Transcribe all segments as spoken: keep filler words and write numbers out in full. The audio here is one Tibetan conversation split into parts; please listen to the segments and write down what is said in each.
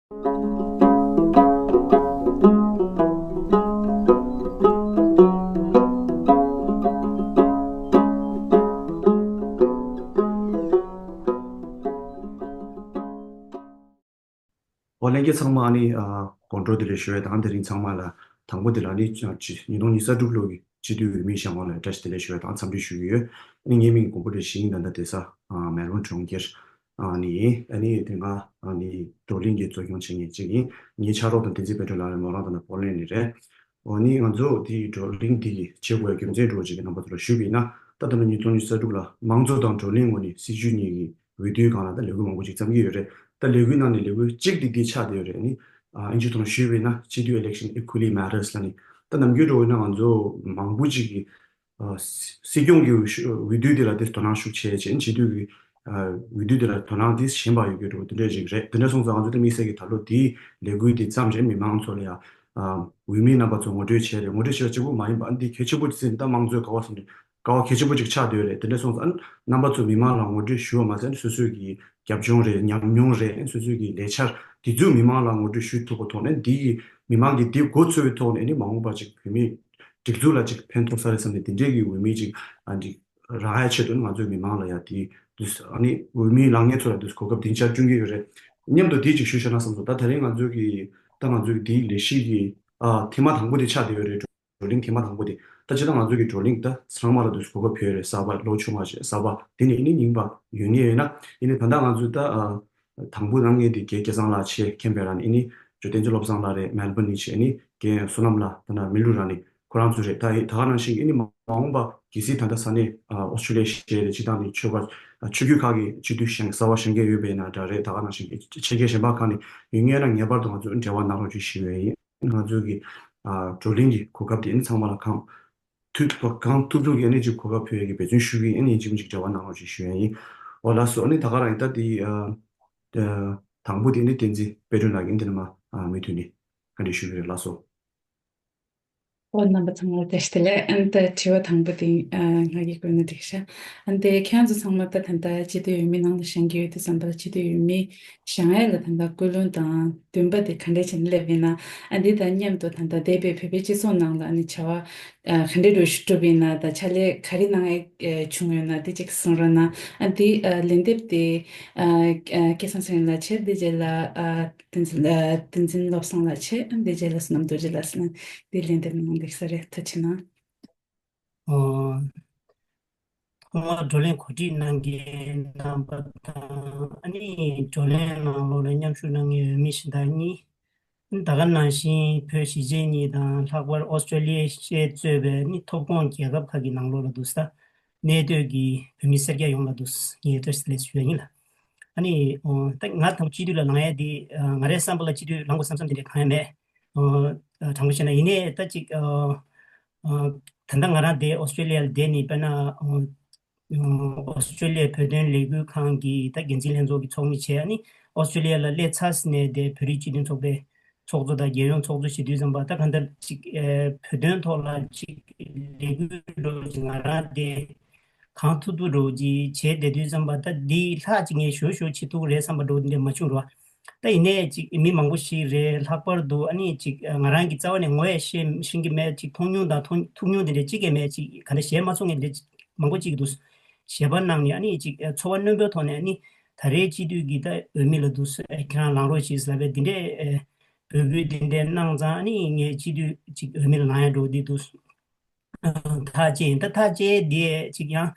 ཨོ་ལྷན་རྒྱས་ཚང་མ་ཨ་ནི་ཨ་དགོང་དྲོ་བདེ་ལེགས་ཞུ་ཡས་དང་། དེ་རིང་ཚང་མ་ལ་དང་པོ་དེ་ལ་ཨ་ནི་ཨ་ཅི་ཉིས་སྟོང་ཉི་ཤུ་རྩ་དྲུག་ལོ་གི་སྤྱི་འཐུས་འོས་མི་ཞལ་ངོ་ལ་བཀྲ་ཤིས་བདེ་ལེགས་ཞུ་ཡས་དང་འཚམས་འདྲི་ཞུ་གི་ཡོད། ཨ་ནི་ངའི་མིང་དགོངས་པ་བཀྲ་ཤིས་ཡིན། ད་ལྟ་བསྡད་ས་ཨ་མེལ་བོན་གྲོང་ཁྱེར་ཨ་ནི་ཡིན། ཨ་ནི་དེ་སྔ་ཨ་ནི་བགྲོ་གླེང་གི་གཙོ་སྐྱོང་བྱེད་མཁན་གཅིག་ཡིན། ངའི་ཕྱག་རོགས་དང་བསྟན་འཛིན་དཔལ་སྒྲོན་ལགས་རེད། མོ་རང་ད་ལྟ་པོ་ལན་ནས་རེད། འོ་ནི་ང་ཚོ་དེའི་བགྲོ་གླེང་འདི་གི་བྱེད་དགོས་རྒྱུ་མཚན་འདྲ་བོ་ཅིག་གི་རྣམ་པ་ཚོ་ལ་ཞུས་པ་ཡིན་ན། ད་ལྟ་ལོ་ཉིས་སྟོང་ཉི་ཤུ་རྩ་དྲུག་ལ་མང་གཙོ་དང་བགྲོ་གླེང་ངོས་ནས་སྲིད་བྱུས་གཉིས་ཀྱི་འོས་བསྡུའི་སྒང་ལ་ད་ལས་འགུལ་མང་པོ་ཅིག་བརྩམས་ཀྱི་ཡོད་རེད། ད་ལས་འགུལ་ནང་ནས་ལས་འགུལ་གཅིག་དེ་འདི་ཆགས་བསྡད་ཡོད་རེད། ཨ་ནི་ཨ་ཨིན་ཇིའི་ཐོག་ནས་ཞུས་པ་ཡིན་ན་Chitwi election equally matters ལབ་ནས། ད་ནམ་རྒྱུན་འདྲ་བོ་ཡིན་ན་ང་ཚོ་མང་པོ་ཅིག་གིས་ཨ་སྲིད་སྐྱོང་གི་འོས་ཤོག་འོས་བསྡུ་དེ་ལ་དེ་དོ་སྣང་ཤུགས་ཆེ་བྱས། སྤྱི་འཐུས་ཀྱི་ཨ་འོས་བསྡུ་དེ་ལ་དོ་སྣང་དེ་ཞན་པ་ཡོད་ཀྱི་འདྲ་བོ་དེ་འདྲ་ཞིག་རེད། དེ་འདྲ་སོང་ཙང་ང་ཚོ་དེ་དམིགས་བསལ་གྱི་ད་ལོ་དེའི་ལས་འགུལ་དེ་བརྩམས་རྗེས་མི་མང་ཚོ་ལ་ཡང་ཨ་འོས་མི་རྣམ་པ་ཚོ་ངོ་སྤྲོད་བྱས་རེད། ངོ་སྤྲོད་བྱས་པ་གཅིག་པུ་མ་ཡིན་པ། ཨ་འདི་གལ་ཆེན་པོ་ཅིག་ཟིན། ད་དམངས་གཙོའི་ཀ་བ་ཟིན་ཀ་བ་གལ་ཆེན་པོ་ཅིག་ཆགས་བསྡད་ཡོད་རེད། དེ་འདྲ་སོང་ཙང་ཨ་རྣམ་པ་ཚོ་མི་མང་ལ་ངོ་སྤྲོད་ཞུ་བ་མ་ཟད་སོ་སོའི་གི་རྒྱབ་ལྗོངས་རེད། ཉམས་མྱོང་རེད། སོ་སོའི་གི་ལས་འཆར་དེ་ཚོ་མི་མང་ལ་ངོ་སྤྲོད་ཞུ་ཐུབ་པ་ཐོག་ནས་འདི་གི་མི་མང་གི་འདི་མགོ་ཚོས་པའི་ཐོག་ནས་ནི་མ་འོངས་པ་ཅིག་བོད་མི་སྒྲིག་འཛུགས་ལ་ཅིག་ཕན་ཐོགས་ས་རེད་བསམ་ནས་དེ་འདྲའི་གི་འོས་མི་ཅིག་ཨ་འདི་རག་ཡ་ཆེད་དུ་ནི་ང་ཚོའི་མི་མང་ལ་ཡ་དེ་དུས་ཨ་ནི་འོས་མི་ལངས་མཁན་ཚོ་ལ་དུས་གོ་སྐབས་བདེ་འཇགས་བསྐྲུན་གྱི་ཡོད་རེད། མཉམ་དུ་དེ་ཅིག་ཞུས་བཞག་ན་བསམ་སོང་། ད་དེ་རིང་ང་ཚོའི་གི་ད་ང་ཚོའི་གི་དེའི་ལས་གཞི་གི་ཨ་ཐེངས་མ་དང་པོ་དེ་ཆགས་བསྡད་ཡོད་རེད། བགྲོ་གླེང་ཐེངས་མ་དང་པོ་དེ། ད་སྤྱིར་བཏང་ང་ཚོ་གི་བགྲོ་གླེང་ད་ཚང་མ་ལ་དུས་གོ་སྐབས་ཕུལ་ཡོད་རེད། གསར་པ་ལོ་ཆུང་བ་ཞིག་གསར་པ་དེ་ནས་ཨ་ནི་རྙིང་པ་ཡོད་ངེས་ཡོད་ན། ཨ་ནི་ད་ལྟ་ང་ཚོས་ད་ཨ་དང་པོ་གནང་མཁན་དེ་རྒན་སྐལ་བཟང་ལགས་བྱས། ཁེན་བྷེ་ར་ནས་ཨ་ནི་ཇོ་བསྟན་འཛིན་བློ་བཟང་ལགས་རེད། མེལ་བོན་ནས་བྱས། ཨ་ནི་རྒན་བསོད་ནམས་ལགས་ད་ནང་མི་ལུ་ར་ནས་ཁོ་རང་ཚོ་རེད། ད་ད་ག་ནང་བཞིན་ཨ་ནི་མ་འོངས་པ་གལ་སྲིད་ད་ལྟ་ས་གནས་ཨ་ཨོ་སི་ཁྲུ་ལི་ཡ་བྱས་རེད། སྤྱིར་བཏང་ནས་ཆོལ་ཁ་ཨ་ཆོས་བརྒྱུད་ཁག་གི་སྤྱི་འཐུས་གཞན་གསར་པ་གཞོན་སྐྱེས་ཡོད་པ་ཡིན་ན་འདྲ་རེད། ད་ག་ནང་བཞིན་ཆོལ་ཁ་གཞན་པ་ཁག་ནས་ཡོད་ངེས་ན་ངེས་པར་དུ་ང་ཚོས་འབྲེལ་བ་གནང་རོགས་ཞེས་ཞུ་ཡ་ཡིན། ང་ཚོའི་གི་ཨ་བགྲོ་གླེང་གི་གོ་སྐབས་དེ་ནི་ཚང་མ་ལ་གང་ཐུབ་གང་ཐུབ་ཐུབ་ཀྱིས་ཨ་ནི་ཅིག་གོ་སྐབས་ཕུལ་ཡས་ཀྱི་འབད་བརྩོན་ཞུ་གི་ཡིན། ཨ་ནི་ཡིན་གཅིག་མིན་གཅིག་འབྲེལ་བ་གནང་རོགས་ཞེས་ཞུ་ཡས་ཡིན། འོ་ལགས་སོ། ཨ་ནི་ད་ག་རང་ཡིན། ད་དེ་ཨ་ཨ་དང་པོ་དེ་ནི་བསྟན་འཛིན་དཔལ་སྒྲོན་ལགས་ཀྱིས་འདི་ནས་མ་ཨ་མུ་མཐུད་ནས་བཀའ་འདྲི་ཞུ་གི་རེད། ལགས་སོ། ཨོ་རྣམ་པ་ཚང་མར་བཀྲ་ཤིས་བདེ་ལེགས། ཨ་ནི་ད་དྲི་བ་དང་པོ་དེ་ཨ་ང་གིས་བཀོད་ན་འགྲིག་ཤག་ཨ་ནི་དེ་ཁྱེད་རང་ཚོ་ཚང་མ་ད་ད་ལྟ་སྤྱི་འཐུས་འོས་མི་ནང་ལ་བཞེངས་ཀྱི་ཡོད་དུས་ཙམ་པ་ལ་སྤྱི་འཐུས་འོས་མི་བཞེངས་ཡས་ལ་ད་ལྟ་ཀུན་སློང་དང་འདུན་པ་དེ་ག་འདྲས་བྱས་ནས་སླེབས་ཡིན་ན། ཨ་འདི་དང་མཉམ་དུ་ད་ལྟ་འདས་པའི་བོད་པའི་སྤྱི་ཚོགས་ནང་ལ་ཨ་ནི་བྱ་བ་ཨ་ག་འདྲས་འགྲོ་ཞུ་གྲུབ་ཡིན་ན། ད་ཕྱག་ལས་ག་རེ་གནང་ཡས་བྱུང་ཡོད་ན་དེ་ཅིག་གསུང་རོགས་གནང་། ཨ་འདི་ཨ་ལན་འདེབས་དེ་ཨ་ཨ་སྐལ་བཟང་ཚེ་རིང་ལགས་བྱས། དེ་རྗེས་ལ་ཨ་བསྟན་འཛིན་ཨ་བསྟན་འཛིན་བློ་བཟང་ལགས་བྱས། ཨ་འདི་རྗེས་ལ་བསོད་ནམས་རྡོ་རྗེ་ལགས་ཟེར་ན་འདི་ལན་འདེབས་གནང་འདུག་ས་རེད། ཐུགས་རྗེ་གནང་། ཨོ། ཐོག་མར་བགྲོ་གླེང་གོ་སྒྲིག་གནང་མཁན་རྣམ་པ་དང་། ཨ་ནི་བགྲོ་གླེང་ནང་ལོགས་ལ་མཉམ་ཞུགས་གནང་མཁན་འོས་མི་གཞན་དག་གཉིས། ཨ་ནི་ད་ག་ནང་བཞིན་བོད་གཞིས་བྱེས་གཉིས་དང་། ལྷག་པར་ཨོ་སི་ཀྲོ་ལི་ཡ་གཞིས་གཙོས་པའི་ཨ་ནི་ཐོབ་ཁོངས་རྒྱལ་ཁབ་ཁག་གི་ནང་ལོགས་ལ་འདུག་ས་གནས་སྡོད་ཀྱི་བོད་མི་སེར་སྐྱ་ཡོངས་ལ་འདུག་ངས་བཀྲ་ཤིས་བདེ་ལེགས་ཞུ་ཡ་ཡིན་ལ། ཨ་ནི་ཨོ་ད་ང་དང་སྤྱི་འཐུས་ལ་ལངས་ཡ་དེ་ཨ་ང་རའི་བསམ་པ་ལ་སྤྱི་འཐུས་ལངས་དགོས་བསམ་བསམ་དེ་འདྲ་གང་ཡང་མེད། ཨོ་དྲང་པོ་བཤད་ན། ཡིན་ནའི་ད་ཅིག་ཨ་ཨ་ད་ལྟ་ང་རང་དེ་ཨོ་སི་ཀྲོ་ལི་ཡ་ལ་བསྡད་ནས་དཔེར་ན་ཨ་ཨོ་སི་ཀྲོ་ལི་ཡའི་བོད་དོན་ལས་འགུལ་ཁང་གི་ད་འགན་འཛིན་ལྷན་ཚོགས་ཀྱི་ཚོགས་མི་བྱས། ཨ་ནི་ཨོ་སི་ཀྲོ་ལི་ཡ་ལ་སླེབས་ཚར་ནས་དེ་བོད་རིགས་སྤྱི་མཐུན་ཚོགས་པའི་ཚོགས་གཙོ་དང་རྒྱལ་ཡོངས་ཚོགས་གཙོ་བྱེད་དུས་ཙམ་པ། ད་གང་ལྟར་ཅིག་ཨེ་བོད་དོན་ཐོག་ལ་ཅིག་ལས་འགུལ་འགྲོ་ཅིག་ང་རང་དེ་གང་ཐུབ་ཐུབ་འགྲོ་ཅིག་བྱས་བསྡད་དུས་ཙམ་པ། ད་འདི་ལྷག་ཅིག་ངས་ཞུ་ཞུ་བྱེད་ཐུབ་རེད་བསམ་པ་འགྲོ་འདི་འདྲ་མ་བྱུང་རོ། ད་ཡིན་ནའི་ཅིག་མི་མང་པོ་ཞིག་རེད། ལྷག་པར་དུ་ཨ་ནི་ཅིག་ང་རང་གི་རྩ་བ་ནས་ངོ་ཡ་ཤེས་ཤེས་ཀྱི་མེད། ཅིག་མཐོང་མྱོང་དང་མཐོང་ཐུག་མྱོང་དེ་འདྲ་ཅིག་ཀྱང་མེད། ཅིག་ག་འདྲ་ཞལ་མ་མཚོན་མཁན་དེ་འདྲ་མང་པོ་ཅིག་འདུག་ཞལ་པར་གནང་ནས་ཨ་ནི་ཅིག་ཚོར་བ་རྣོན་པོའི་ཐོག་ནས་ཨ་ནི་ད་རེས་སྤྱི་འཐུས་ཀྱི་ད་འོས་མི་ལ་འདུག་ཁྱེད་རང་ལངས་རོགས་ཞེས་ལབ་པའི་དེ་འདྲའི་འབོད་སྐུལ་དེ་འདྲ་གནང་ཙང་། ཨ་ནི་ངས་སྤྱི་འཐུས་ཅིག་འོས་མི་ལ་ལངས་ཡ་འགྲོ་འདི་འདུག་ཐག་བཅད་ཡིན། ད་ཐག་བཅད་དེ་ཅིག་ཡང་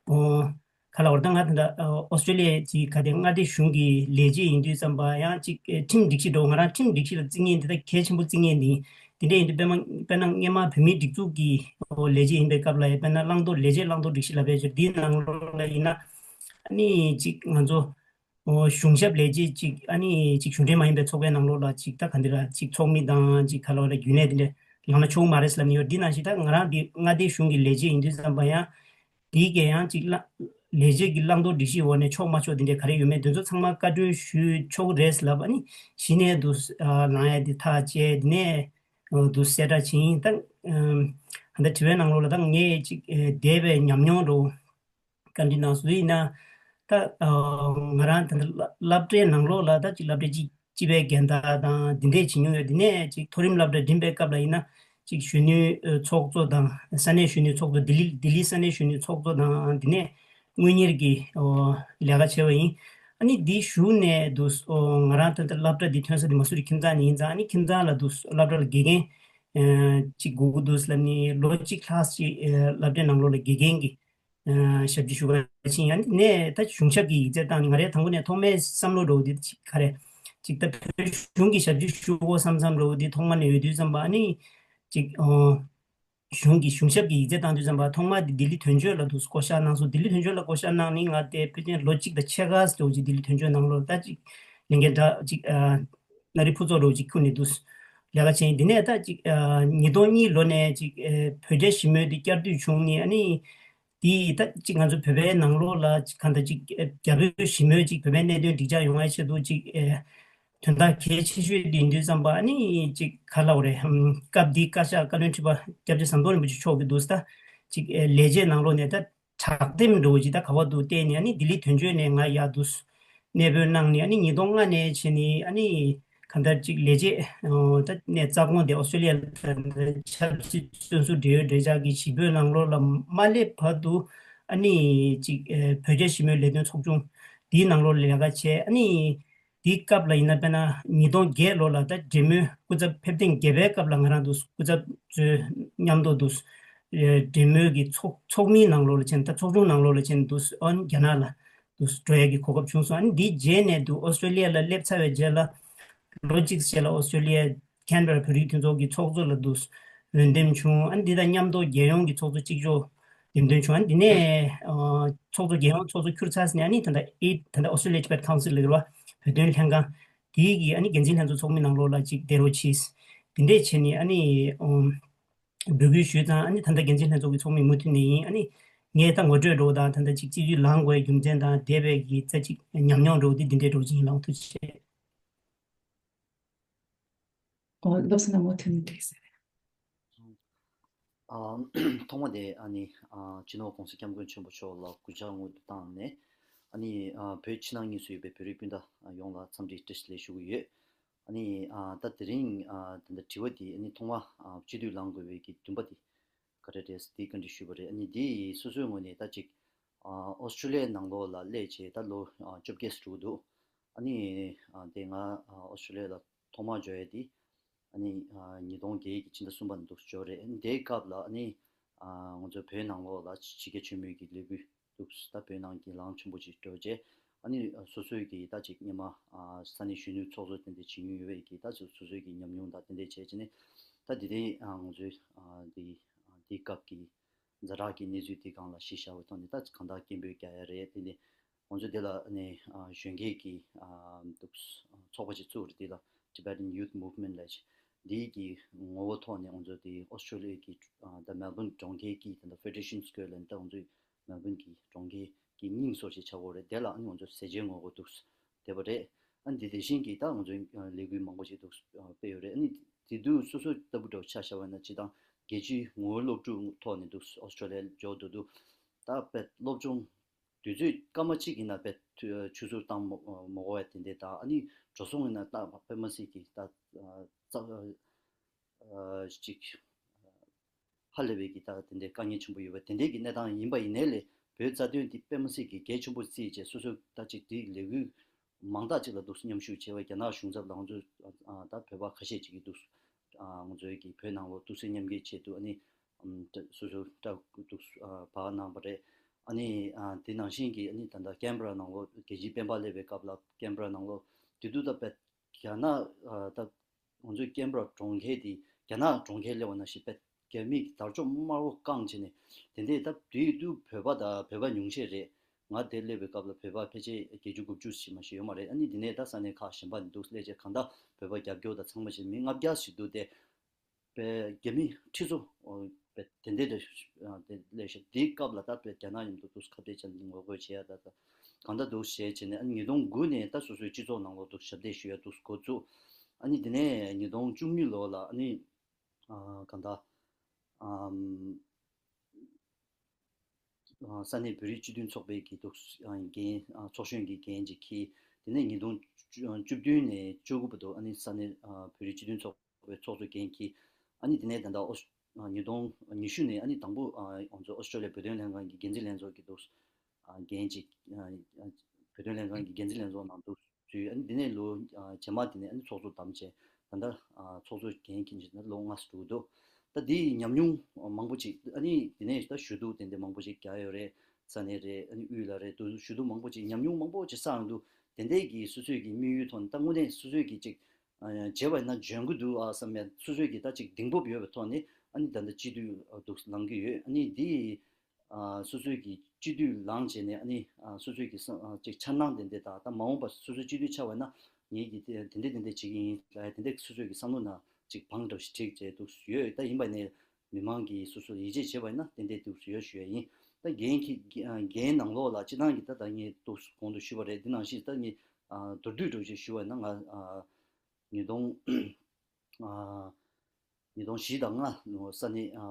ཨོ་ག་ལ་བར་ད་ང་ད་ཨོ་སི་ཀྲོ་ལི་ཡ་ཅིག་ག་དེ་མངའ་སྡེ་གཞུང་གི་ལས་བྱེད་ཡིན་དུས་ཙམ་པ་ཡང་ཅིག་ཁྲིམས་སྒྲིག་གཞི་འགྲོ། ང་རང་ཁྲིམས་སྒྲིག་གཞི་ལ་བརྩི་མཁན་འདི་ད་གལ་ཆེན་པོ་བརྩི་མཁན་འདི་འདི་འདྲ་ཡིན་དུས། དཔེར་ན་དཔེར་ན་སྔོན་མ་བོད་མིའི་སྒྲིག་འཛུགས་ཀྱི་ཨོ་ལས་བྱེད་ཡིན་པའི་སྐབས་ལ་ཡང་དཔེར་ན་བླང་དོར་ལས་བྱེད་བླང་དོར་སྒྲིག་གཞི་ལབ་པའི་ཆེད་འདིའི་ནང་ལོགས་ལ་ཡིན་ན། ཨ་ནི་ཅིག་ང་ཚོ་ཨོ་གཞུང་ཞབས་ལས་བྱེད་ཅིག་ཨ་ནི་ཅིག་གཞུང་འབྲེལ་མ་ཡིན་པའི་ཚོགས་པའི་ནང་ལོགས་ལ་ཅིག་ད་ག་འདི་ལ་ཅིག་ཚོགས་མི་དང་ཅིག་ག་ལ་བ་ལ་རྒྱུན་ལས་འདི་འདྲ་ལངས་ན་ཆོག་མ་རེད་ལབ་ནི་ཡོད། འདི་ནང་བཞིན་ད་ང་རང་འདི་མངའ་སྡེ་གཞུང་གི་ལས་བྱེད་ཡིན་དུས་ཙམ་པ་ཡང་འདིའི་གི་ཡང་ཅིག་ལ་ལས་བྱེད་ཀྱི་བླང་དོར་སྒྲིག་གཞི་འོག་ནས་ཆོག་མ་ཆོག་འདི་འདྲ་ག་རེ་ཡོད་མེད་འདི་ཚོ་ཚང་མ་བཀའ་འཁྲོལ་ཞུས་ཆོག་རེད་ལབ། ཨ་ནི་གཞི་ནས་འདུག་ལངས་ཡ་འདི་ཐག་བཅད། འདི་ནས་འདུག་གསལ་བསྒྲགས་བྱིན། ད་ད་ལྟ་དྲི་བའི་ནང་ལོགས་ལ་ད་ངས་ཅིག་འདས་པའི་ཉམས་མྱོང་རུ་བཀའ་འདྲི་གནང་སོང་ཡིན་ན། ད་ང་རང་ད་ལྟ་སློབ་གྲྭའི་ནང་ལོགས་ལ་ད་ཅིག་སློབ་གྲྭ་གཅིག་ སྤྱི་པའི་འགན་བདག་དང་འདི་འདྲས་བྱེད་མྱོང་ཡོད། འདི་ནས་ཅིག་མཐོ་རིམ་སློབ་གྲྭ་འགྲིམས་པའི་སྐབས་ལ་ཡིན་ན་ཅིག་གཞོན་ནུའི་ཚོགས་གཙོ་དང་ས་གནས་གཞོན་ནུའི་ཚོགས་གཙོ་ལྡི་ལི་ལྡི་ལི་ས་གནས་གཞོན་ནུའི་ཚོགས་གཙོ་དང་འདི་ནས་དངུལ་གཉེར་གྱི་ལས་ཀ་བྱས་པ་ཡིན། ཨ་ནི་འདི་གཞུག་ནས་འདུག་ང་རང་ད་ལྟ་སློབ་གྲྭ་འདི་ཐོན་ས་འདི་མ་སུ་རི་ཁྱིམ་ཚང་ནས་ཡིན་ཙང་ཨ་ནི་ཁྱིམ་ཚང་ལ་འདུག་སློབ་གྲྭ་ལ་དགེ་རྒན་ཅིག་དགོས་ཀྱི་འདུག་ལབ་ནས་ལོ་གཅིག་ལྷག་ཅིག་སློབ་གྲྭའི་ནང་ལོགས་ལ་དགེ་རྒན་གྱི་ཞབས་ཕྱི་ཞུ་ག་ཕྱིན། ཡང་ནས་ད་གཞུང་ཞབས་ཀྱི་ཡིག་ཚད་བཏང་ནས་ང་རའི་དང་པོ་ནས་ཐོག་མའི་བསམ་བློ་འགྲོ་འདི་ཅིག་ག་རེ་ཅིག་ད་བོད་གཞུང་གི་ཞབས་ཕྱི་ཞུ་དགོས་བསམ་བསམ་འགྲོ་འདི་ཐོག་མ་ནས་ཡོད་དུས་ཙམ་པ་ཨ་ནི་ཅིག་གཞུང་གི་གཞུང་ཞབས་ཀྱི་ཡིག་ཚད་བཏང་དུས་ཙམ་པ་ཐོག་མ་འདི་ལྡི་ལི་དོན་གཅོད་ལ་འདུག་བསྐོ་བཞག་གནང་སོང་། ལྡི་ལི་དོན་གཅོད་ལ་བསྐོ་བཞག་གནང་ནི་ང་དེ་ཕལ་ཆེར་ལོ་གཅིག་དང་ཕྱེད་ཀ་ཙམ་ཅིག་ལྡི་ལི་དོན་གཅོད་ནང་ལོགས་ད་ཅིག་ལས་འགན་འདྲ་ཅིག་ཨ་ན་རི་ཕུ་ཚོགས་རོགས་ཅིག་ཁུར་ནས་འདུག་ལས་ཀ་བྱས་ཡིན། འདི་ནས་ད་ཅིག་ཨ་ཉིས་སྟོང་གཉིས་ལོ་ནས་ཅིག་ཨ་བོད་རྒྱ་ཞི་མོལ་འདི་བསྐྱར་ཟློས་བྱུང་ནས་ཨ་ནི་དེ་ད་ཅིག་ང་ཚོ་བོད་པའི་ནང་ལོགས་ལ་ཅིག་གང་ལྟར་ཅིག་ཨ་རྒྱ་བོད་ཞི་མོལ་ཅིག་བོད་པའི་གནད་དོན་འགྲིག་འཇགས་ཡོང་བའི་ཆེད་དུ་ཅིག་ཨ་དོན་དག་གལ་ཆེ་ཤོས་དེ་ཡིན་དུས་ཙམ་པ་ཨ་ནི་ཅིག་ག་ལབ་དགོས་རེད། ཧམ་སྐབས་འདིའི་བཀའ་ཤག་བཀའ་བློན་ཁྲི་པ་སྐྱབས་རྗེ་ཟམ་གདོང་རིན་པོ་ཆེ་མཆོག་གིས་འདུག་ད་ཅིག་ཨེ་ལས་བྱེད་ནང་ལོགས་ནས་ད་དྲག་འདེམས་འགྲོ་ཅིག་ད་ག་བ་འདུག་བལྟས་ནས་ཨ་ནི་ལྡི་ལི་དོན་གཅོད་ནས་ང་ཡར་འདུག་གནས་སྤོས་གནང་ནས་ཨ་ནི་ཉིས་སྟོང་ལྔ་ནས་བྱས་ནས་ཨ་ནི་གང་ལྟར་ཅིག་ལས་བྱེད་ད་གནས་རྩ་དགོངས་དེ་ཨོ་སི་ཀྲོ་ལི་ཡ་ལ་ཆབ་སྲིད་བཙོན་ཟུར་འབྲེལ་ཡོད་འབྲེལ་ཆགས་ཀྱི་ཞི་རྒོལ་ནང་ལོགས་ལ་མ་སླེབས་བར་དུ་ཨ་ནི་ཅིག་ཨེ་བོད་རྒྱ་ཞི་མོལ་ལས་དོན་ཚོགས་ཆུང་དེའི་ནང་ལོགས་ལས་ཀ་བྱས། ཨ་ནི་དེའི་སྐབས་ལ་ཡིན་ན་དཔེར་ན་ཉིས་སྟོང་བརྒྱད་ལོ་ལ་ད་འབྲེལ་མོལ་སྐུ་ཚབ་ཕེབས་ཐེངས་བརྒྱད་པའི་སྐབས་ལ་ང་རང་འདུག་སྐུ་ཚབ་ཚོའི་མཉམ་དུ་འདུག་ཨེ་འབྲེལ་མོལ་གྱི་ཚོགས་ཚོགས་མིའི་ནང་ལོགས་ལ་ཕྱིན། ད་ཚོགས་ཆུང་ནང་ལོགས་ལ་ཕྱིན་འདུག་ཨ་ནི་རྒྱ་ནག་ལ་འདུག་འགྲོ་ཡས་ཀྱི་གོ་སྐབས་བྱུང་སོང་། ཨ་ནི་འདིའི་རྗེས་ནས་འདུག་ཨོ་སི་ཀྲོ་ལི་ཡ་ལ་སླེབས་ཚར་བའི་རྗེས་ལ་ལོ་གཅིག་རྗེས་ལ་ཨོ་སི་ཀྲོ་ལི་ཡའི་ཁན་བེ་ར་བོད་རིགས་མཐུན་ཚོགས་ཀྱི་ཚོགས་གཙོ་ལ་འདུག་འོས་འདེམས་བྱུང་། ཨ་ནི་འདི་དང་མཉམ་དུ་རྒྱལ་ཡོངས་ཀྱི་ཚོགས་གཙོ་གཅིག་ལྕོགས་འདེམས་ཐོན་བྱུང་། ཨ་ནི་འདི་ནས་ཨ་ཚོགས་གཙོ་རྒྱལ་ཡོངས་ཚོགས་གཙོ་ཁྱུར་ཚར་ནས་ཨ་ནི་ད་ལྟ་ཨེ་ད་ལྟ་ཨོ་སི་ཀྲོ་ལི་ཡ་ཊི་བེཊ་ཁའུན་སིལ་ལ་ཡོད་པ་བོད་དོན་ལྷན་ཁང་དེའི་གི་ཨ་ནི་འགན་འཛིན་ལྷན་ཚོགས་ཚོགས་མི་ནང་ལོགས་ལ་ཅིག་བསྡད་རོགས་གྱིས། འདི་འདྲས་བྱས་ནས་ཨ་ནི་ཨོ་འབོད་སྐུལ་ཞུས་ཙང་ཨ་ནི་ད་ལྟ་འགན་འཛིན་ལྷན་ཚོགས་ཀྱི་ཚོགས་མི་མུ་མཐུད་ནས་ཡིན། ཨ་ནི་ངས་ད་ངོ་སྤྲོད་འདྲ་བོ་དང་ད་ལྟ་ཅིག་སྤྱི་འཐུས་ལངས་དགོས་པའི་རྒྱུ་མཚན་དང་འདས་པའི་གི་ད་ཅིག་ཉམས་མྱོང་འདྲ་བོ་འདི་འདི་འདྲས་འདྲ་བོ་ཅིག་ཡིན་ལགས། ཐུགས་རྗེ་ཆེ། ཨོ་བསླབ་ས་ན་མུ་མཐུད་ནས་འགྲིག་ཟེར། ཨ་ཐོག་མ་དེ་ཨ་ནི་ཨ་སྤྱི་ནོར་༸གོང་ས་༸སྐྱབས་མགོན་ཆེན་པོ་མཆོག་ལ་གུས་ཕྱག་སྔོན་དུ་བཏང་ནས་ཨ་ནི་ཨ་བོད་ཕྱི་ནང་གཉིས་སུ་ཡོད་པའི་བོད་རིགས་སྤུན་ཟླ་ཡོངས་ལ་འཚམས་འདྲི་བཀྲ་ཤིས་བདེ་ལེགས་ཞུ་གི་ཡོད། ཨ་ནི་ཨ་ད་དེ་རིང་ཨ་ད་ལྟ་དྲི་བ་འདི་ཨ་ནི་ཐོག་མ་ཨ་སྤྱི་འཐུས་ལངས་དགོས་པའི་གི་འདུན་པ་འདི་ག་རེ་རེད་འདི་བཀའ་འདྲི་ཞུས་པ་རེད། ཨ་ནི་འདི་སོ་སོའི་ངོས་ནས་ད་ཅིག་ཨ་ཨོ་སི་ཀྲོ་ལི་ཡའི་ནང་ལོགས་ལ་སླེབས་བྱས་ད་ལོ་ཨ་བཅོ་བརྒྱད་ཙམ་འགྲོ་གི་འདུག་ཨ་ནི་ཨ་དེ་ང་ཨ་ཨོ་སི་ཀྲོ་ལི་ཡ་ལ་ཐོག་མར་འབྱོར་ཡས་དེ་ཨ་ནི་ཨ་ཉིས་སྟོང་བརྒྱད་ཀྱི་ཕྱི་ཟླ་གསུམ་པ་ནས་འདུག་འབྱོར་རེད། ཨ་ནི་དེའི་སྐབས་ལ་ཨ་ནི་ཨ་ང་ཚོ་བོད་ནང་ལོགས་ལ་ཕྱི་རྒྱལ་ཆེན་མོའི་གི་ལས་འགུལ་འདུག་ད་བོད་ནང་གི་ལངས་ཆེན་པོ་ཅིག་འགྲོ་རྗེས་ཨ་ནི་སོ་སོའི་གི་ད་ཅིག་སྔོན་མ་ཨ་ས་གནས་གཞོན་ནུའི་ཚོགས་གཙོ་དེ་འདྲ་བྱེད་མྱོང་ཡོད་པའི་གི་ད་ཅིག་སོ་སོའི་གི་ཉམས་མྱོང་དང་དེ་འདྲ་བྱས་བྱས་ནས་ད་དེ་རིང་ཨ་ང་ཚོའི་ཨ་འདི་ཨ་འདིའི་སྐབས་ཀྱི་ཛ་དྲག་གི་གནས་ཚུལ་འདི་སྒང་ལ་གཞི་བཞག་པའི་ཐོག་ནས་ད་གང་ལྟར་སྐད་འབོད་རྒྱག་ཡ་རེད། དེ་ནས་ང་ཚོ་འདི་ལ་ནས་ཨ་གཞོན་སྐྱེས་ཀྱི་ཨ་འདུག་ཚོགས་པ་ཅིག་བཙུགས་རེད། འདི་ལ་Tibetan Youth Movement ལབ་ཅིག་འདིའི་གི་ངོ་བོ་ཐོག་ནས་ང་ཚོ་འདི་ཨོ་སི་ཀྲོ་ལི་ཡ་གི་ཨ་ད་མེལ་བོན་གྲོང་ཁྱེར་གྱི་ད་ལྟ་Federation Square ལ་ནི་ད་ང་ཚོའི་མེལ་བོན་གྱི་གྲོང་ཁྱེར་གྱི་རྙིང་བཟོ་ཞིག་ཆགས་ཡོད་རེད། དེ་ལ་ཨ་ནི་ང་ཚོ་ཟས་བཅད་ངོ་རྒོལ་འདུག་བསྡད་པ་རེད། ཨ་ནི་འདི་དེ་བཞིན་གྱི་ད་ང་ཚོའི་ལས་འགུལ་མང་པོ་ཞིག་འདུག་སྤེལ་ཡོད་རེད། ཨ་ནི་དེ་དུས་སོ་སོ་ལྟ་བུ་འདྲ་བོ་ཆ་བཞག་པ་ན་སྤྱིར་བཏང་རྒྱལ་སྤྱིའི་ངོ་བོ་སློབ་ཕྲུག་ཐོག་ནས་འདུག་ཨོ་སི་ཀྲོ་ལི་ཡ་འབྱོར་འདུག་འདུག་ད་དཔེ་སློབ་སྦྱོང་དུས་ཚོད་སྐར་མ་གཅིག་ཡིན་ན་དཔེ་ཆུད་ཟོས་བཏང་མ་མ་དགོས་པ་དེ་འདྲ་དང་ཨ་ནི་འགྲོ་སོང་ཡིན་ན་ད་དཔེ་མི་སྲིད་ཀྱི་ད་ཙག་ཅིག་ཧ་ལས་པའི་གི་ད་དེ་འདྲའི་དཀའ་ངལ་ཆེན་པོ་ཡོད་པ་དེ་འདྲའི་གི་གནས་སྟངས་ཡིན་པ་ཡིན་ནའི་ལས་བོད་རྩ་དོན་འདི་དཔེ་མི་སྲིད་ཀྱི་གལ་ཆེན་པོ་བརྩིས་བྱས་སོ་སོ་ད་ཅིག་དེའི་ལས་འགུལ་མང་དག་ཅིག་ལ་འདུག་མཉམ་ཞུགས་བྱས་པ་རྒྱ་ནག་གཞུང་ཚབ་ལ་ང་ཚོ་ད་བོད་པ་ཁ་ཤས་ཅིག་གིས་འདུག་ང་ཚོའི་གི་བོད་ནང་ལོགས་ཐུགས་སེམས་མཉམ་སྐྱེད་ཆེད་དུ་ཨ་ནི་སོ་སོ་སྐྲ་འདུག་བག་གནང་བ་རེད། ཨ་ནི་དེ་ནང་བཞིན་གྱི་ཨ་ནི་ད་ལྟ་ཀན་བྷ་ར་ནང་ལོགས་རྒྱལ་སྤྱིའི་སྤེན་པ་སླེབས་པའི་སྐབས་ལ་ཀན་བྷ་ར་ནང་ལོགས་དེ་དུས་ད་བོད་རྒྱ་ནག་ད་ང་ཚོའི་ཀན་བྷ་ར་གྲོང་ཁྱེར་དེ་རྒྱ་ནག་གྲོང་ཁྱེར་སླེབས་པ་ནང་བཞིན་དཔེ་རྒྱ་མིས་དར་ལྕོག་དམར་པོ་བཀང་བྱས་ནས་དེ་འདྲའི་སྟབས་དེ་དུས་བོད་པ་དང་བོད་པ་ཉུང་ཤས་རེད། ང་དེར་སླེབས་པའི་སྐབས་ལ་བོད་པ་ཕལ་ཆེར་བརྒྱད་ཅུ་དགུ་བཅུ་ཞིག་མ་ཞིག་ཡོད་མ་རེད། ཨ་ནི་དེ་ནས་ད་ས་གནས་ཁག་གཞན་པ་ནས་འདུག་སླེབས་བྱས་གང་ལྟར་བོད་པ་རྒྱབ་སྐྱོར་དང་ཚང་མ་བྱས་མི་ལྔ་བརྒྱ་ཞིག་འདུག་སྟེ། པའི་རྒྱ་མི་ཁྲི་ཚོ་པའི་དེ་འདྲའི་རེ་དེ་ལས་ཤ་དེའི་སྐབས་ལ་ད་པའི་རྒྱ་ནག་མཉམ་དུ་འདུག་ཁ་གཏད་བཅག་ནས་ངོ་རྒོལ་བྱེད་ཡ་ད་ད་གང་ལྟར་འདུག་བྱས་བྱས་ནས་ཨ་ནི་ཉིས་སྟོང་དགུ་ནས་ད་སོ་སོའི་སྤྱི་ཚོགས་ནང་ལོགས་འདུག་ཞབས་འདེགས་ཞུ་ཡ་འདུག་འགོ་བཙུགས། ཨ་ནི་དེ་ནས་ཉིས་སྟོང་བཅུ་གཉིས་ལོ་ལ་ཨ་ནི་ཨ་གང་ལྟར་ཨམ་ཨ་ས་གནས་བོད་རིགས་སྤྱི་མཐུན་ཚོགས་པའི་གི་འདུག་ཨ་འགན་ཨ་ཚོགས་གཞོན་གྱི་འགན་ཅིག་འཁྱེར། དེ་ནས་ཉིས་སྟོང་བཅུ་བདུན་ནས་བཅུ་དགུ་བར་དུ་ཨ་ནི་ས་གནས་ཨ་བོད་རིགས་སྤྱི་མཐུན་ཚོགས་པའི་ཚོགས་གཙོ་འགན་འཁྱེར། ཨ་ནི་དེ་ནས་ད་ལྟ་ཨོ་ཨ་ཉིས་སྟོང་ཉི་ཤུ་ནས་ཨ་ནི་དང་པོ་ཨ་ང་ཚོ་ཨོ་སི་ཀྲོ་ལི་ཡ་བོད་དོན་ལྷན་ཁང་གི་འགན་འཛིན་ལྷན་ཚོགས་ཀྱི་འདུག་ཨ་འགན་ཅིག་ཨ་ཨ་བོད་དོན་ལྷན་ཁང་གི་འགན་འཛིན་ལྷན་ཚོགས་ནང་འདུག་ཞུས། ཨ་ནི་དེ་ནས་ལོ་ཨ་རྗེས་མ་དེ་ནས་ཨ་ནི་ཚོགས་གཙོ་བདམས་བྱས། ད་ལྟ་ཨ་ཚོགས་གཙོ་འགན་འཁྱེར་བཞིན་ལོ་ལྔ་ཙམ་འགྲོ་གི་འདུག་ད་དེའི་ཉམས་མྱོང་མང་པོ་ཅིག་ཨ་ནི་དེ་ནས་ད་ཞུ་གཏུག་དེ་འདྲ་མང་པོ་ཅིག་རྒྱག་ཡོད་རེད། ས་གནས་རེད། ཨ་ནི་དབུས་ལ་རེད། དུ་ཞུ་གཏུག་མང་པོ་ཅིག་ཉམས་མྱོང་མང་པོ་ཅིག་བསགས་ཡོང་དུས། དེ་འདྲའི་གི་སོ་སོའི་གི་དམིགས་ཡུལ་ཐོག་ནས་ད་དངོས་གནས་སོ་སོའི་གི་ཅིག་ཨ་བྱས་པ་ཡིན་ན་འཇོན་གི་འདུག་ཨ་བསམ་ཡ། སོ་སོའི་གི་ད་ཅིག་གདེང་སྤོབས་ཡོད་པའི་ཐོག་ནས་ཨ་ནི་ད་ལྟ་སྤྱི་འཐུས་འདུག་ལངས་ཀྱི་ཡོད། ཨ་ནི་དེ་ཨ་སོ་སོའི་གི་སྤྱི་འཐུས་ལངས་བྱས་ནས་ཨ་ནི་ཨ་སོ་སོའི་གི་བསམ་ཨ་ཅིག་འཆར་སྣང་དེ་འདྲ་དང་། ད་མ་འོངས་པ་སོ་སོའི་སྤྱི་འཐུས་ཆགས་པ་ན་ངེད་ཀྱིས་དེ་དེ་འདྲ་དེ་འདྲ་བྱེད་ཀྱི་ཡིན་ལབ་ཡ་དེ་འདྲ་སོ་སོའི་གི་བསམ་བློ་ནང་ཅིག་བང་འདྲ་བོ་ཞིག་བསྒྲིགས་བྱས་འདུག་ཡོད། ད་ཡིན་པ་ནས་མི་མང་གིས་སོ་སོ་ཡིད་ཆེས་བྱས་པ་ཡིན་ན་དེ་འདྲ་འདུག་ཡོད་ཞུ་ཡ་ཡིན། ད་འགན་འཁྱེར་འགན་ནང་ལོགས་ལ་སྤྱི་བཏང་གི་ད་ད་ངས་འདུག་གོང་དུ་ཞུས་པ་རེད། འདི་ནང་བཞིན་ད་ངས་ཨ་མདོར་བསྡུས་འདྲ་བོ་ཞིག་ཞུ་བ་ཡིན་ན། ང་ཨ་ཉིས་སྟོང་ཨ་ཉིས་སྟོང་བཞི་དང་ལྔ་ལོ་ས་གནས་ཨ་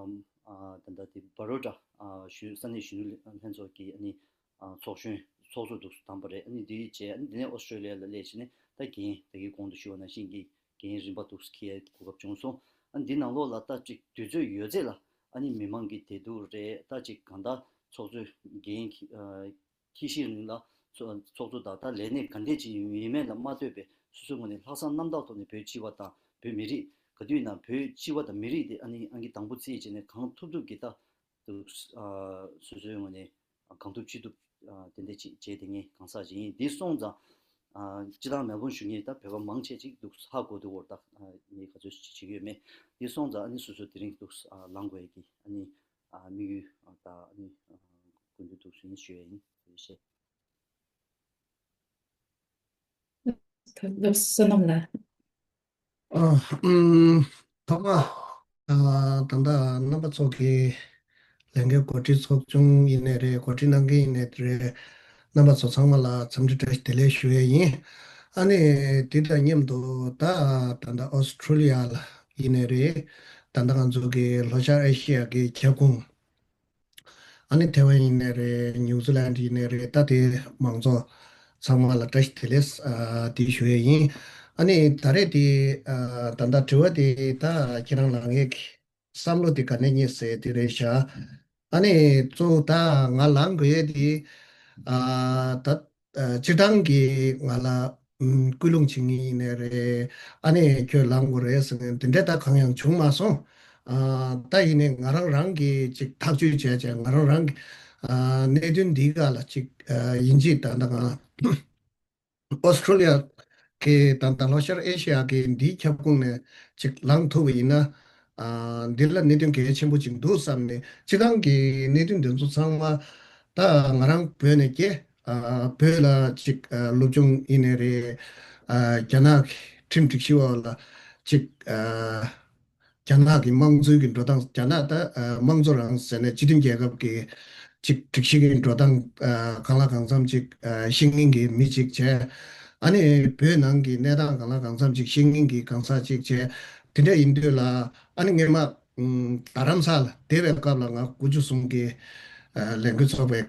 ཨ་ད་ལྟ་དེ་བྷ་རོ་ཌ་ཨ་ཞུ་ས་གནས་གཞོན་ནུ་ལྷན་ཚོགས་ཀྱི་ཨ་ནི་ཨ་ཚོགས་གཞོན་ཚོགས་གཙོ་འདུག་བདམས་པ་རེད། ཨ་ནི་དེའི་རྗེས་ཨ་ནི་དེ་ནས་ཨོ་སི་ཀྲོ་ལི་ཡ་ལ་སླེབས་བྱས་ནས་ད་འགན་ད་གིན་གོང་དུ་ཞུས་པ་ནང་བཞིན་གྱི་འགན་རིམ་པ་འདུག་འཁྱེར་གོ་སྐབས་བྱུང་སོང་། ཨ་ནི་འདི་ནང་ལོགས་ལ་ད་ཅིག་དུས་ཚོད་ཡོད་ཚད་ལ་ཨ་ནི་མི་མང་གི་བདེ་སྡུག་རེད། ད་ཅིག་གང་ལྟར་ཚོགས་གཙོའི་འགན་འཁྱེར་ཨ་འཁྱེར་ཤེས་རིང་ལ་ཚོགས་ཚོགས་གཙོ་དང་ད་ལས་གནས་ག་འདྲས་ཅིག་ཡིན་མིན་ལ་མ་ལྟོས་པའི་སོ་སོའི་ངོས་ནས་ལྷག་བསམ་རྣམ་དག་ཐོག་ནས་བོད་སྤྱི་པ་དང་བོད་མི་རིགས། ག་དུས་ཡིན་ན་བོད་སྤྱི་པ་དང་མི་རིགས་དེ་ཨ་ནི་ཨང་ཀི་དང་པོ་རྩིས་བྱས་ནས་གང་ཐུབ་ཐུབ་ཀྱིས་ད་དུ་ཨ་སོ་སོའི་ངོས་ནས་གང་ཐུབ་ཅི་ཐུབ་ཨ་དེ་འདྲས་ཅིག་བྱས་ཏེ་ངས་གང་ཟག་ཅིག་ཡིན། འདི་སོང་ཙང་ཨ་སྤྱི་བཏང་མེལ་བོན་བཞུགས་མཁན་ད་བོད་པ་མང་ཆེ་ཅིག་འདུག་ཧ་གོ་འདུག་འོར་ད་ཨ་ངས་ག་ཚོད་ཅིག་བྱེད་ཀྱི་ཡོད་མེད། འདི་སོང་ཙང་ཨ་ནི་སོ་སོ་དེ་རིང་འདུག་ཨ་ལངས་དགོས་ཡ་གི་ཨ་ནི་ཨ་དམིགས་ཡུལ་ཨ་ད་ཨ་ནི་ཨ་སྐུ་མདུན་འདུག་ཡིན་ཞུ་ཡ་ཡིན། ཞེས། བསོད་ནམས་ལགས། ཨ་ཨམ་ཐོག་མ་ཨ་ད་ལྟ་རྣམ་པ་ཚོ་གི་ལས་འགན་འགོ་ཁྲིད་ཚོགས་ཆུང་ཡིན་ནའི་རེད། འགོ་ཁྲིད་གནང་མཁན་ཡིན་ནའི་རེད། རྣམ་པ་ཚོ་ཚང་མ་ལ་འཚམས་འདྲི་བཀྲ་ཤིས་བདེ་ལེགས་ཞུ་ཡས་ཡིན། ཨ་ནི་དེ་དང་མཉམ་དུ་ད་ད་ལྟ་ཨོ་སི་ཁྲུ་ལི་ཡ་ལ་ཡིན་ནའི་རེད། ད་ལྟ་ང་ཚོ་གི་ལྷོ་ཤར་ཨེ་ཤི་ཡ་གི་ཁྱབ་ཁོངས། ཨ་ནི་ཐེ་ཝན་ཡིན་ནའི་རེད། ནིའུ་ཛི་ལན་ཡིན་ནའི་རེད། ད་དེ་མང་ཚོགས་ཚང་མ་ལ་བཀྲ་ཤིས་བདེ་ལེགས་ཨ་དེ་ཞུ་ཡས་ཡིན། ཨ་ནི་ད་རེས་དེ་ཨ་ད་ལྟ་དྲི་བ་དེ་ད་ཁྱེད་རང་ལ་ངས་བསམ་བློ་དེ་ག་ནས་རྙེད་ཟེར་དེ་རེད་ཤག་ཨ་ནི་གཙོ་བོ་ད་ང་ལངས་དགོས་ཡས་དེ་ཨ་ད་ཨ་སྤྱིར་བཏང་གི་ང་ལ་ཨམ་སྐུལ་སློང་བྱེད་མཁན་ཡིན་ནའི་རེད། ཨ་ནི་ཁྱོད་ལངས་དགོས་རེད་ཟེར་མཁན་དེ་འདྲ་ད་གང་ཡང་བྱུང་མ་སོང་། ཨ་ད་ཡིན་ནའི་ང་རང་རང་གིས་ཅིག་ཐག་གཅོད་བྱས་བྱས་ང་རང་རང་གི་ཨ་གནད་དོན་འདིའི་སྒང་ལ་ཅིག་ཨ་ཡིན་གཅིག་ད་ལྟ་ང་ཨོ་སི་ཁྲུ་ལི་ཡ་གི་ད་ལྟ་ལྷོ་ཤར་ཨེ་ཤི་ཡ་གི་འདིའི་ཁྱབ་ཁོངས་ནས་ཅིག་ལངས་ཐུབ་པ་ཡིན་ན། ཨ་འདི་ལ་གནད་དོན་གལ་ཆེན་པོ་ཅིག་འདུག་བསམ་ནས་སྤྱིར་བཏང་གི་གནད་དོན་འདི་ཚོ་ཚང་མ་ད་ང་རང་བོད་ནས་སྐྱེས། ཨ་བོད་ལ་ཅིག་ཨ་སློབ་སྦྱོང་ཡིན་ནའི་རེད། ཨ་རྒྱ་ནག་གི་ཁྲིམས་སྒྲིག་གཞི་འོག་ལ་ཅིག་ཨ་རྒྱ་ནག་གི་དམངས་གཙོའི་གི་འགྲོ་སྟངས། རྒྱ་ནག་ད་ཨ་དམངས་གཙོ་རང་ཟེར་ནས་སྤྱི་མཐུན་རྒྱལ་ཁབ་ཀྱི་ཅིག་སྒྲིག་གཞི་གི་འགྲོ་སྟངས་ཨ་གང་ལ་གང་འཚམ་ཅིག་ཨ་ཤེས་མཁན་གྱི་མི་ཅིག་བྱས། ཨ་ནི་བོད་ནང་གི་གནས་སྟངས་གང་ལ་གང་འཚམ་ཅིག་ཤེས་མཁན་གྱི་གང་ཟག་ཅིག་བྱས། དེ་འདྲ་ཡིན་དུས་ལ་ཨ་ནི་སྔོན་མ་ཨམ་རྡ་རམ་ས་ལ་བསྡད་པའི་སྐབས་ལ་ང་དགུ་བཅུ་གསུམ་གྱི་ཨ་ལས་འགུལ་ཚོགས་པའི་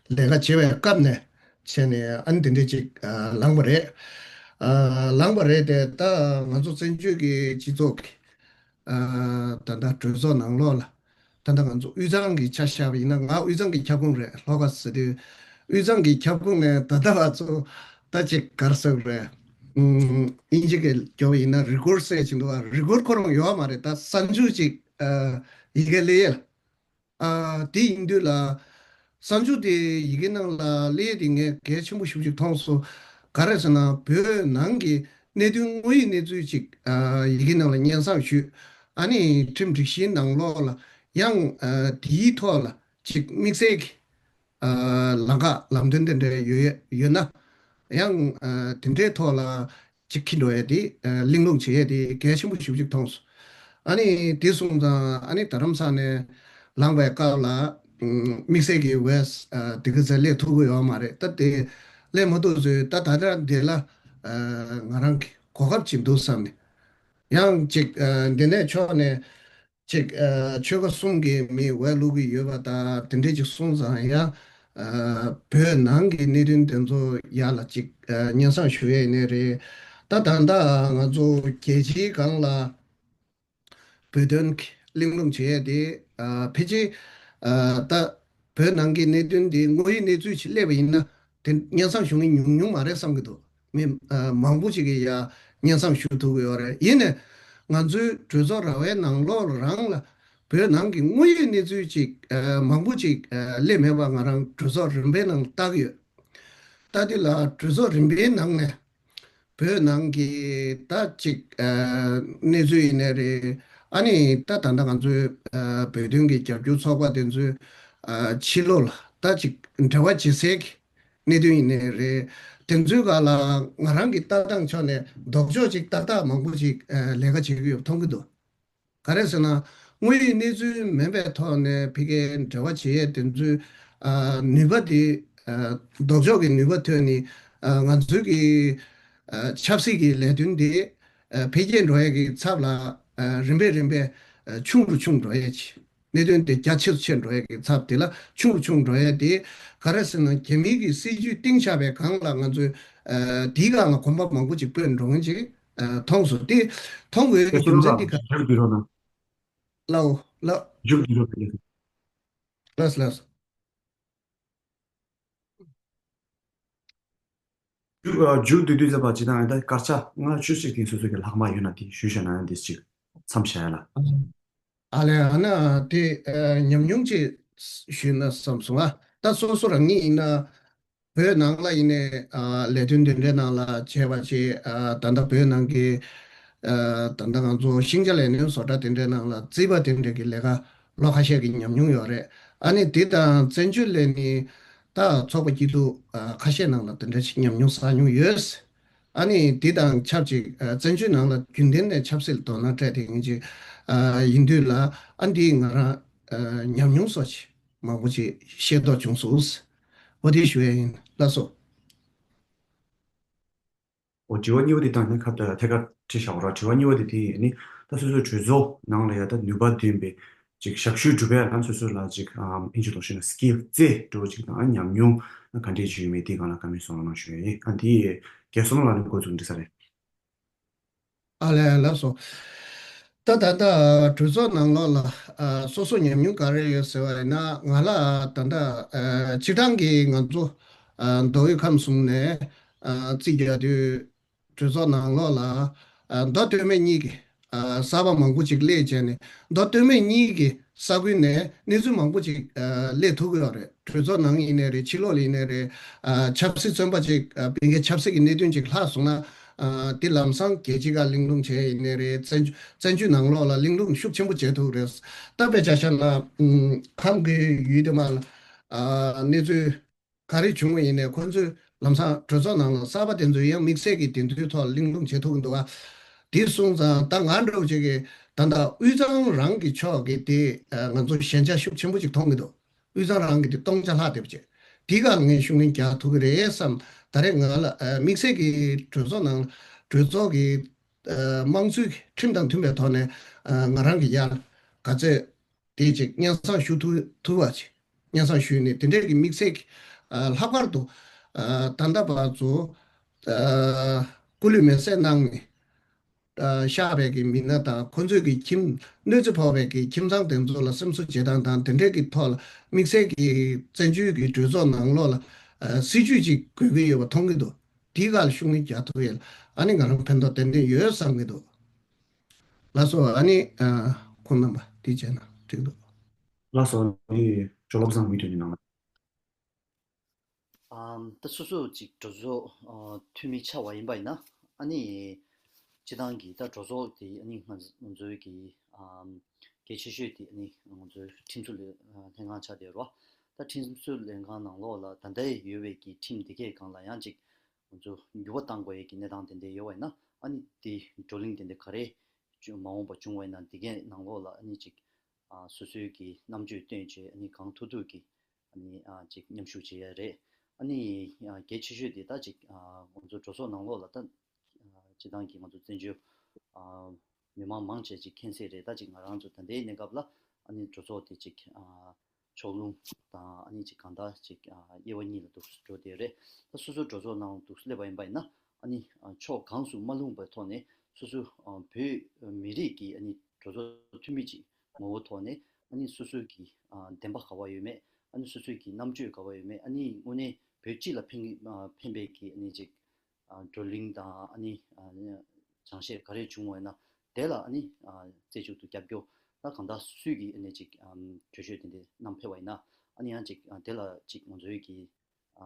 ལས་ཀ་བྱེད་པའི་སྐབས་ནས་བྱས་ནས་ཨ་ནི་དེ་འདྲ་ཅིག་ཨ་ལངས་པ་རེད། ཨ་ལངས་པ་རེད་དེ་ད་ང་ཚོ་བཙན་བྱོལ་གྱི་སྤྱི་ཚོགས་ཀྱི་ཨ་ད་ལྟ་གྲོས་ཚོགས་ནང་ལོགས་ལ་ད་ལྟ་ང་ཚོ་དབུས་གཙང་གི་ཆ་བཞག་པ་ཡིན་ན། ང་དབུས་གཙང་གི་ཁྱབ་ཁོངས་རེད། ལྷོ་ཁ་ཟེར་དུས་དབུས་གཙང་གི་ཁྱབ་ཁོངས་ནས་ད་ལྟ་བར་ཚོ་ད་ཅིག་ག་རེ་ཟེར་དགོས་རེད། ཨུམ་དབྱིན་ཇི་གི་སྐྱོ་བ་ཡིན་ན་རི་ཀོཌ་ཟེར་གྱི་འདུག་ག་རི་ཀོཌ་ཁོ་རང་ཡོད་མ་རེད། ད་གསར་འཇུག་ཅིག་ཨ་ཡི་གེ་ལས་ཡས་ལ། ཨ་དེ་ཡིན་དུས་ལ་གསར་འཇུག་དེ་ཡི་གེ་ནང་ལ་སླེབས་དེ་ངས་གལ་ཆེན་པོ་ཞེ་པོ་ཅིག་མཐོང་སོང་། ག་རེ་ཟེར་ན་བོད་ནང་གི་གནད་དོན་དངོས་ཡོད་གནས་ཚུལ་ཅིག་ཨ་ཡི་གེ་ནང་ལ་སྙན་སེང་ཞུས། ཨ་ནི་ཁྲིམས་སྒྲིག་གཞིའི་ནང་ལོགས་ལ་ཡང་ཨ་དེའི་ཐོག་ལ་ཅིག་དམིགས་བསལ་གྱི་ཨ་ལམ་ཁ་ལམ་སྟོན་དེ་འདྲ་ཡོད་ཡོད་ན་ཡང་ཨ་དེ་འདྲའི་ཐོག་ལ་ཅིག་འཁྱེར་འགྲོ་ཡས་དེ་ཨ་གླེང་སློང་བྱེད་ཡས་དེ་གལ་ཆེན་པོ་ཞེ་པོ་ཅིག་མཐོང་སོང་། ཨ་ནི་དེ་སོང་ཙང་ཨ་ནི་རྡ་རམ་ས་ནས་ལངས་པའི་སྐབས་ལ་ཨམ་དམིགས་བསལ་གྱི་ཝེ་སི་ཨ་དེ་ག་ཚོད་སླེབས་ཐུབ་ཀྱི་ཡོད་མ་རེད། ད་དེ་སླེབས་མ་ཐུབ་ཚོད་ད་ད་ལྟ་འདི་ལ་ཨ་ང་རང་གི་གོ་སྐབས་ཅིག་འདུག་བསམ་ནས་ཡང་ཅིག་ཨ་འདི་ནས་ཕྱོགས་ནས་ཅིག་ཨ་ཆོལ་ཁ་གསུམ་གྱི་མི་འོས་བླུག་གི་ཡོད་པ་དང་དེ་འདྲས་ཅིག་གསུངས་ཙང་ཡང་ ཨ་བོད་ནང་གི་གནད་དོན་དེ་ཚོ་ཡར་ལ་ཅིག་ཨ་སྙན་སེང་ཞུ་ཡས་ཡིན་ནའི་རེད། ད་ད་ལྟ་ང་ཚོ་རྒྱལ་སྤྱིའི་སྒང་ལ་བོད་དོན་གྱི་གླེང་སློང་བྱེད་ཡས་དེ་ཨ་ཕལ་ཆེར་ཨ་ད་བོད་ནང་གི་གནད་དོན་དེ་དངོས་ཡོད་གནས་ཚུལ་ཅིག་སླེབས་པ་ཡིན་ན་དེ་སྙན་སེང་ཞུ་མཁན་ཉུང་ཉུང་མ་རེད་བསམ་གྱི་འདུག་མི་ཨ་མང་པོ་ཅིག་གིས་ཡ་སྙན་སེང་ཞུ་ཐུབ་ཀྱི་ཡོད་རེད། ཡིན་ནའི་ང་ཚོའི་གྲོས་ཚོགས་ར་བའི་ནང་ལོགས་རང་ལ་བོད་ནང་གི་དངོས་ཡོད་གནས་ཚུལ་ཅིག་ཨ་མང་པོ་ཅིག་ཨ་སླེབས་མེད་པ་ང་རང་གྲོས་ཚོགས་རིམ་པའི་ནང་ལྟ་གི་ཡོད། ད་དེ་ལ་གྲོས་ཚོགས་རིམ་པའི་ནང་ནས་བོད་ནང་གི་ད་ཅིག་ཨ་གནས་ཚུལ་ཡིན་ནའི་རེད། ཨ་ནི་ད་ད་ལྟ་ང་ཚོའི་ཨ་བོད་དོན་གྱི་རྒྱབ་སྐྱོར་ཚོགས་པ་དེ་ཚོའི་ཨ་ཕྱི་ལོགས་ལ་ད་ཅིག་འབྲེལ་བ་བྱེད་སའི་གི་གནད་དོན་ཡིན་ནའི་རེད། དེ་ཚོའི་སྒང་ལ་ང་རང་གི་ལྟ་སྟངས་ཕྱོགས་ནས་ལྡོག་ཕྱོགས་ཅིག་ཏག་ཏག་མང་པོ་ཅིག་ཨ་ལས་ཀ་བྱེད་ཀྱི་ཡོད་པ་མཐོང་གི་འདུག་ག་རེ་ཟེར་ན། དངོས་ཡོད་གནས་ཚུལ་མིན་པའི་ཐོག་ནས་ཕ་གིའི་འབྲེལ་བ་བྱེད་ཡས་དེ་ཚོའི་ཨ་ནུས་པ་དེ་ཨ་ལྡོག་ཕྱོགས་ཀྱི་ནུས་པ་ཐོན་ནས་ཨ་ང་ཚོའི་གི་ཨ་ཆབ་སྲིད་ཀྱི་ལས་དོན་དེ་ཨ་འཕེལ་རྒྱས་འགྲོ་ཡས་ཀྱི་ཚབ་ལ་ཨ་རིམ་པས་རིམ་པས་ཨ་ཆུང་རུ་ཆུང་འགྲོ་ཡས་ཀྱི་གནད་དོན་དེ་རྒྱ་ཆེ་རུ་ཆེ་འགྲོ་ཡས་ཀྱི་ཚབ་དེ་ལ་ཆུང་རུ་ཆུང་འགྲོ་ཡས་དེ་ག་རེ་ཟེར་ན། རྒྱ་མིའི་གི་སྲིད་ཇུས་བཏིང་བཞག་པའི་སྒང་ལ་ང་ཚོས་ཨ་དེའི་སྒང་ལ་གོམ་པ་མང་པོ་ཅིག་སྤོས་འགྲོ་མཁན་ཅིག་ཨ་མཐོང་སོང་། དེ་མཐོང་དགོས་ཀྱི་རྒྱུ་མཚན་དེ་ག་རེ། མཇུག་བསྡུ་རོགས་གནང་། ལའོ་ལ། མཇུག་བསྡུ་རོགས་གནང་། ལགས་ལགས། མཇུག་ཨ་མཇུག་བསྡུ་དུས་ཙམ་པ་ཇི་ལྟར་ཡང་ད་སྐར་ཆ་ལྔ་བཅུ་ཞིག་དེ་སོ་སོ་གི་ལྷག་མ་ཡོད་ན་དེ་ཞུས་བྱས་ན་ཡང་དེ་ཅིག་མཚམས་བཞག་ཡ་ལ། ཨ་ལས་ཨ་ན་དེ་ཨ་ཉམས་མྱོང་ཅིག་ཞུས་ན་བསམ་སོང་ཨ། ད་སོ་སོ་རང་ཉིད་ཡིན་ན། བོད་ནང་ལ་ཡིན་ནའི་ཨ་ལས་དོན་དེ་འདྲའི་ནང་ལ་བྱས་པ་བྱས། ཨ་ད་ལྟ་བོད་ནང་གི་ཨ་ད་ལྟ་ང་ཚོ་ཤིང་བྱ་ལས་སྣོན་བཟོ་གྲྭ་དེ་འདྲའི་ནང་ལ་རྩིས་པ་དེ་འདྲའི་གི་ལས་ཀ་ལོ་ཁ་ཤས་ཀྱི་ཉམས་མྱོང་ཡོད་རེད། ཨ་ནི་དེ་དང་བཙན་བྱོལ་ལ་ནི་ད་ཚོགས་པ་སྐྱིད་སྡུག་ཨ་ཁ་ཤས་ནང་ལ་དེ་འདྲ་ཞིག་ཉམས་མྱོང་བསགས་མྱོང་ཡོད། ཨ་ནི་དེ་དང་ཆབས་ཅིག་ཨ་བཙན་བྱོལ་ནང་ལ་རྒྱུན་ལྡན་ནས་ཆབ་སྲིད་ལ་དོ་སྣང་སྤྲད་དེ་ཡིན་ཅིག་ཨ་ཡིན་དུས་ལ་ཨ་འདི་ང་རང་ཨ་ཉམས་མྱོང་སོགས་ཅིག་མང་པོ་ཅིག་ཤེས་རྟོགས་བྱུང་སོང་། འོ་དེ་ཞུ་ཡ་ཡིན། ལགས་སོ། འོ་དྲི་བ་གཉིས་པ་དེ་དང་ནི་ཁ་ཐད་ཀར་དྲིས་བཞག་པ་ར། དྲི་བ་གཉིས་པ་དེ་དེ་ནི་ད་སོ་སོའི་གྲོས་ཚོགས་ནང་ལ་ཡ་ད་ནུས་པ་ལྡན་པའི་ཅིག་ཞབས་ཞུ་སྒྲུབ་ཡ་ལ་སོ་སོ་ལ་ཅིག་ཨིན་ཇི་ཐོག་ཤོད་ན་སི་ཀིལ་རྩལ་འགྲོ་ཅིག་དང་ཉམས་མྱོང་ག་འདྲས་ཅིག་ཡོད་མེད་དེ་སྒང་ལ་བཀའ་མོལ་གསུང་རོགས་གནང་ཞུ་ཡ་ཡིན། ཨ་དེ་རྒྱལ་སྲུང་ལ་ནི་འགོ་འཛུགས་འདྲི་ས་རེད། ཨ་ལས་ལགས་སོ། ད་ད་ལྟ་གྲོས་ཚོགས་ནང་ལོགས་ལ་ཨ་སོ་སོ་ཉམས་མྱོང་ག་རེ་ཡོད་ཟེར་བ་ཡིན་ན། ང་ལ་ད་ལྟ་ཨ་སྤྱིར་བཏང་གི་ང་ཚོ་ཨ་མདོ་དབུས་ཁམས་གསུམ་ནས་ཨ་རྩིས་རྒྱག་དུས་གྲོས་ཚོགས་ནང་ལོགས་ལ་ཨ་མདོ་སྟོད་སྨད་གཉིས་ཀྱི་ཨ་གསར་པ་མང་པོ་ཅིག་སླེབས་བྱས་ནས། མདོ་སྟོད་སྨད་གཉིས་ཀྱི་ས་ཁུལ་ནས་གནས་ཚུལ་མང་པོ་ཅིག་ཨ་སླེབས་ཐུབ་ཀྱི་ཡོད་རེད། གྲོས་ཚོགས་ནང་ཡིན་ནའི་རེད། ཕྱི་ལོགས་ལ་ཡིན་ནའི་རེད། ཨ་ཆབ་སྲིད་བཙོན་པ་ཅིག་ཨ་བོད་ཀྱི་ཆབ་སྲིད་ཀྱི་གནད་དོན་ཅིག་ལྷག་སོང་ན། ཨ་དེ་ལམ་སང་རྒྱལ་སྤྱིའི་ཁ་གླེང་སློང་བྱས་ཡིན་ནའི་རེད། བཙན་བཙན་བྱོལ་ནང་ལོགས་ལ་གླེང་སློང་ཤུགས་ཆེན་པོ་བྱེད་ཐུབ་རེད། ད་དཔེ་ཆ་བཞག་ན་ཨམ་ཁམས་ཀྱི་ཡུལ་དེ་མ་ལ་ཨ་གནས་ཚུལ་ག་རེ་བྱུང་བ་ཡིན་ནའི་ཁོ་ཚོས་ལམ་སང་གྲོས་ཚོགས་ནང་ལ་གསར་པ་དེ་ཚོས་ཡང་དམིགས་བསལ་གྱི་དེ་ཚོའི་ཐོག་གླེང་སློང་བྱེད་ཐུབ་ཀྱི་འདུག་ག་དེ་སོང་ཙང་ད་ང་འདྲ་བོ་ཅིག་གིས་ད་ལྟ་དབུས་གཙང་རང་གི་ཕྱོགས་ཀྱི་དེ་ཨ་ང་ཚོ་ཞན་ཆ་ཤུགས་ཆེན་པོ་ཅིག་མཐོང་གི་འདུག་དབུས་གཙང་རང་གི་དེ་སྟོང་ཆ་ལྷག་བསྡད་པ་བྱས། དེའི་སྒང་ལ་ངས་ཤུགས་སྣོན་རྒྱག་ཐུབ་ཀྱི་རེད་བསམ། ད་རེས་ང་ལ་ཨ་དམིགས་བསལ་གྱི་གྲོས་ཚོགས་ནང་གྲོས་ཚོགས་ཀྱི་ཨ་དམངས་གཙོའི་ཁྲིམས་དང་མཐུན་པའི་ཐོག་ནས་ཨ་ང་རང་གི་ཡར་ག་ཚོད་དེ་ཅིག་སྙན་སེང་ཞུ་ཐུབ་ཐུབ་པ་ཅིག་སྙན་སེང་ཞུས་ནས། དེ་འདྲས་ཀྱི་དམིགས་བསལ་གྱི་ཨ་ལྷག་པར་དུ་ཨ་ད་ལྟ་བར་དུ་ཨ་སྐུ་ལུས་མེར་སྲེག་གནང་ནས། ཨ་གཤེགས་པའི་གི་མི་སྣ་དང་ཁོ་ཚོའི་གི་ཁྱིམ་གནོད་འཚེ་ཕོག་པའི་གི་ཁྱིམ་ཚང་དེ་ཚོ་ལ་སེམས་གསོ་བྱེད་སྟངས་དང་དེ་འདྲའི་གི་ཐོག་ལ་དམིགས་བསལ་གྱི་བཙན་བྱོལ་གྱི་གྲོས་ཚོགས་ནང་ལོགས་ལ་ཨ་སྲིད་ཇུས་ཅིག་དགོས་ཀྱི་ཡོད་པ་མཐོང་གི་འདུག་དེའི་སྒང་ལ་ཤུགས་སྣོན་རྒྱག་ཐུབ་ཡས་ལ་ཨ་ནི་ང་རང་ཕན་ཐོགས་ཏན་ཏན་ཡོད་བསམ་གྱི་འདུག་ལགས་སོ། ཨ་ནི་ཨ་ཁོང་རྣམ་པ་དེ་བྱས་ན་འགྲིག་འདུག་ལགས་སོ། ཨ་ནི་ཇོ་བློ་བཟང་མི་དོན་གྱི་ནང་ལ། ཨམ་ད་སོ་སོ་ཅིག་གྲོས་ཚོགས་ཨ་འཐུས་མི་ཆགས་པ་ཡིན་པ་ཡིན་ན། ཨ་ནི་སྤྱི་བཏང་གི་ད་གྲོས་ཚོགས་དེ་ཨ་ནི་ང་ང་ཚོའི་གི་ཨམ་གལ་ཆེ་ཤོས་དེ་ཨ་ནི་ང་ཚོའི་ཁྲིམས་བཟོ་ལས་ཨ་ལྷན་ཁང་ཆགས་བསྡད་རོ། ད་ཁྲིམས་བཟོ་ལྷན་ཁང་ནང་ལོགས་ལ་ད་ལྟ་ཡོད་པའི་གི་ཁྲིམས་དེ་གའི་སྒང་ལ་ཡང་ཅིག་ང་ཚོ་འགྱུར་བ་གཏང་དགོས་ཡས་ཀྱི་གནས་སྟངས་དེ་འདྲ་ཡོད་པ་ཡིན་ན། ཨ་ནི་དེ་བགྲོ་གླེང་དེ་འདྲ་ག་རེ་བྱུང་མ་འོངས་པ་བྱུང་བ་ཡིན་ན་དེ་གའི་ནང་ལོགས་ལ་ཨ་ནི་ཅིག་ཨ་སོ་སོའི་གི་རྣམ་དཔྱོད་བཏོན་བྱས་ཨ་ནི་གང་ཐུབ་ཐུབ་ཀྱིས་ཨ་ནི་ཨ་ཅིག་མཉམ་ཞུགས་བྱེད་ཡ་རེད། ཨ་ནི་ཨ་གལ་ཆེ་ཤོས་དེ་ད་ཅིག་ཨ་ང་ཚོ་གྲོས་ཚོགས་ནང་ལོགས་ལ་ད་ཨ་སྤྱི་བཏང་གི་ང་ཚོ་བཙན་བྱོལ་ཨ་མི་མང་མང་ཆེ་ཅིག་མཁྱེན་གསལ་རེད། ད་ཅིག་ང་རང་ཚོ་ད་ལྟའི་གནས་སྐབས་ལ་ཨ་ནི་གྲོས་ཚོགས་དེ་ཅིག་ཨ་ ཕྱོགས་ལྷུང་དང་ཨ་ནི་ཅིག་གང་ལྟར་ཅིག་ཨ་དབྱེ་བ་གཉིས་ལ་འདུག་འགྲོ་བསྡད་རེད། ད་སོ་སོ་གྲོས་ཚོགས་ནང་འདུག་སླེབས་པ་ཡིན་པ་ཡིན་ན་ཨ་ནི་ཨ་ཕྱོགས་གང་སུ་མ་ལྷུང་པའི་ཐོག་ནས་སོ་སོ་ཨ་བོད་མི་རིགས་ཀྱི་ཨ་ནི་གྲོས་ཚོགས་འཐུས་མི་ཅིག་ངོ་བོ་ཐོག་ནས་ཨ་ནི་སོ་སོའི་གི་ཨ་བདེན་པ་ག་བ་ཡོད་མེད། ཨ་ནི་སོ་སོའི་གི་རྣམ་དཔྱོད་ག་བ་ཡོད་མེད། ཨ་ནི་དངོས་གནས་བོད་སྤྱི་ལ་ཕན་ཨ་ཕན་པའི་གི་ཨ་ནི་ཅིག་ཨ་བགྲོ་གླེང་དང་ཨ་ནི་ཨ་སྦྱང་བཤད་ག་རེ་བྱུང་བ་ཡིན་ན་དེ་ལ་ཨ་ནི་ཨ་རྩེ་གཅིག་ཏུ་རྒྱབ་སྐྱོར། ད་གང་ལྟར་སུས་ཀྱིས་ཨ་ནི་ཅིག་ཨམ་གྲོས་ཆོད་དེ་འདྲ་བསྣམས་ཕེབས་པ་ཡིན་ན་ཨ་ནི་ཡང་ཅིག་ཨ་དེ་ལ་ཅིག་ང་ཚོའི་གི་ཨ་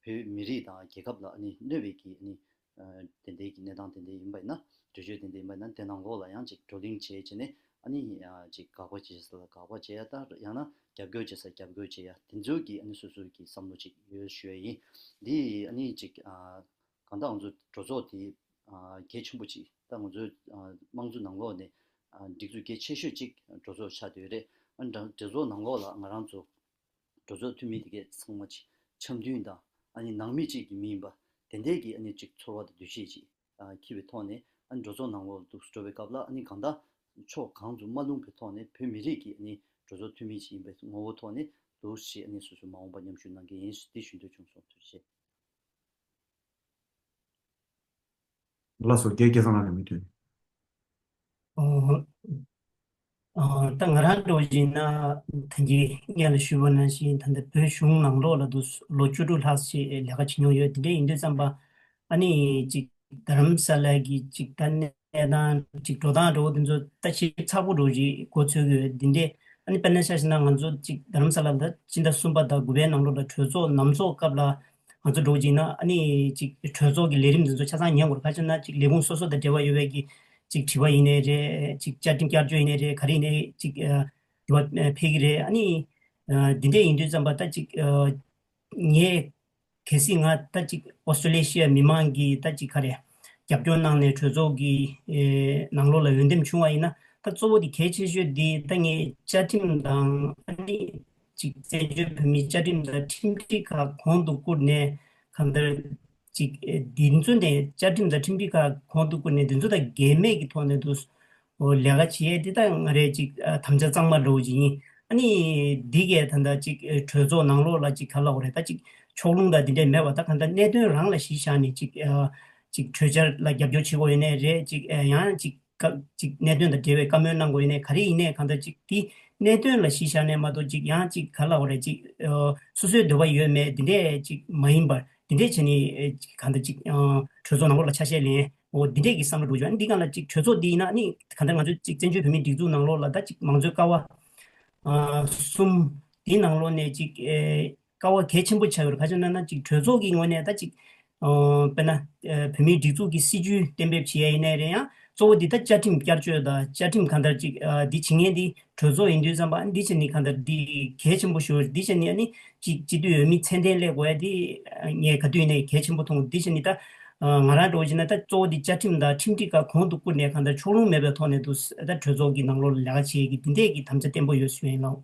བོད་མི་རིགས་དང་རྒྱལ་ཁབ་ལ་ཨ་ནི་གནོད་པའི་གི་ཨ་ནི་ཨ་དེ་འདྲའི་གི་གནས་སྟངས་དེ་འདྲ་ཡིན་པ་ཡིན་ན། གྲོས་ཆོད་དེ་འདྲ་ཡིན་པ་ཡིན་ན་དེ་ནང་ལོགས་ལ་ཡང་ཅིག་བགྲོ་གླེང་བྱས་བྱས་ནས་ཨ་ནི་ཨ་ཅིག་དགག་པ་བྱེད་ས་ལ་དགག་པ་བྱེད་ཡ་དང་ཡང་ན་རྒྱབ་སྐྱོར་བྱེད་ས་རྒྱབ་སྐྱོར་བྱེད་ཡ་དེ་ཚོའི་གི་ཨ་ནི་སོ་སོའི་གི་བསམ་བློ་ཅིག་ཡོད་ཞུ་ཡ་ཡིན། འདི་ཨ་ནི་ཅིག་ཨ། གང་ལྟར་ང་ཚོ་གྲོས་ཚོགས་དེ་ཨ་གལ་ཆེན་པོ་ཅིག་ད་ང་ཚོའི་ཨ་དམངས་གཙོ་ནང་ལོགས་ནས་ཨ་སྒྲིག་འཛུགས་གལ་ཆེ་ཤོས་ཅིག་གྲོས་ཚོགས་ཆགས་བསྡད་ཡོད་རེད། ཨ་ནི་གྲོས་ཚོགས་ནང་ལོགས་ལ་ང་རང་ཚོ་གྲོས་ཚོགས་འཐུས་མི་དེ་གས་ཚང་མ་ཅིག་འཆམ་མཐུན་དང་ཨ་ནི་ནང་མི་གཅིག་གི་མི་ཡིན་པ་དེ་འདྲའི་གི་ཨ་ནི་ཅིག་ཚོར་བ་དང་འདུ་ཤེས་ཅིག་ཨ་འཁྱེར་བའི་ཐོག་ནས་ཨ་ནི་གྲོས་ཚོགས་ནང་ལོགས་ལ་འདུག་འགྲོ་བའི་སྐབས་ལ་ཨ་ནི་གང་ལྟར་ཕྱོགས་གང་དུ་མ་ལྷུང་པའི་ཐོག་ནས་བོད་མི་རིགས་ཀྱི་ཨ་ནི་གྲོས་ཚོགས་འཐུས་མི་ཅིག་ཡིན་པའི་ངོ་བོ་ཐོག་ནས་འདུག་ཞེས་ཨ་ནི་སོ་སོའི་མ་འོངས་པ་མཉམ་ཞུགས་གནང་གི་ཡིན་ཞེས་འདི་ཞུ་འདོད་བྱུང་སོང་། ཐུགས་རྗེ་ཆེ། ལགས་སོ། རྒན་སྐལ་བཟང་ལགས་ནས་མུ་མཐུད། ཨོ། ཨོ། ད་ང་རང་འདྲ་བོ་ཡིན་ན་ད་གིན་སྔོན་ལ་ཞུས་པ་ནང་བཞིན་ད་ལྟ་བོད་གཞུང་ནང་ལོགས་ལ་དུ་ལོ་བཅུ་དྲུག་ལྷག་ཅིག་ལས་ཀ་བྱེད་མྱོང་ཡོད། དེ་འདྲ་ཡིན་དུས་ཙམ་པ་ཨ་ནི་ཅིག་རྡ་རམ་ས་ལ་གི་ཅིག་ད་གནས་སྟངས་ཅིག་འགྲོ་སྟངས་འདྲ་བོ་དེ་ཚོ་ད་ཞིབ་ཚགས་པོ་འདྲ་བོ་ཅིག་མགོ་ཚོད་ཀྱི་ཡོད། དེ་འདྲ་ཨ་ནི་དཔེར་ན་ཆ་བཞག་ན་ང་ཚོ་ཅིག་རྡ་རམ་ས་ལ་ད་ཕྱི་ཟླ་གསུམ་པ་དང་དགུ་པའི་ནང་ལོགས་ལ་གྲོས་ཚོགས་ནམ་ཚོགས་སྐབས་ལ་ང་ཚོ་འགྲོ་གི་ཡིན་ན་ཨ་ནི་ཅིག་གྲོས་ཚོགས་ཀྱི་ལས་རིམ་འདི་ཚོ་ཆ་ཚང་ཉན་དགོས་རེད། ག་ཅི་ན་ཅིག་ལས་ཁུངས་སོ་སོ་དང་འབྲེལ་བ་ཡོད་པའི་གི་ཅིག་དྲི་བ་ཡིན་ནའི་རེད། ཅིག་བཅའ་ཁྲིམས་བསྐྱར་བཅོས་ཡིན་ནའི་རེད། ག་རེ་ཡིན་ནའི་ཅིག་ཨ་དྲི་བ་ཨ་ཕེབས་ཀྱི་རེད། ཨ་ནི་ཨ་འདི་འདྲས་ཡིན་དུས་ཙམ་པ་ད་ཅིག་ཨ་ངས་གལ་སྲིད་ང་ད་ཅིག་ཨོ་སི་ཀྲོ་ལེ་ཤི་ཡ་མི་མང་གིས་ད་ཅིག་ག་རེ་རྒྱབ་སྐྱོར་གནང་ནས་གྲོས་ཚོགས་ཀྱི་ཨེ་ནང་ལོགས་ལ་འོས་འདེམས་བྱུང་བ་ཡིན་ན་ད་གཙོ་བོ་དེ་གལ་ཆེ་ཤོས་དེ་ད་ངས་བཅའ་ཁྲིམས་དང་ཨ་ནི་ཅིག་བཙན་བྱོལ་བོད་མིའི་བཅའ་ཁྲིམས་དང་ཁྲིམས་སྒྲིག་ཁག་གོང་དུ་བཀུར་ནས་གང་ལྟར་ཅིག་ཨེ་འདི་ཚོ་ནས་བཅའ་ཁྲིམས་དང་ཁྲིམས་སྒྲིག་ཁག་གོང་དུ་བཀུར་ནས་འདི་ཚོ་དང་འགལ་མེད་ཀྱི་ཐོག་ནས་འདུག་ཨོ་ལས་ཀ་བྱེད་ཡས་འདི་ད་ང་རའི་ཅིག་ཨ་དམ་བཅའ་གཙང་མ་འདྲ་བོ་ཅིག་ཡིན། ཨ་ནི་འདི་གས་ད་ལྟ་ཅིག་ཨེ་གྲོས་ཚོགས་ནང་ལོགས་ལ་ཅིག་ག་ལབ་དགོས་རེད། ད་ཅིག་ཕྱོགས་ལྷུང་དང་འདི་འདྲས་མེད་པ་ད་གང་ལྟར་གནད་དོན་རང་ལ་གཞི་བཞག་ནས་ཅིག་ཨ་ཅིག་གྲོས་འཆར་ལ་རྒྱབ་སྐྱོར་བྱེད་དགོས་ཡོད་ནའི་རེད། ཅིག་ཨ་ཡང་ཅིག་བཀའ་ཅིག་གནད་དོན་དང་འབྲེལ་བའི་བཀའ་མོལ་གནང་དགོས་ཡོད་ནའི་ག་རེ་ཡིན་ནའི་གང་ལྟར་ཅིག་དེ་གནད་དོན་ལ་གཞི་བཞག་ནས་མ་གཏོགས་ཅིག་ཡང་ཅིག་ག་ལབ་དགོས་རེད། ཅིག་ཨ་སོ་སོའི་འདོད་པ་ཡོད་མེད་འདི་འདྲས་ཅིག་མ་ཡིན་པར་འདི་འདྲས་བྱས་ནས་ཨ་ཅིག་གང་ལྟར་ཅིག་ཨ་གྲོས་ཚོགས་ནང་ལོགས་ལ་ཆ་ཤས་ལེན། འོ་འདི་འདྲས་ཀྱི་བསམ་བློ་འགྲོ་བྱུང་། ཨ་ནི་འདི་གང་ལ་ཅིག་གྲོས་ཚོགས་འདི་ཡིན་ན་ཨ་ནི་གང་ལྟར་ང་ཚོ་ཅིག་བཙན་བྱོལ་བོད་མིའི་སྒྲིག་འཛུགས་ནང་ལོགས་ལ་ད་ཅིག་མང་གཙོའི་ཀ་བ་ཨ་གསུམ་འདི་ནང་ལོགས་ནས་ཅིག་ཨེ་ཀ་བ་གལ་ཆེན་པོ་ཆགས་ཡོད་རེད། ག་ཅི་ན་ན་ཅིག་གྲོས་ཚོགས་ཀྱི་ངོས་ནས་ད་ཅིག་ཨ་དཔེར་ན་ཨ་བོད་མིའི་སྒྲིག་འཛུགས་ཀྱི་སྲིད་བྱུས་གཏན་འབེབས་བྱེད་ཡ་ཡིན་ནའི་རེད། ཡང་གཙོ་བོ་འདི་ད་བཅའ་ཁྲིམས་བསྐྱར་བཅོས་དང་བཅའ་ཁྲིམས་གང་ལྟར་ཅིག་ཨ་འདི་བྱེད་མཁན་འདི་གྲོས་ཚོགས་ཡིན་དུས་ཙམ་པ་འདི་བྱས་ནི་གང་ལྟར་འདི་གལ་ཆེན་པོ་ཞིག་རེད། འདི་བྱས་ནི་ཨ་ནི་ཅིག་སྤྱི་འཐུས་འོས་མི་མཚན་ལྡན་སླེབས་དགོས་ཡ་འདི་ངས་ག་དུས་ནས་གལ་ཆེན་པོ་མཐོང་། འདི་བྱས་ནི་ད་ང་རང་འདྲ་བོ་བྱས་ན་ད་གཙོ་བོ་འདི་བཅའ་ཁྲིམས་དང་ཁྲིམས་སྒྲིག་ཁག་གོང་དུ་བཀུར་ནས་གང་ལྟར་ཕྱོགས་ལྷུང་མེད་པའི་ཐོག་ནས་འདུག་ད་གྲོས་ཚོགས་ཀྱི་ནང་ལོགས་ལ་ལས་ཀ་བྱེད་ཀྱི་འདི་འདྲས་ཀྱི་དམ་བཅའ་བརྟན་པོ་ཡོད་ཞུ་ཡིན་ལགས།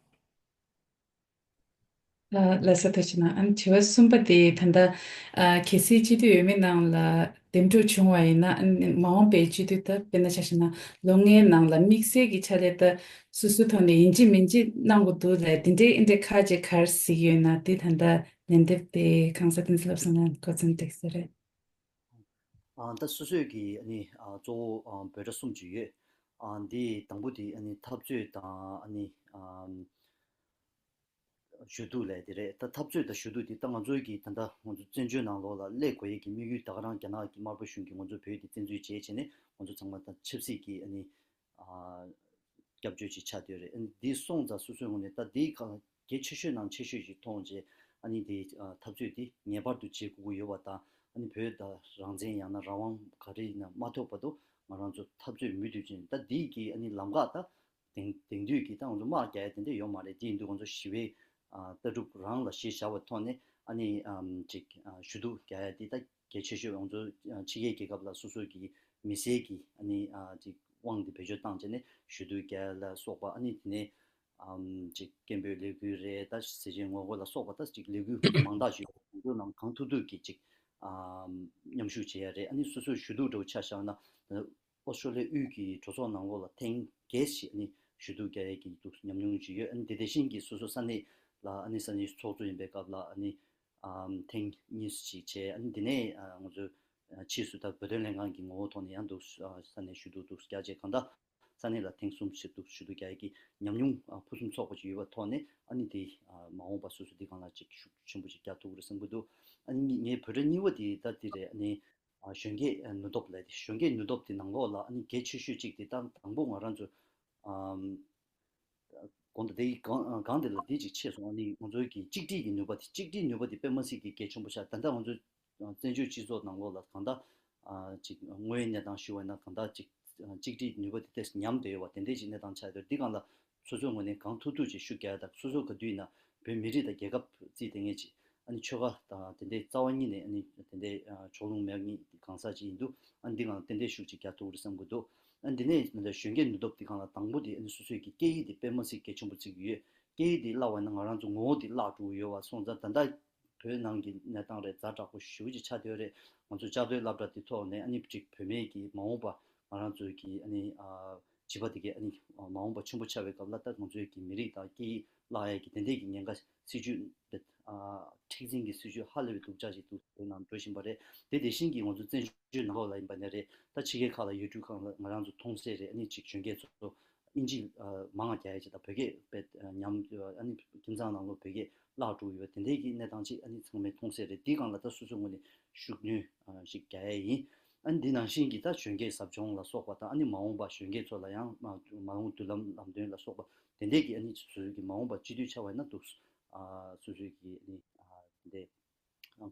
ལགས་སོ། ཐུགས་རྗེ་གནང་། ཨ་ནི་དྲི་བ་གསུམ་པ་དེ་ད་ལྟ་ཨ་གལ་སྲིད་སྤྱི་འཐུས་འོས་མི་རྣམས་ལ་འདེམས་སྒྲུག་བྱུང་བ་ཡིན་ན་ཨ་ནི་མ་འོངས་པའི་སྤྱི་འཐུས་ད་དཔེར་ན་ཆ་བཞག་ན་ལོ་ལྔའི་ནང་ལ་དམིགས་བསལ་གྱི་ཆ་ལས་ད་སོ་སོའི་ཐོག་ནས་ཡིན་གཅིག་མིན་གཅིག་གནང་དགོས་འདུག་ལས་དེ་འདྲའི་ཨེ་འདྲའི་ཁ་ཅིག་ག་རེ་གཟིགས་ཡོད་ན་དེ་ད་ལྟ་ལན་འདེབས་དེ་གང་ཟག་བསྟན་འཛིན་བསླབ་གསུམ་ལ་གོ་མཚོན་བསྡད་ས་རེད། ཨ་ད་སོ་སོས་ཀྱི་ཨ་ནི་ཨ་གཙོ་བོ་ཨ་འབོད་སྒྲ་གསུམ་ཅིག་ཡོད། ཨ་འདི་དང་པོ་དེ་ཨ་ནི་འཐབ་རྩོད་དང་ཨ་ནི་ཨ་ཞུ་གཏུག་ལས་དེ་རེད། ད་འཐབ་རྩོད་དང་ཞུ་གཏུག་དེ་ད་ང་ཚོའི་གི་ད་ལྟ་ང་ཚོ་བཙན་བྱོལ་ནང་ལོགས་ལ་སླེབས་དགོས་ཡས་ཀྱི་དམིགས་ཡུལ་ད་ག་རང་རྒྱ་ནག་གི་དམར་པོ་གཞུང་གིས་ང་ཚོ་བོད་དེ་བཙན་འཛུལ་བྱས་བྱས་ནས་ང་ཚོ་ཚང་མ་ད་ཆབ་སྲིད་ཀྱི་ཨ་ནི་ཨ་སྐྱབས་བཅོལ་ཅིག་ཆགས་བསྡད་རེད། ཨ་ནི་འདི་སོང་ཙང་སོ་སོའི་ངོས་ནས་ད་འདི་ག་གལ་ཆེ་ཤོས་ནང་ཆེ་ཤོས་ཅིག་མཐོང་རྗེས་ཨ་ནི་འདི་ཨ་འཐབ་རྩོད་འདི་ངེས་པར་དུ་བྱེད་དགོས་ཀྱི་ཡོད་པ་དང་ཨ་ནི་བོད་ད་རང་བཙན་ཡང་ན་རང་དབང་ག་རེ་ཡིན་ན་མ་ཐོབ་བར་དུ་ང་རང་ཚོ་འཐབ་རྩོད་མུ་མཐུད་བྱས་ནས་ད་འདི་གི་ཨ་ནི་ལམ་ཁ་ད་དེང་དེང་དུས་ཀྱི་ད་ང་ཚོ་དམག་རྒྱག་ཡ་དེ་འདྲ་ཡོད་མ་རེད། དེ་ཡིན་དུས་ང་ཚོ་ཞི་བའི་ཨ་ལྟ་གྲུབ་རང་ལ་གཞི་བཞག་པའི་ཐོག་ནས་ཨ་ནི་ཨམ་ཅིག་ཨ་ཞུ་གཏུག་རྒྱག་ཡ་དེ་ད་གལ་ཆེ་ཤོས། ང་ཚོ་ཨ་ཕྱི་རྒྱལ་རྒྱལ་ཁབ་ལ་སོ་སོ་གི་མི་སེར་གྱི་ཨ་ནི་ཨ་ཅིག་དབང་དེ་བེད་སྤྱོད་བཏང་བྱས་ནས་ཞུ་གཏུག་རྒྱག་ཡ་ལ་སོགས་པ་ཨ་ནི་དེ་ནས་ཨམ་ཅིག་སྐད་འབོད་ལས་འགུལ་རེད། ད་ཟས་བཅད་ངོ་རྒོལ་ལ་སོགས་པ་ད་ཅིག་ལས་འགུལ་མང་དག་ཞིག་ང་ཚོ་ནང་གང་ཐུབ་ཐུབ་ཀྱིས་ཅིག་ཨམ་མཉམ་ཞུགས་བྱེད་ཡ་རེད། ཨ་ནི་སོ་སོའི་ཞུ་གཏུག་འདྲ་བོ་ཆ་བཞག་ན། ཨོ་སི་ཀྲོ་ལི་ཡ་དབུས་ཀྱི་གྲོས་ཚོགས་ནང་ལོགས་ལ་ཐེངས་བརྒྱད་ཞིག་ཨ་ནི་ཞུ་གཏུག་རྒྱག་ཡས་ཀྱི་འདུག་ཉམས་མྱོང་ཅིག་ཡོད། ཨ་ནི་དེ་དེ་བཞིན་གྱི་སོ་སོ་ས་གནས་ ལ་ཨ་ནི་ས་གནས་ཚོགས་གཙོ་ཡིན་པའི་སྐབས་ལ་ཨ་ནི་ཨམ་ཐེངས་གཉིས་ཤིག་བྱས། ཨ་ནི་དེ་ནས་ཨ་ང་ཚོས་ཨ་ཕྱིས་སུ་ད་བོད་དོན་ལྷན་ཁང་གི་ངོ་བོ་ཐོག་ནས་ཡང་འདུག་ཨ་ས་གནས་ཞུ་གཏུག་འདུག་རྒྱ་ཆེ་གང་ལྟར་ས་གནས་ལ་ཐེངས་གསུམ་ཞིག་འདུག་ཞུ་གཏུག་རྒྱག་ཡས་ཀྱི་ཉམས་མྱོང་ཨ་ཕུན་སུམ་ཚོགས་པ་ཅིག་ཡོད་པ་ཐོག་ནས། ཨ་ནི་དེ་ཨ་མ་འོངས་པ་སོ་སོ་འདི་སྒང་ལ་ཅིག་ཤུགས་ཆེན་པོ་ཅིག་རྒྱག་ཐུབ་ཀྱི་རེད་བསམ་གྱི་འདུག་ཨ་ནི་ངའི་བོད་ཕྲུག་གཉིས་པ་དེ་ད་དེ་རེད། ཨ་ནི་ཨ་གཞོན་སྐྱེས་ཨ་ནུས་སྟོབས་ལབ་དེ། གཞོན་སྐྱེས་ནུས་སྟོབས་དེ་ནང་ལོགས་ལ་ཨ་ནི་གལ་ཆེ་ཤོས་གཅིག་དེ་ད་དང་པོ་ང་རང་ཚོ་ཨམ་དགོངས་དག་དེ་ཡི་སྒང་སྒང་དེ་ལ་དེ་ཅིག་ཆེ་སོང་། ཨ་ནི་ང་ཚོའི་གི་གཅིག་སྒྲིལ་གྱི་ནུས་པ་དེ། གཅིག་སྒྲིལ་ནུས་པ་དེ་དཔེ་མ་སྲིད་ཀྱི་གལ་ཆེན་པོ་ཆགས། ད་ལྟ་ང་ཚོའི་བཙན་བྱོལ་སྤྱི་ཚོགས་ནང་ལོགས་ལ་གང་ལྟར་ཨ་ཅིག་དངོས་ཡོད་གནས་སྟངས་ཞུ་བ་ཡིན་ན་གང་ལྟར་ཅིག་གཅིག་སྒྲིལ་ནུས་པ་དེ་ཏོག་ཙམ་ཉམས་བསྡད་ཡོད་པ་དེ་འདྲའི་ཅིག་གནས་སྟངས་ཆགས་ཡོད་དུས། འདི་སྒང་ལ་སོ་སོའི་ངོས་ནས་གང་ཐུབ་ཐུབ་ཅིག་ཤུགས་རྒྱག་ཡ་དང་། སོ་སོ་ག་དུས་ཡིན་ན་བོད་མི་རིགས་དང་རྒྱལ་ཁབ་བརྩིས་དེ་ངེས་ཅིག་ཨ་ནི་ཆོལ་ཁ་དང་དེ་འདྲའི་རྩ་བ་ཉིད་ནས་ཨ་ནི་དེ་འདྲའི་ཨ་ཕྱོགས་ལྷུང་མེད་མཁན་གང་ཟག་ཅིག་ཡིན་དུས། ཨ་ནི་འདི་སྒང་ལ་ཏན་ཏན་ཤུགས་ཅིག་རྒྱག་ཐུབ་ཀྱི་རེད་བསམ་གྱི་འདུག་ཨ་ནི་འདི་ནས་ད་ལྟ་གཞོན་སྐྱེས་ནུས་སྟོབས་འདི་སྒང་ལ་དང་པོ་དེ་ཨ་ནི་སོ་སོའི་གི་སྐད་ཡིག་དེ་དཔེ་མ་སྲིད་གལ་ཆེན་པོ་བརྩི་གི་ཡོད། སྐད་ཡིག་དེ་བརླག་པ་ཡིན་ན་ང་རང་ཚོ་ངོ་བོ་དེ་བརླག་འགྲོ་གི་ཡོད་པ་སོང་ཙང་། ད་ལྟ་བོད་ནང་གི་གནས་སྟངས་རེད། ཛ་དྲག་པོ་ཞེ་པོ་ཅིག་ཆགས་བསྡད་ཡོད་རེད། ང་ཚོ་བཅའ་སྡོད་སློབ་གྲྭ་དེ་ཐོག་ནས་ཨ་ནི་ཅིག་བུད་མེད་ཀྱི་མ་འོངས་པ་ང་རང་ཚོའི་གི་ཨ་ནི་ཨ་བྱིས་པ་དེ་གས་ཨ་ནི་མ་འོངས་པ་ཆེན་པོ་ཆགས་པའི་སྐབས་ལ་ད་ང་ཚོའི་གི་མི་རིགས་དང་སྐད་ཡིག་བརླག་ཡས་ཀྱི་དེ་འདྲས་ཀྱི་ཉེན་ཁ། སྲིད་ཇུས་དེ་ཨ་མཁྲེགས་འཛིན་གྱི་སྲིད་ཇུས་ཧ་ལས་པའི་སྡུག་ཅག་ཅིག་འདུག་བོད་ནང་འགྲོ་བཞིན་པ་རེད། དེ་དེ་བཞིན་གྱི་ང་ཚོ་བཙན་བྱོལ་ནང་ལོགས་ལ་ཡིན་པ་ནས་རེད། ད་ཕྱི་རྒྱལ་ཁག་ལ་ཡུལ་གྲུ་ཁག་ལ་ང་རང་ཚོ་མཐོང་གསལ་རེད། ཨ་ནི་ཅིག་གཞོན་སྐྱེས་ཚོ་ཨིན་ཇི་ཨ་མང་ང་རྒྱག་ཡས་ཅིག་དང་། བོད་སྐད་དཔེ་ཨ་ཉམས། ཨ་ནི་ཁྱིམ་ཚང་ནང་ལོགས་བོད་སྐད་བརླག་འགྲོ་ཡོད། དེ་འདྲའི་གི་གནས་སྟངས་ཅིག་ཨ་ནི་ཚང་མས་མཐོང་གསལ་རེད། དེའི་སྒང་ལ་ད་སོ་སོའི་ངོས་ནས་ཤུགས་སྣོན་ཨ་ཞིག་རྒྱག་ཡས་ཡིན། ཨ་ནི་འདི་ནང་བཞིན་གྱི་ད་གཞོན་སྐྱེས་ཟབ་སྦྱོང་ལ་སོགས་པ་དང་། ཨ་ནི་མ་འོངས་པ་གཞོན་སྐྱེས་ཚོ་ལ་ཡང་མ་མ་འོངས་མདུན་ལམ་ལམ་སྟོན་ལ་སོགས་པ་དེ་འདྲའི་གི་ཨ་ནི་སོ་སོའི་གི་མ་འོངས་པ་སྤྱི་འཐུས་ཆགས་པ་ཡིན་ན་འདུག་ཨ་སོ་སོའི་གི་ཨ་ནི་ཨ་དེ་འདྲའི་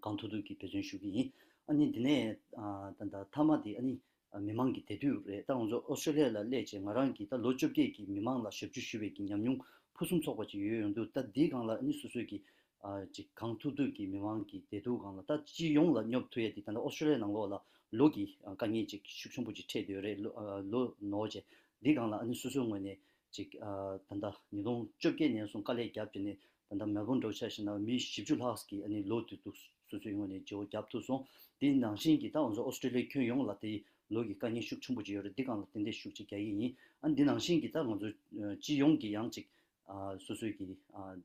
གང་ཐུབ་ཐུབ་ཀྱིས་འབད་བརྩོན་ཞུ་གི་ཡིན། ཨ་ནི་འདི་ནས་ཨ་ད་ད་མཐའ་མ་དེ་ཨ་ནི་ཨ་མི་མང་གི་བདེ་སྡུག་རེད། ད་ང་ཚོ་ཨོ་སི་ཀྲོ་ལི་ཡ་ལ་སླེབས་བྱས་ང་རང་གིས་ད་ལོ་བཅོ་བརྒྱད་ཀྱི་མི་མང་ལ་ཞབས་ཞུ་ཞུས་པའི་གི་ཉམས་མྱོང་ཕུན་སུམ་ཚོགས་པ་ཅིག་ཡོད་ཡོང་དུས། ད་འདིའི་སྒང་ལ་ཨ་ནི་སོ་སོའི་གི་ཨ་ཅིག་གང་ཐུབ་ཐུབ་ཀྱིས་མི་མང་གི་བདེ་སྡུག་སྒང་ལ་ད་སྤྱི་ཡོངས་ལ་སྙོབ་ཐུབ་ཡས་དེ། ད་ལྟ་ཨོ་སི་ཀྲོ་ལི་ཡ་ནང་ལོགས་ལ་ལོ་གི་ཨ་དཀའ་ངལ་ཅིག་ཤུགས་ཆེན་པོ་ཅིག་འཕྲད་བསྡད་ཡོད་རེད། ལོ་ཨ་ལོ་ནོར་བྱས། འདིའི་སྒང་ལ་ཨ་ནི་སོ་སོའི་ངོས་ནས་ཅིག་ཨ་ད་ལྟ་ཉིས་སྟོང་བཅོ་བརྒྱད་ནས་བཟུང་དཀའ་ལས་བརྒྱབ་བྱས་ནས། ད་ལྟ་མེལ་བོན་འདྲ་བོ་ཆ་བཞག་ན་མི་བཞི་བཅུ་ལྷག་གིས་ཨ་ནི་ལོ་དུས་དུས་སོ་སོའི་ངོས་ནས་བརྗེ་པོ་བརྒྱབ་ཐུབ་སོང་། དེ་ནང་བཞིན་གྱི་ད་ང་ཚོ་ཨོ་སི་ཀྲོ་ལི་ཡའི་ཁྱོན་ཡོངས་ལ་དེ་ལོ་གི་དཀའ་ངལ་ཤུགས་ཆེན་པོ་ཅིག་ཡོད་རེད། འདི་སྒང་ལ་ཏན་ཏན་ཤུགས་ཅིག་རྒྱག་གི་ཡིན། ཨ་ནི་འདི་ནང་བཞིན་གྱི་ད་ང་ཚོ་ཨ་སྤྱི་ཡོངས་ཀྱི་ཡང་ཅིག་ཨ་སོ་སོའི་གི་ཨ་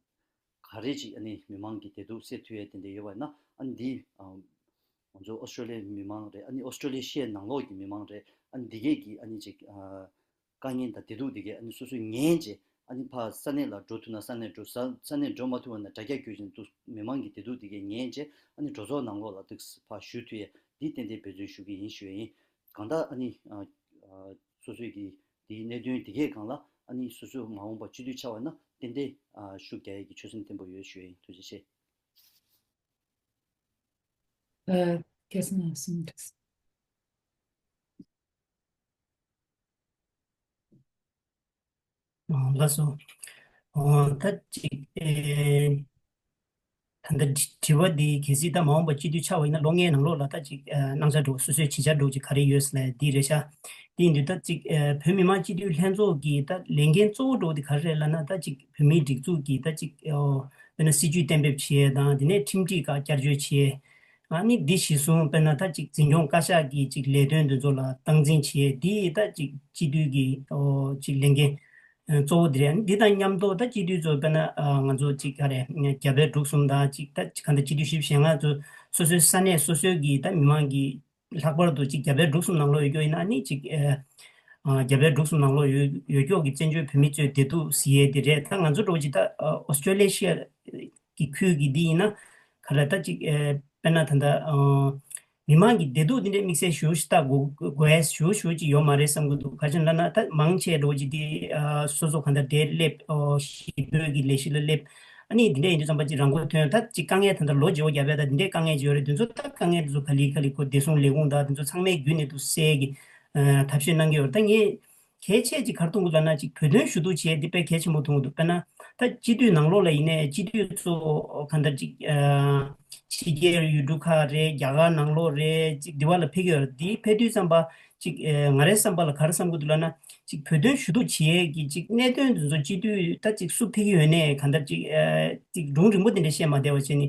ག་རེ་ཅིག་ཨ་ནི་མི་མང་གི་བདེ་སྡུག་སེལ་ཐུབ་ཡས་དེ་འདྲ་ཡོད་པ་ཡིན་ན། ཨ་ནི་འདི་ཨ་ང་ཚོ་ཨོ་སི་ཀྲོ་ལི་ཡའི་མི་མང་རེད། ཨ་ནི་ཨོ་སི་ཀྲོ་ལི་ཡ་ནང་ལོགས་ཀྱི་མི་མང་རེད། ཨ་ནི་འདི་གས་ཀྱི་ཨ་ནི་ཅིག་ཨ་དཀའ་ངལ་དང་བདེ་སྡུག་འདི་གས་ཨ་ནི་སོ་སོས་ཉན་བྱས། ཨ་ནི་ཕར་ས་གནས་ལ་འགྲོ་ཐུབ་ན་ས་གནས་འགྲོ། ས་ས་གནས་འགྲོ་མ་ཐུབ་པ་ན་དྲ་རྒྱ་བརྒྱུད་བཞིན་དུ་མི་མང་གི་བདེ་སྡུག་འདི་གས་ཉན་བྱས། ཨ་ནི་གྲོས་ཚོགས་ནང་ལོགས་ལ་འདུག་ཕར་ཞུ་ཐུབ་ཡས་འདི་ཏན་ཏན་འབད་བརྩོན་ཞུ་གི་ཡིན་ཞུ་ཡས་ཡིན། གང་ལྟར་ཨ་ནི་ཨ་ཨ་སོ་སོའི་གི་འདིའི་གནད་དོན་འདི་གས་སྒང་ལ་ཨ་ནི་སོ་སོ་མ་འོངས་པ་སྤྱི་འཐུས་ཆགས་པ་ན་ཏན་ཏན་ཨ་ཤུགས་རྒྱག་ཡས་ཀྱི་ཆོད་སེམས་བརྟན་པོ་ཡོད་ཞུ་ཡས་ཡིན། ཐུགས་རྗེ་ཆེ། ཨ། སྐལ་བཟང་ལགས་གསུངས་འདུག་ཨ། ལགས་སོ། ཨ། ད་ཅིག་ཨེ། ད་ལྟ་དྲི་དྲི་བ་འདི་གལ་སྲིད་ད་མ་འོངས་པ་སྤྱི་འཐུས་ཆགས་པ་ཡིན་ན་ལོ་ལྔའི་ནང་ལོགས་ལ་ད་ཅིག་ཨ་གནང་འཆར་འདྲ་བོ་སོ་སོའི་བྱེད་འཆར་འདྲ་བོ་ཅིག་ག་རེ་ཡོད་ཟེར་ལབ་ཡ་འདི་རེད་ཤག་དེ་ཡིན་དུས་ད་ཅིག་ཨ་བོད་མི་མང་སྤྱི་འཐུས་ལྷན་ཚོགས་ཀྱི་ད་ལས་འགན་གཙོ་བོ་འདྲ་བོ་འདི་ག་རེ་རེད་ལབ་ན། ད་ཅིག་བོད་མིའི་སྒྲིག་འཛུགས་ཀྱི་ད་ཅིག་ཨོ་དཔེར་ན་སྲིད་ཇུས་གཏན་འབེབས་བྱེད་ཡས་དང་། དེ་ནས་ཁྲིམས་སྒྲིག་ཁག་བསྐྱར་བཅོས་བྱེད་ཡས། ཨ་ནི་འདི་གཞིར་བཟུང་དཔེར་ན་ད་ཅིག་འཛིན་སྐྱོང་བཀའ་ཤག་གི་ཅིག་ལས་དོན་འདི་ཚོ་ལ་སྟངས་འཛིན་བྱེད་ཡས། འདི་ད་ཅིག་སྤྱི་འཐུས་ཀྱི་ཨོ་ཅིག་ལས་འགན་ཨ་གཙོ་བོ་འདི་རེད། ཨ་ནི་འདི་དང་མཉམ་དུ་ད་སྤྱི་འཐུས་ཚོ་དཔེར་ན་ཨ་ང་ཚོ་ཅིག་ག་རེ་རྒྱ་བལ་འབྲུག་གསུམ་དང་ཅིག་ད་གང་ལྟར་སྤྱི་འཐུས་བཞི་བཅུ་ཞེ་ལྔ་ཚོ་སོ་སོའི་ས་གནས་སོ་སོའི་གི་ད་མི་མང་གི་ལྷག་པར་དུ་ཅིག་རྒྱ་བལ་འབྲུག་གསུམ་ནང་ལོགས་ཡོད་རྒྱུ་ཡིན་ན་ནི་ཅིག་ཨ་ཨ་རྒྱ་བལ་འབྲུག་གསུམ་ནང་ལོགས་ཡོད་ཡོད་རྒྱུ་གི་བཙན་བྱོལ་བོད་མི་ཚོའི་བདེ་སྡུག་གཟིགས་ཡས་དེ་རེད། ད་ང་ཚོ་འདྲ་བོ་ཅིག་ད་ཨ་ཨོ་སི་ཀྲོ་ལི་ཤི་ཡ་གི་ཁུལ་གི་འདི་ཡིན་ན་ག་ལ་ད་ཅིག་ཨ་དཔེར་ན་ད་ལྟ་ཨ་མི་མང་གི་བདེ་སྡུག་འདི་འདྲའི་དམིགས་བསལ་ཞེ་པོ་ཞིག་ལྟ་དགོས་དགོས་ཡས་ཞེ་པོ་ཞེ་པོ་ཅིག་ཡོད་མ་རེད་བསམ་གྱི་འདུག་ག་ཅི་ལབ་ན་ད་མང་ཆེ་འདྲ་བོ་ཅིག་འདི་ཨ་སོ་སོ་གང་ལྟར་འདིར་སླེབས། ཨོ་གཞིས་སྤོས་ཀྱི་ལས་གཞི་ལ་སླེབས། ཨ་ནི་འདི་འདྲ་ཡིན་དུས་ཙམ་པ་ཅིག་རང་མགོ་ཐོན། ད་ཅིག་དཀའ་ངལ་ད་ལྟ་ལོ་བརྗེ་པོ་བརྒྱབ་ཡ་ད་འདི་འདྲའི་དཀའ་ངལ་ཅིག་ཡོད་རེད། འདི་ཚོ་ད་དཀའ་ངལ་འདི་ཚོ་ག་ལེ་ག་ལེ་ཁོ་བདེ་སྲུང་ལས་ཁུངས་དང་འདི་ཚོ་ཚང་མའི་བརྒྱུད་ནས་འདུག་སེ་གི་ཨ་ཐབས་ཤེས་གནང་གི་ཡོད་རེད། ད་ངས་གལ་ཆེ་ཅིག་ག་རེ་མཐོང་གི་འདུག་ལབ་ན་ཅིག་བོད་དོན་ཞུ་གཏུག་བྱེད་ཡ་འདི་དཔེ་གལ་ཆེན་པོ་མཐོང་གི་འདུག་དཔེར་ན་ད་སྤྱི་འཐུས་ནང་ལོགས་ལ་ཡིན་ནའི་སྤྱི་འཐུས་ཚོ་གང་ལྟར་ཅིག་ཨ་ཕྱི་རྒྱལ་ཡུལ་གྲུ་ཁག་རེད། རྒྱ་གར་ནང་ལོགས་རེད། ཅིག་འདི་བ་ལ་ཕེབས་ཀྱི་ཡོད་རེད། འདི་ཕེབས་དུས་ཙམ་པ་ཅིག་ཨ་ང་རའི་བསམ་པ་ལ་ག་རེ་བསམ་གྱི་འདུག་ལབ་ན། ཅིག་བོད་དོན་ཞུ་གཏུག་བྱེད་ཡས་ཀྱི་ཅིག་གནད་དོན་འདི་ཚོ་སྤྱི་འཐུས་ད་ཅིག་སུ་ཕེབས་ཀྱི་ཡོད་ནའི་གང་ལྟར་ཅིག་ཨ་ཅིག་སྒྲུང་རིང་པོ་དེ་འདྲ་བཤད་མ་བསྡད་པ་བྱས་ནས་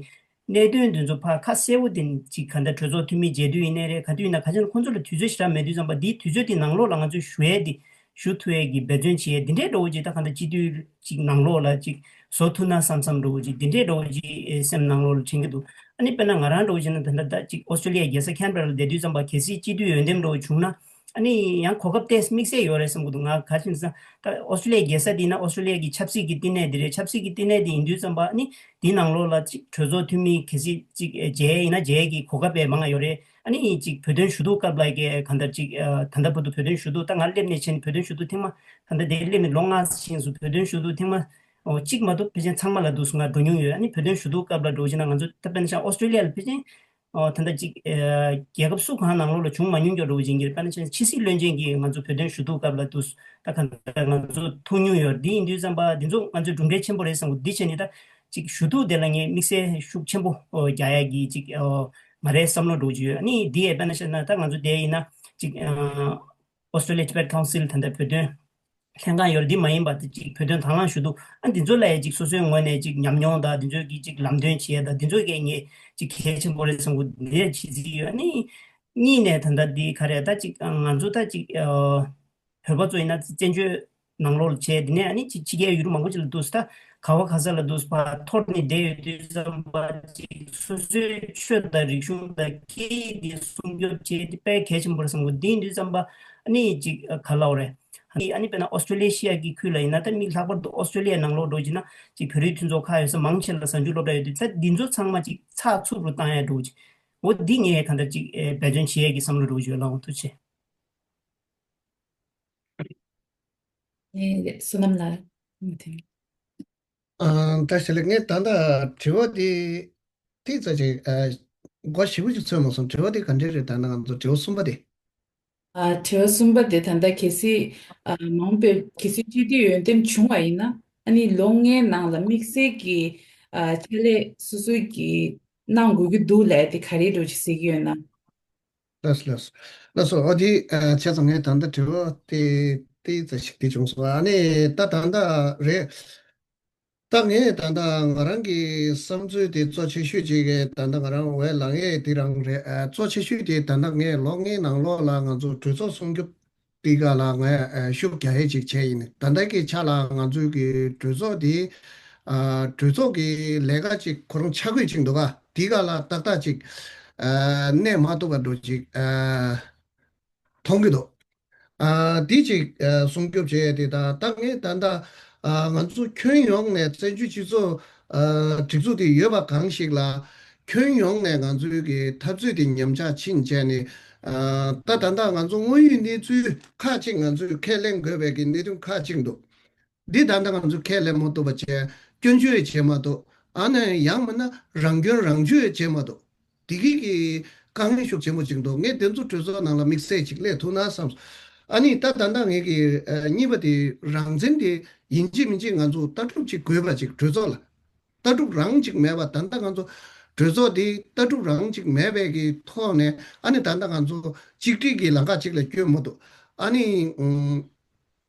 གནད་དོན་འདི་ཚོ་ཕར་ཁ་གསལ་པོ་དེ་ཅིག་གང་ལྟར་གྲོས་ཚོགས་འཐུས་མི་མཇལ་དུས་ཡིན་ནའི་རེད། ག་དུས་ཡིན་ན་ག་ཅི་ན་ཁོང་ཚོ་ལ་དུས་ཚོད་ཞེ་དྲག་མེད་དུས་ཙམ་པ་འདིའི་དུས་ཚོད་དེ་ནང་ལོགས་ལ་ང་ཚོས་ཞུ་ཡས་དེ་ ཞུ་ཐུབ་ཡས་ཀྱི་འབད་བརྩོན་བྱེད་ཡས་འདི་འདྲའི་འདྲ་བོ་ཅིག་ད་གང་ལྟར་སྤྱི་འཐུས་ཅིག་ནང་ལོགས་ལ་ཅིག་བཟོ་ཐུབ་ན་བསམ་བསམ་འདྲ་བོ་ཅིག་འདི་འདྲའི་འདྲ་བོ་ཅིག་ཨེ་སེམས་ནང་ལོགས་ལ་དྲན་གྱི་འདུག་ཨ་ནི་དཔེར་ན་ང་རང་འདྲ་བོ་བྱས་ན་ད་ལྟ་ད་ཅིག་ཨོ་སི་ཀྲོ་ལི་ཡའི་རྒྱལ་ས་ཁེན་བྷེ་ར་ལ་བསྡད་དུས་ཙམ་པ་གལ་སྲིད་སྤྱི་འཐུས་འོས་འདེམས་འདྲ་བོ་བྱུང་ན། ཨ་ནི་ཡང་གོ་སྐབས་ཏོག་ཙམ་དམིགས་བསལ་ཡོད་རེད་བསམ་གྱི་འདུག་ང་ག་རེ་བྱས་ན་ད་ཨོ་སི་ཀྲོ་ལི་ཡའི་རྒྱལ་ས་འདི་ན་ཨོ་སི་ཀྲོ་ལི་ཡ་གི་ཆབ་སྲིད་ཀྱི་བསྟི་གནས་འདི་རེད། ཆབ་སྲིད་ཀྱི་བསྟི་གནས་འདི་ཡིན་དུས་ཙམ་པ་ཨ་ནི་འདིའི་ནང་ལོགས་ལ་ཅིག་གྲོས་ཚོགས་འཐུས་མི་གལ་སྲིད་ཅིག་མཇལ་ཡིན་ན་མཇལ་གྱི་གོ་སྐབས་དཔེ་མང་ང་ཡོད་རེད། ཨ་ནི་ཅིག་བོད་དོན་ཞུ་གཏུག་སྐབས་ལ་གི་གང་ལྟར་ཅིག་ད་ལྟ་བར་དུ་བོད་དོན་ཞུ་གཏུག་ད་ང་སླེབས་ནས་བྱས་ནས་བོད་དོན་ཞུ་གཏུག་ཐེངས་མ་ད་ལྟ་འདིར་སླེབས་ནས་ལོ་ལྔ་ཕྱིན་སོང་། བོད་དོན་ཞུ་གཏུག་ཐེངས་མ་ཨོ་གཅིག་མ་གཏོགས་ཕལ་ཆེར་ཚང་མ་ལ་འདུག་སེ་ང་འགྲོ་མྱོང་ཡོད། ཨ་ནི་བོད་དོན་ཞུ་གཏུག་སྐབས་ལ་འགྲོ་བྱས་ན་ང་ཚོ་ད་དཔེར་ན་ཆ་ཨོ་སི་ཀྲོ་ལི་ཡ་ལ་ཕལ་ཆེར་ཨོ་ད་ལྟ་ཅིག་ཨ་རྒྱལ་ཁབ་སུ་གང་ནང་ལོགས་ལ་བྱུང་མ་མྱོང་རྒྱུ་འདྲ་བོ་ཅིག་ཡིན་གྱི་རེད། དཔེར་ན་ཆ་ཕྱི་སྲིད་བློན་ཆེན་གྱིས་ང་ཚོ་བོད་དོན་ཞུ་གཏུག་སྐབས་ལ་འདུག་སེ་ད་གང་ལྟར་ང་ཚོ་ཐུག་མྱོང་ཡོད་རེད། འདི་ཡིན་དུས་ཙམ་པ་འདི་ཚོ་ང་ཚོའི་གྲུབ་འབྲས་ཆེན་པོ་རེད་བསམ་གྱི་འདུག་འདི་བྱས་ནས་ད་ཅིག་ཞུ་གཏུག་དེ་ལ་ངས་དམིགས་བསལ་ཤུགས་ཆེན་པོ་ཨོ་རྒྱག་ཡ་གི་ཅིག་ཨོ་ང་རའི་བསམ་བློ་འདྲ་བོ་ཅིག་ཡོད། ཨ་ནི་འདི་ཡས་དཔེར་ན་ཆ་ན་ད་ང་ཚོ་དེ་ཡིན་ན་ཅིག་ཨ་Australia Tibet Council ད་ལྟ་བོད་དོན་ལྷན་ཁང་ཡོད་རེད། འདི་མ་ཡིན་པ་དེ་ཅིག་བོད་དོན་དང་བླངས་ཞུ་གཏུག་ཨ་འདི་ཚོ་ལ་ཡང་ཅིག་སོ་སོའི་ངོས་ནས་ཅིག་ཉམས་མྱོང་དང་འདི་ཚོའི་གི་ཅིག་ལམ་སྟོན་བྱེད་ཡ་དང་འདི་ཚོ་གས་ངས་ཅིག་གལ་ཆེན་པོ་རེད་བསམ་གི་འདི་ཡང་བྱེད་རྩིས་ཡོད། ཨ་ནི་གཉིས་ནས་ད་ལྟ་འདི་ག་རེ་ད་ཅིག་ང་ཚོ་ད་ཅིག་བོད་པ་ཚོ་ཡིན་ན་བཙན་བྱོལ་ནང་ལོགས་ལ་བྱས་འདི་ནས་ཨ་ནི་ཅིག་ཕྱི་རྒྱལ་ཡུལ་གྲུ་མང་པོ་ཅིག་ལ་འདུག་སེ་ད་ག་བ་ག་ས་ལ་འདུག་སེ་ཕར་འཐོར་ནས་བསྡད་ཡོད་དུས་ཙམ་པ་ཅིག་སོ་སོའི་ཆོས་དང་རིག་གཞུང་དང་སྐད་ཡིག་འདི་སྲུང་སྐྱོབ་བྱེད་དེ་དཔེ་གལ་ཆེན་པོ་རེད་བསམ་གི་འདི་ཡིན་དུས་ཙམ་པ་ཨ་ནི་ཅིག་ག་ལབ་དགོས་རེད། ཨ་ནི་དཔེར་ན་ཨོ་སི་ཀྲོ་ལེ་ཤི་ཡ་གི་ཁུལ་ལ་ཡིན་ན་ད་མི་ལྷག་པར་དུ་ཨོ་སི་ཀྲོ་ལི་ཡའི་ནང་ལོགས་འགྲོ་བྱས་ན་ཅིག་བོད་རིགས་མཐུན་ཚོགས་ཁག་ཡོད་ས་མང་ཆེ་ལ་གཟའ་མཇུག་སློབ་གྲྭ་ཡོད་དུས་ད་འདི་ཚོ་ཚང་མ་ཅིག་ཚགས་ཚུད་རུ་བཏང་ཡ་འགྲོ་ཅིག་འོ་འདི་ངས་གང་ལྟར་ཅིག་ཨེ་འབད་བརྩོན་བྱེད་ཡས་ཀྱི་བསམ་བློ་འདྲ་བོ་ཅིག་ཡོད་ལགས། འོང་ཐུགས་རྗེ་ཆེ། ཨེ་བསོད་ནམས་ལགས། ཨ་ད་ཞལ་ལགས་ངས་ད་ལྟ་དྲི་བ་དེ་ཏིག་ཙམ་ཅིག་ཨ་གོ་ཞིབ་པོ་ཅིག་འཚོལ་མ་སོང་། དྲི་བ་དེ་ག་འདྲས་རེད། ད་ལྟ་ང་ཚོ་དྲི་བ་གསུམ་པ་དེ། ཨ་དྲི་བ་གསུམ་པ་དེ་ད་ལྟ་གལ་སྲིད་ཨ་མང་པོས་གལ་སྲིད་སྤྱི་འཐུས་འོས་འདེམས་བྱུང་བ་ཡིན་ན་ཨ་ནི་ལོ་ལྔའི་ནང་ལ་དམིགས་བསལ་གྱི་ཨ་ཕྱག་ལས་སོ་སོས་ཀྱི་གནང་དགོས་ཀྱི་འདུག་ལབ་དེ་ག་རེ་འདྲ་ཅིག་ཟེར་གྱི་ཡོད་ན། ལགས་སོ་ལགས་སོ་ལགས་སོ། ཨོ་དེ་ཨ་བྱས་ཙང་ངས་ད་ལྟ་དྲི་བ་དེ་ཏིག་ཙམ་ཞིག་དེ་བྱུང་སོང་། ཨ་ནི་ད་ད་ལྟ་རེད། ད་ངས་ད་ལྟ་ང་རང་གི་བསམ་ཚུལ་དེ་གཙོ་ཆེ་ཤོས་ཅིག་གི་ད་ལྟ་ང་རང་འོས་ལངས་ཡས་དེ་རང་རེད། ཨ་གཙོ་ཆེ་ཤོས་དེ་ད་ལྟ་ངས་ལོ་ལྔའི་ནང་ལོགས་ལ་ང་ཚོ་གྲོས་ཚོགས་སྲུང་སྐྱོབ་དེ་ག་ལ་ངས་ཨ་ཤུགས་རྒྱག་ཡས་ཅིག་བྱས་ཡིན། ད་ལྟ་གི་ཆ་ལ་ང་ཚོའི་གི་གྲོས་ཚོགས་དེ་ཨ་གྲོས་ཚོགས་ཀྱི་ལས་ཀ་ཅིག་ཁོ་རང་ཆ་བགོས་ཅིག་འདུག་ག་དེ་ག་ལ་ཏག་ཏག་ཅིག་ཨ་གནས་མ་ཐུབ་པ་འདྲ་ཅིག་ཨ་མཐོང་གི་འདུག་ཨ་འདི་ཅིག་ཨ་སྲུང་སྐྱོབ་བྱས་ཏེ་ད་ད་ངས་ད་ལྟ་ཨ་ང་ཚོ་ཁྱོན་ཡོངས་ནས་བཙན་བྱོལ་སྤྱི་ཚོགས་ཨ་སྒྲིག་འཛུགས་དེ་ཡོད་པ་གང་ཞིག་ལ་ཁྱོན་ཡོངས་ནས་ང་ཚོའི་གི་འཐབ་རྩོད་དེ་ཉམས་ཆག་ཕྱིན་བྱས་ནས་ཨ་ད་ད་ལྟ་ང་ཚོ་དངོས་ཡོད་གནས་ཚུལ་ཁག་ཅིག་ང་ཚོས་ཁས་ལེན་དགོས་པའི་གི་གནད་དོན་ཁག་ཅིག་འདུག་འདི་ད་ལྟ་ང་ཚོས་ཁས་ལེན་མ་ཐུབ་པ་བྱས། སྐྱོན་བརྗོད་བྱས་མ་ཐུབ། ཨ་ནི་ཡང་མིན་ན་རང་སྐྱོན་རང་བརྗོད་བྱས་མ་ཐུབ། འདི་གི་གི་དཀའ་ངལ་ཤུགས་ཆེན་པོ་ཅིག་འདུག་ངས་དེ་ཚོ་གྲོས་ཚོགས་ནང་ལ་དམིགས་བསལ་ཅིག་སླེབས་ཐུབ་ན་བསམ་སོང་། ཨ་ནི་ད་ད་ལྟ་ངས་གི་ཨ་གཉིས་པ་དེ་རང་བཙན་དེ་ཡིན་གཅིག་མིན་གཅིག་ང་ཚོ་ལྟ་གྲུབ་ཅིག་དགོས་པ་ཅིག་གྲོས་ཚོགས་ལ་ལྟ་གྲུབ་རང་ཅིག་མེད་པ། ད་ལྟ་ང་ཚོ་གྲོས་ཚོགས་དེ་ལྟ་གྲུབ་རང་ཅིག་མེད་པའི་གི་ཐོག་ནས་ཨ་ནི་ད་ལྟ་ང་ཚོ་གཅིག་སྒྲིལ་གྱི་ལམ་ཁ་ཅིག་ལ་བསྐྱོད་མ་ཐུབ། ཨ་ནི་ཨུམ།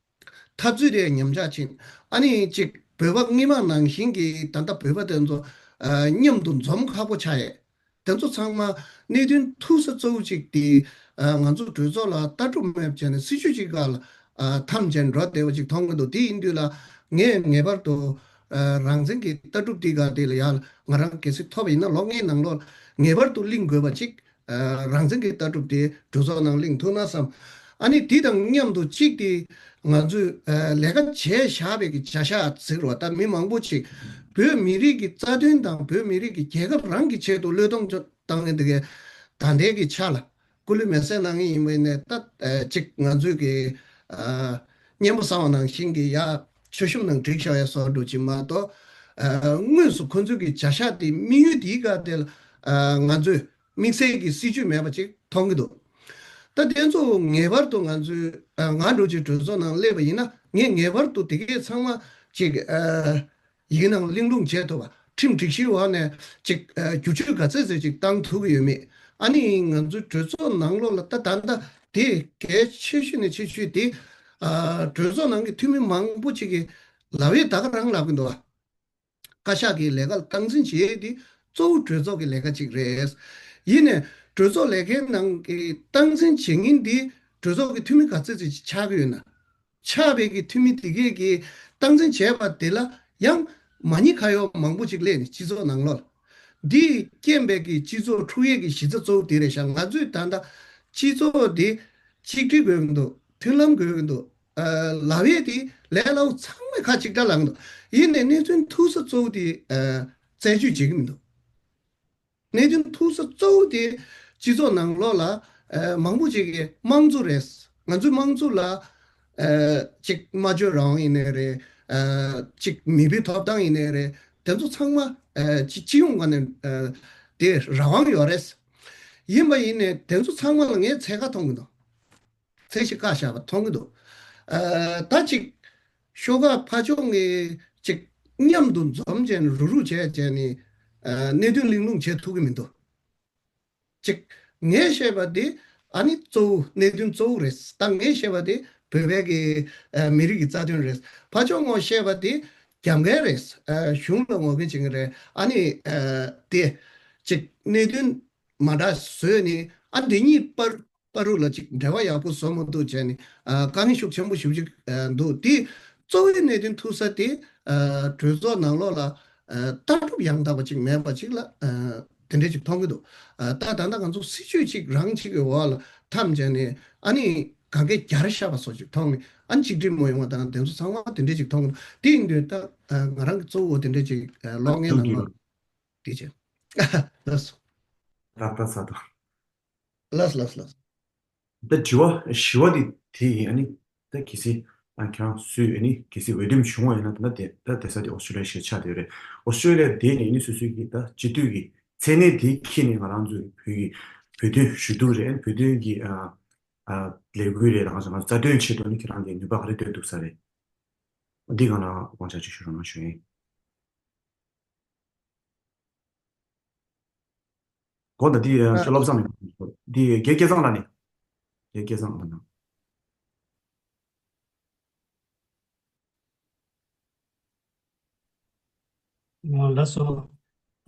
འཐབ་རྩོད་དེ་ཉམས་ཆག་ཕྱིན། ཨ་ནི་གཅིག་བོད་པ་སྔོན་མ་ནང་བཞིན་གྱི་ད་ལྟ་བོད་པ་དེ་ཚོ་ཨ་མཉམ་དུ་འཛོམས་ཁག་པོ་ཆགས་ཡས། དེ་ཚོ་ཚང་མ་གནད་དོན་ཐུག་ས་གཙོ་བོ་གཅིག་དེ་ཨ་ང་ཚོ་གྲོས་ཚོགས་ལ་ལྟ་གྲུབ་མེད་བྱས་ནས་སྲིད་ཇུས་གཅིག་སྒང་ལ་ཨ་འཐམ་བྱས་འགྲོ་བསྡད་པ་གཅིག་མཐོང་གི་འདུག་དེ་ཡིན་དུས་ལ་ངས་ངེས་པར་དུ་ཨ་རང་བཙན་གྱི་ལྟ་གྲུབ་དེ་སྒང་དེ་ལ་ཡང་ང་རང་གལ་སྲིད་ཐོབ་པ་ཡིན་ན་ལོ་ལྔའི་ནང་ལོགས་ངེས་པར་དུ་གླེང་དགོས་པ་གཅིག་ཨ་རང་བཙན་གྱི་ལྟ་གྲུབ་དེ་གྲོས་ཚོགས་ནང་གླེང་ཐུབ་ན་བསམ། ཨ་ནི་དེ་དང་མཉམ་དུ་གཅིག་དེ་ང་ཚོས་ཨ་ལས་ཀ་བྱས་བཞག་པའི་གི་བྱ་གཞག་ཟེར་བ་ད་མི་མང་པོ་ཅིག་བོད་མི་རིགས་ཀྱི་རྩ་དོན་དང་བོད་མི་རིགས་ཀྱི་རྒྱལ་ཁབ་རང་གི་ཆེད་དུ་བློས་གཏོང་བཏང་ནས་འདི་གའི་ད་ལྟའི་གི་ཆ་ལ་སྐུ་ལུས་མེ་སྲེག་གནང་ངེས་ཡིན་པ་ཡིན་ནའི་ད་ཨ་གཅིག་ང་ཚོས་གི་ཨ་སྙན་པོ་གསང་བ་ནང་བཞིན་གི་ཡ་མཆོད་གཤོམ་ནང་བསྒྲིགས་བཞག་ཡ་སོགས་འགྲོ་གི་མ་གཏོགས་ཨ་དངོས་སུ་ཁོ་ཚོའི་གི་བྱ་གཞག་དེ་དམིགས་ཡུལ་དེའི་སྒང་དེ་ལ་ཨ་ང་ཚོས་དམིགས་བསལ་གྱི་སྲིད་ཇུས་མེད་པ་ཅིག་མཐོང་གི་འདུག་ད་དེ་ཚོ་ངེས་པར་དུ་ང་ཚོས་ཨ་ང་འདྲ་བོ་ཅིག་གྲོས་ཚོགས་ནང་སླེབས་པ་ཡིན་ན་ངས་ངེས་པར་དུ་དེ་གས་ཚང་མ་ཅིག་ཨ་ཡི་གེ་ནང་གླེང་སློང་བྱས་ཐུབ་པ། ཁྲིམས་སྒྲིག་གཞིའི་འོག་ནས་ཅིག་ཨ་བསྒྱུར་བཅོས་ག་ཚད་ཚད་ཅིག་བཏང་ཐུབ་ཀྱི་ཡོད་མེད། ཨ་ནི་ང་ཚོའི་གྲོས་ཚོགས་ནང་ལོགས་ལ་ད་ད་ལྟ་དེ་གལ་ཆེ་ཤོས་ནས་ཆེ་ཤོས་དེ་ཨ་གྲོས་ཚོགས་ནང་གི་འཐུས་མི་མང་པོ་ཅིག་གིས་ལབ་ཡས་ད་ག་རང་ལབ་ཀྱི་འདུག་བ། བཀའ་ཤག་གི་ལས་ཀ་ལ་སྟངས་འཛིན་བྱེད་ཡས་དེ་གཙོ་བོ་གྲོས་ཚོགས་ཀྱི་ལས་ཀ་ཅིག་རེད། ཡིན་ནའི་གྲོས་ཚོགས་ལས་ཀའི་ནང་གི་སྟངས་འཛིན་བྱེད་མཁན་དེ་གྲོས་ཚོགས་ཀྱི་འཐུས་མི་ག་ཚོད་ཅིག་ཆགས་ཀྱི་ཡོད་ན། ཆགས་པའི་གི་འཐུས་མི་དེ་གས་ཀྱིས་སྟངས་འཛིན་བྱས་པ་དེ་ལ་ཡང་མ་ཉེས་ཁ་གཡོག་མང་པོ་ཅིག་སླེབས་ནས་སྤྱི་ཚོགས་ནང་ལོགས་ལ། འདིས་རྐྱེན་པས་ཀྱི་སྤྱི་ཚོགས་འཁྲུག་ཡས་ཀྱི་གཞི་རྩ་གཙོ་བོ་དེ་རེད་ཤག་ང་ཚོས་ད་ལྟ་སྤྱི་ཚོགས་འདི་གཅིག་སྒྲིལ་དགོས་ཀྱི་འདུག་མཐུན་ལམ་དགོས་ཀྱི་འདུག་ཨ། ལབ་ཡས་དེ་ལས་སླ་བོ་ཚང་མས་ཁ་གཅིག་གྲགས་ལངས་འདུག་ཡིན་ནའི་གནད་དོན་ཐུག་ས་གཙོ་བོ་དེ་ཨ། རྩད་གཅོད་བྱེད་ཀྱི་མི་འདུག་གནད་དོན་ཐུག་ས་གཙོ་བོ་དེ་སྤྱི་ཚོགས་ནང་ལོགས་ལ་ཨ། མང་པོ་ཅིག་གིས་དམངས་གཙོ་རེད། ང་ཚོའི་དམངས་གཙོ་ལ་ཨ། ཅིག་སྨྲ་བརྗོད་རང་དབང་ཡིན་ནའི་རེད། ཨ། ཅིག་མི་སྤྱིའི་ཐོབ་ཐང་ཡིན་ནའི་རེད། དེ་ཚོ་ཚང་མ་ཨ། སྤྱི་སྤྱི་ཡོངས་ངོས་ནས་ཨ། དེ་རང་དབང་ཡོད་རེད། ཡིན་པ་ཡིན་ནའི་དེ་ཚོ་ཚང་མ་ལ་ངས་ཚད་ཁ་མཐོང་གི་འདུག་ཚད་གཞི་བཀག་བཞག་པ་མཐོང་གི་འདུག་ཨ། ད་ཅིག་ཤོག་ཁག་ཕར་ཕྱོགས་ནས་ཅིག་མཉམ་དུ་འཛོམས་བྱས་ནས་རུག་རུག་བྱས་བྱས་ནས་ཨ། གནད་དོན་གླེང་སློང་བྱེད་ཐུབ་ཀྱི་མི་འདུག་ཅིག་ངས་བཤད་པ་དེ་ཨ་ནི་གཙོ་བོ་གནད་དོན་གཙོ་བོ་རེད། ད་ངས་བཤད་པ་དེ་བོད་པའི་གི་ཨ། མི་རིགས་ཀྱི་རྩ་དོན་རེད། ཕར་ཕྱོགས་ནས་བཤད་པ་དེ་རྒྱབ་འགལ་རེད། ཨ། གཞུང་ལ་ངོ་རྒོལ་བྱེད་མཁན་རེད། ཨ་ནི་ཨ། དེ་ཅིག་གནད་དོན་མ་འདྲ་བཟོས་ནས་ཨ། འདི་གཉིས་བར་བར་རུ་ལ་ཅིག་འབྲེལ་བ་ཡག་པོ་བཟོ་མ་ཐུབ་བྱས་ནས་ཨ། དཀའ་ངལ་ཤུགས་ཆེན་པོ་ཞེ་པོ་ཅིག་ཨ། འདུག་དེ་གཙོ་བོའི་གནད་དོན་ཐུག་ས་དེ་ཨ། གྲོས་ཚོགས་ནང་ལོགས་ལ་ཨ། ལྟ་གྲུབ་ཡང་དག་པ་ཅིག་མེད་པ་ཅིག་ལ་ཨ། དེ་འདྲས་ཅིག་མཐོང་གི་འདུག་ཨ། ད་ད་ལྟ་ང་ཚོ་སྲིད་ཇུས་ཅིག་རང་གཅིག་གི་འོག་ལ་འཐམ་བྱས་ནས་ཨ་ནི་གང་གས་རྒྱལ་ཤ་བ་སོགས་ཅིག་མཐོང་ནས་ཨ་ནི་གཅིག་སྒྲིལ་མ་ཡོང་བ་དང་དེ་ཚོ་ཚང་མ་དེ་འདྲས་ཅིག་མཐོང་གི་འདུག་དེ་ཡིན་དུས་ད་ཨ། ང་རང་གི་གཙོ་བོ་དེ་འདྲས་ཅིག་ཨ། གློག་བརྙན་ནང་ལ་དེ་བྱས། ལགས་སོ། ཏག་ཏག་ས་དང་། ལགས་ལགས་ལགས། ད་དྲི་བ་བཞི་བ་དེ་དེ་ཡིན། ཨ་ནི་ད་གལ་སྲིད་ཨ། ཁྱེད་རང་ཚོས་ཨ་ནི་གལ་སྲིད་འོས་འདེམས་བྱུང་བ་ཡིན་ན། ད་ད་དེ་ད་བསྡད་ས་དེ་ཨོ་སི་ཀྲོ་ལི་ཡ་ཞིག་ཆགས་བསྡད་ཡོད་རེད། ཨོ་སི་ཀྲོ་ལི་ཡ་བསྡད་ནས་ཨ་ནི་སོ་སོའི་གི་ད་སྤྱི་འཐུས་ཀྱི་མཚན་གནས་དེ་འཁྱེར་ནས་ང་རང་ཚོའི་བོད་ཀྱི་བོད་དོན་ཞུ་གཏུག་རེད། བོད་དོན་གྱི་ཨ། ཨ། ལས་འགུལ་རེད། རང་ཚོ་ང་ཚོ་རྩ་དོན་ཆེད་དུ་ཨ་ནི་ཁྱེད་རང་གིས་ནུས་པ་ག་རེ་བཏོན་ཐུབ་ས་རེད། འདི་སྒང་ལ་དབང་ཆ་ཅིག་ཞུ་རོགས་གནང་ཞུ་ཡིན། གོ་ད་འདི་ཨ། ཅོ་བློ་བཟང་ནས་འདི་རྒན་སྐལ་བཟང་ལགས་ནས། རྒན་སྐལ་བཟང་ལགས་ནས། ཨ། ལགས་སོ།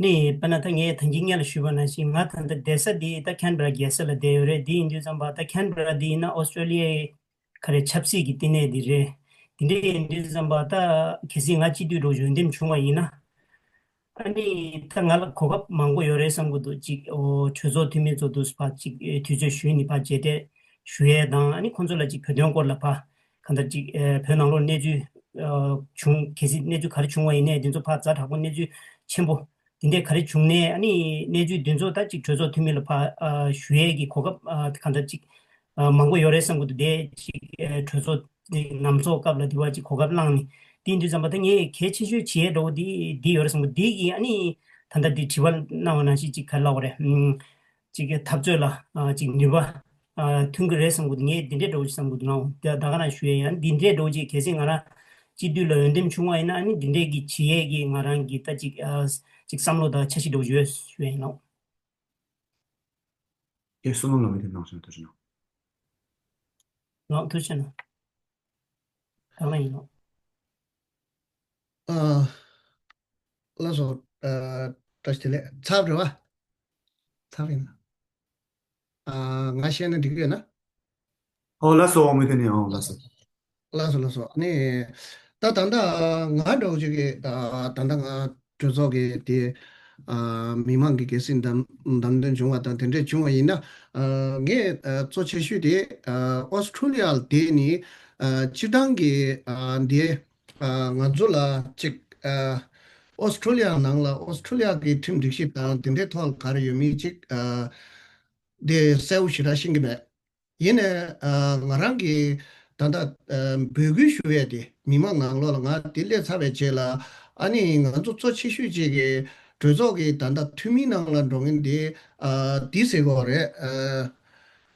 ནི་དཔེར་ན་ད་ངས་ད་གིན་སྔོན་ལ་ཞུས་པ་ནང་བཞིན་ང་ད་ལྟ་བསྡད་ས་འདི་ད་ཁན་བྷེ་ར་རྒྱལ་ས་ལ་བསྡད་ཡོད་རེད། འདི་ཡིན་དུས་ཙམ་པ་ད་ཁན་བྷེ་ར་འདི་ཡིན་ན་ཨོ་སི་ཀྲོ་ལི་ཡའི་ག་རེ་ཆབ་སྲིད་ཀྱི་བསྟི་གནས་འདི་རེད། འདི་འདྲ་ཡིན་དུས་ཙམ་པ་ད་གལ་སྲིད་ང་སྤྱི་འཐུས་འདྲ་བོ་འོས་འདེམས་བྱུང་བ་ཡིན་ན། ཨ་ནི་ད་ང་ལ་གོ་སྐབས་མང་པོ་ཡོད་རེད་བསམ་གྱི་འདུག་ཅིག་ཨོ་གྲོས་ཚོགས་འཐུས་མི་ཚོ་དུ་ཕར་ཅིག་ཨེ་དུས་ཚོད་ཞུས་ནས་ཕར་མཇལ་འཕྲད་ཞུ་ཡས་དང་། ཨ་ནི་ཁོང་ཚོ་ལ་ཅིག་བོད་དོན་སྐོར་ལ་ཕར་གང་ལྟར་ཅིག་ཨེ་བོད་ནང་ལོགས་གནས་ཚུལ་ཨ་བྱུང་། གལ་སྲིད་གནས་ཚུལ་ག་རེ་བྱུང་བ་ཡིན་ནའི་དེ་ཚོ་ཕར་ཛ་དྲག་པོ་གནས་ཚུལ་ཆེན་པོ་དེ་འདྲས་ག་རེ་བྱུང་ནའི་ཨ་ནི་གནས་ཚུལ་དེ་ཚོ་ད་ཅིག་གྲོས་ཚོགས་འཐུས་མི་ལ་ཕར་ཨ་ཞུ་ཡས་ཀྱི་གོ་སྐབས་ཨ་གང་ལྟར་ཅིག་ཨ་མང་པོ་ཡོད་རེད་བསམ་གྱི་འདུག་དེ་ཅིག་ཨ་གྲོས་ཚོགས་ནམ་ཚོགས་སྐབས་ལ་དེ་བ་ཅིག་གོ་སྐབས་བླངས་ནས། དེ་ཡིན་དུས་ཙམ་པ་ད་ངས་གལ་ཆེ་ཤོས་བྱེད་ཡས་འདྲ་བོ་འདི་འདི་ཡོད་རེད་བསམ་གྱི་འདུག་འདི་གི་ཨ་ནི་ད་ལྟ་འདི་དྲི་བ་གནང་བ་ནང་བཞིན་ཅིག་ག་རེ་ལབ་དགོས་རེད། ཨམ། ཅིག་གི་འཐབ་རྩོད་ལ་ཨ་ཅིག་ནུས་པ་ཨ་ཐོན་གྱི་རེད་བསམ་གྱི་འདུག་ངས་འདི་འདྲས་འདྲ་བོ་ཅིག་བསམ་གྱི་འདུག་ནའང་དེ་ད་ག་རང་ཞུ་ཡས་ཡང་འདི་འདྲས་འདྲ་བོ་ཅིག་གལ་སྲིད་ང་རང་སྤྱི་འཐུས་ལ་འོས་འདེམས་བྱུང་བ་ཡིན་ན་ཨ་ནི་འདི་འདྲས་ཀྱི་བྱེད་ཡས་ཀྱི་ང་རང་གི་ད་ཅིག་ཨ་ཅིག་བསམ་བློ་དང་འཆར་གཞི་འདྲ་བོ་ཅིག་ཡོད་ཞུ་ཡས་ཡིན་ནའང་། ཨེ་བསོད་ནམས་ལགས་མི་དེ་གནང་བྱུང་ཐུགས་རྗེ་གནང་། ལགས་ཐུགས་རྗེ་གནང་། ད་ང་ཡིན་ནོ། ཨ། ལགས་སོ། ཨ། བཀྲ་ཤིས་བདེ་ལེགས། ཚར་བ་རེད་བ། ཚར་བ་ཡིན་ན། ཨ། ང་བཤད་ན་འགྲིག་གི་ཡོད་ན། ཨོ་ལགས་སོ། འོ་མི་དེ་ནས་ཨོ་ལགས་སོ། ལགས་སོ་ལགས་སོ། ཨ་ནི། ད་ད་ལྟ་ང་འདྲ་བོ་ཅིག་གིས་ད་ད་ལྟ་ང་གྲོས་ཚོགས་ཀྱི་དེ། ཨ། མི་མང་གི་སྒེར་སྲིད་བདམས་བདམས་ཐོན་བྱུང་བ་དང་དེ་འདྲས་བྱུང་བ་ཡིན་ན། ཨ། ངས་ཨ་གཙོ་ཆེ་ཤོས་དེ་ཨ་ཨོ་སི་ཁྲུ་ལི་ཡ་ལ་བསྡད་ནས་ཨ་སྤྱིར་བཏང་གི་ཨ་འདི་ཨ་ང་ཚོ་ལ་ཅིག་ཨ་ཨོ་སི་ཁྲུ་ལི་ཡ་ནང་ལ་ཨོ་སི་ཁྲུ་ལི་ཡ་གི་ཁྲིམས་སྒྲིག་གཞི་དང་དེ་འདྲའི་ཐོག་ལ་ག་རེ་ཡོད་མེད་ཅིག་ཨ་དེ་གསལ་པོ་ཞེ་དྲག་ཤེས་ཀྱི་མེད། ཡིན་ནའི་ཨ་ང་རང་གིས་ད་ལྟ་ཨ་འབོད་སྐུལ་ཞུ་ཡས་དེ་མི་མང་ནང་ལོགས་ལ་ང་དེ་སླེབས་ཚར་བའི་རྗེས་ལ་ཨ་ནི་ང་ཚོ་གཙོ་ཆེ་ཤོས་ཅིག་གི་གྲོས་ཚོགས་ཀྱི་ད་ལྟ་འཐུས་མི་ནང་ལ་འགྲོ་མཁན་དེ་ཨ་འདི་ཟེར་དགོས་རེད། ཨ་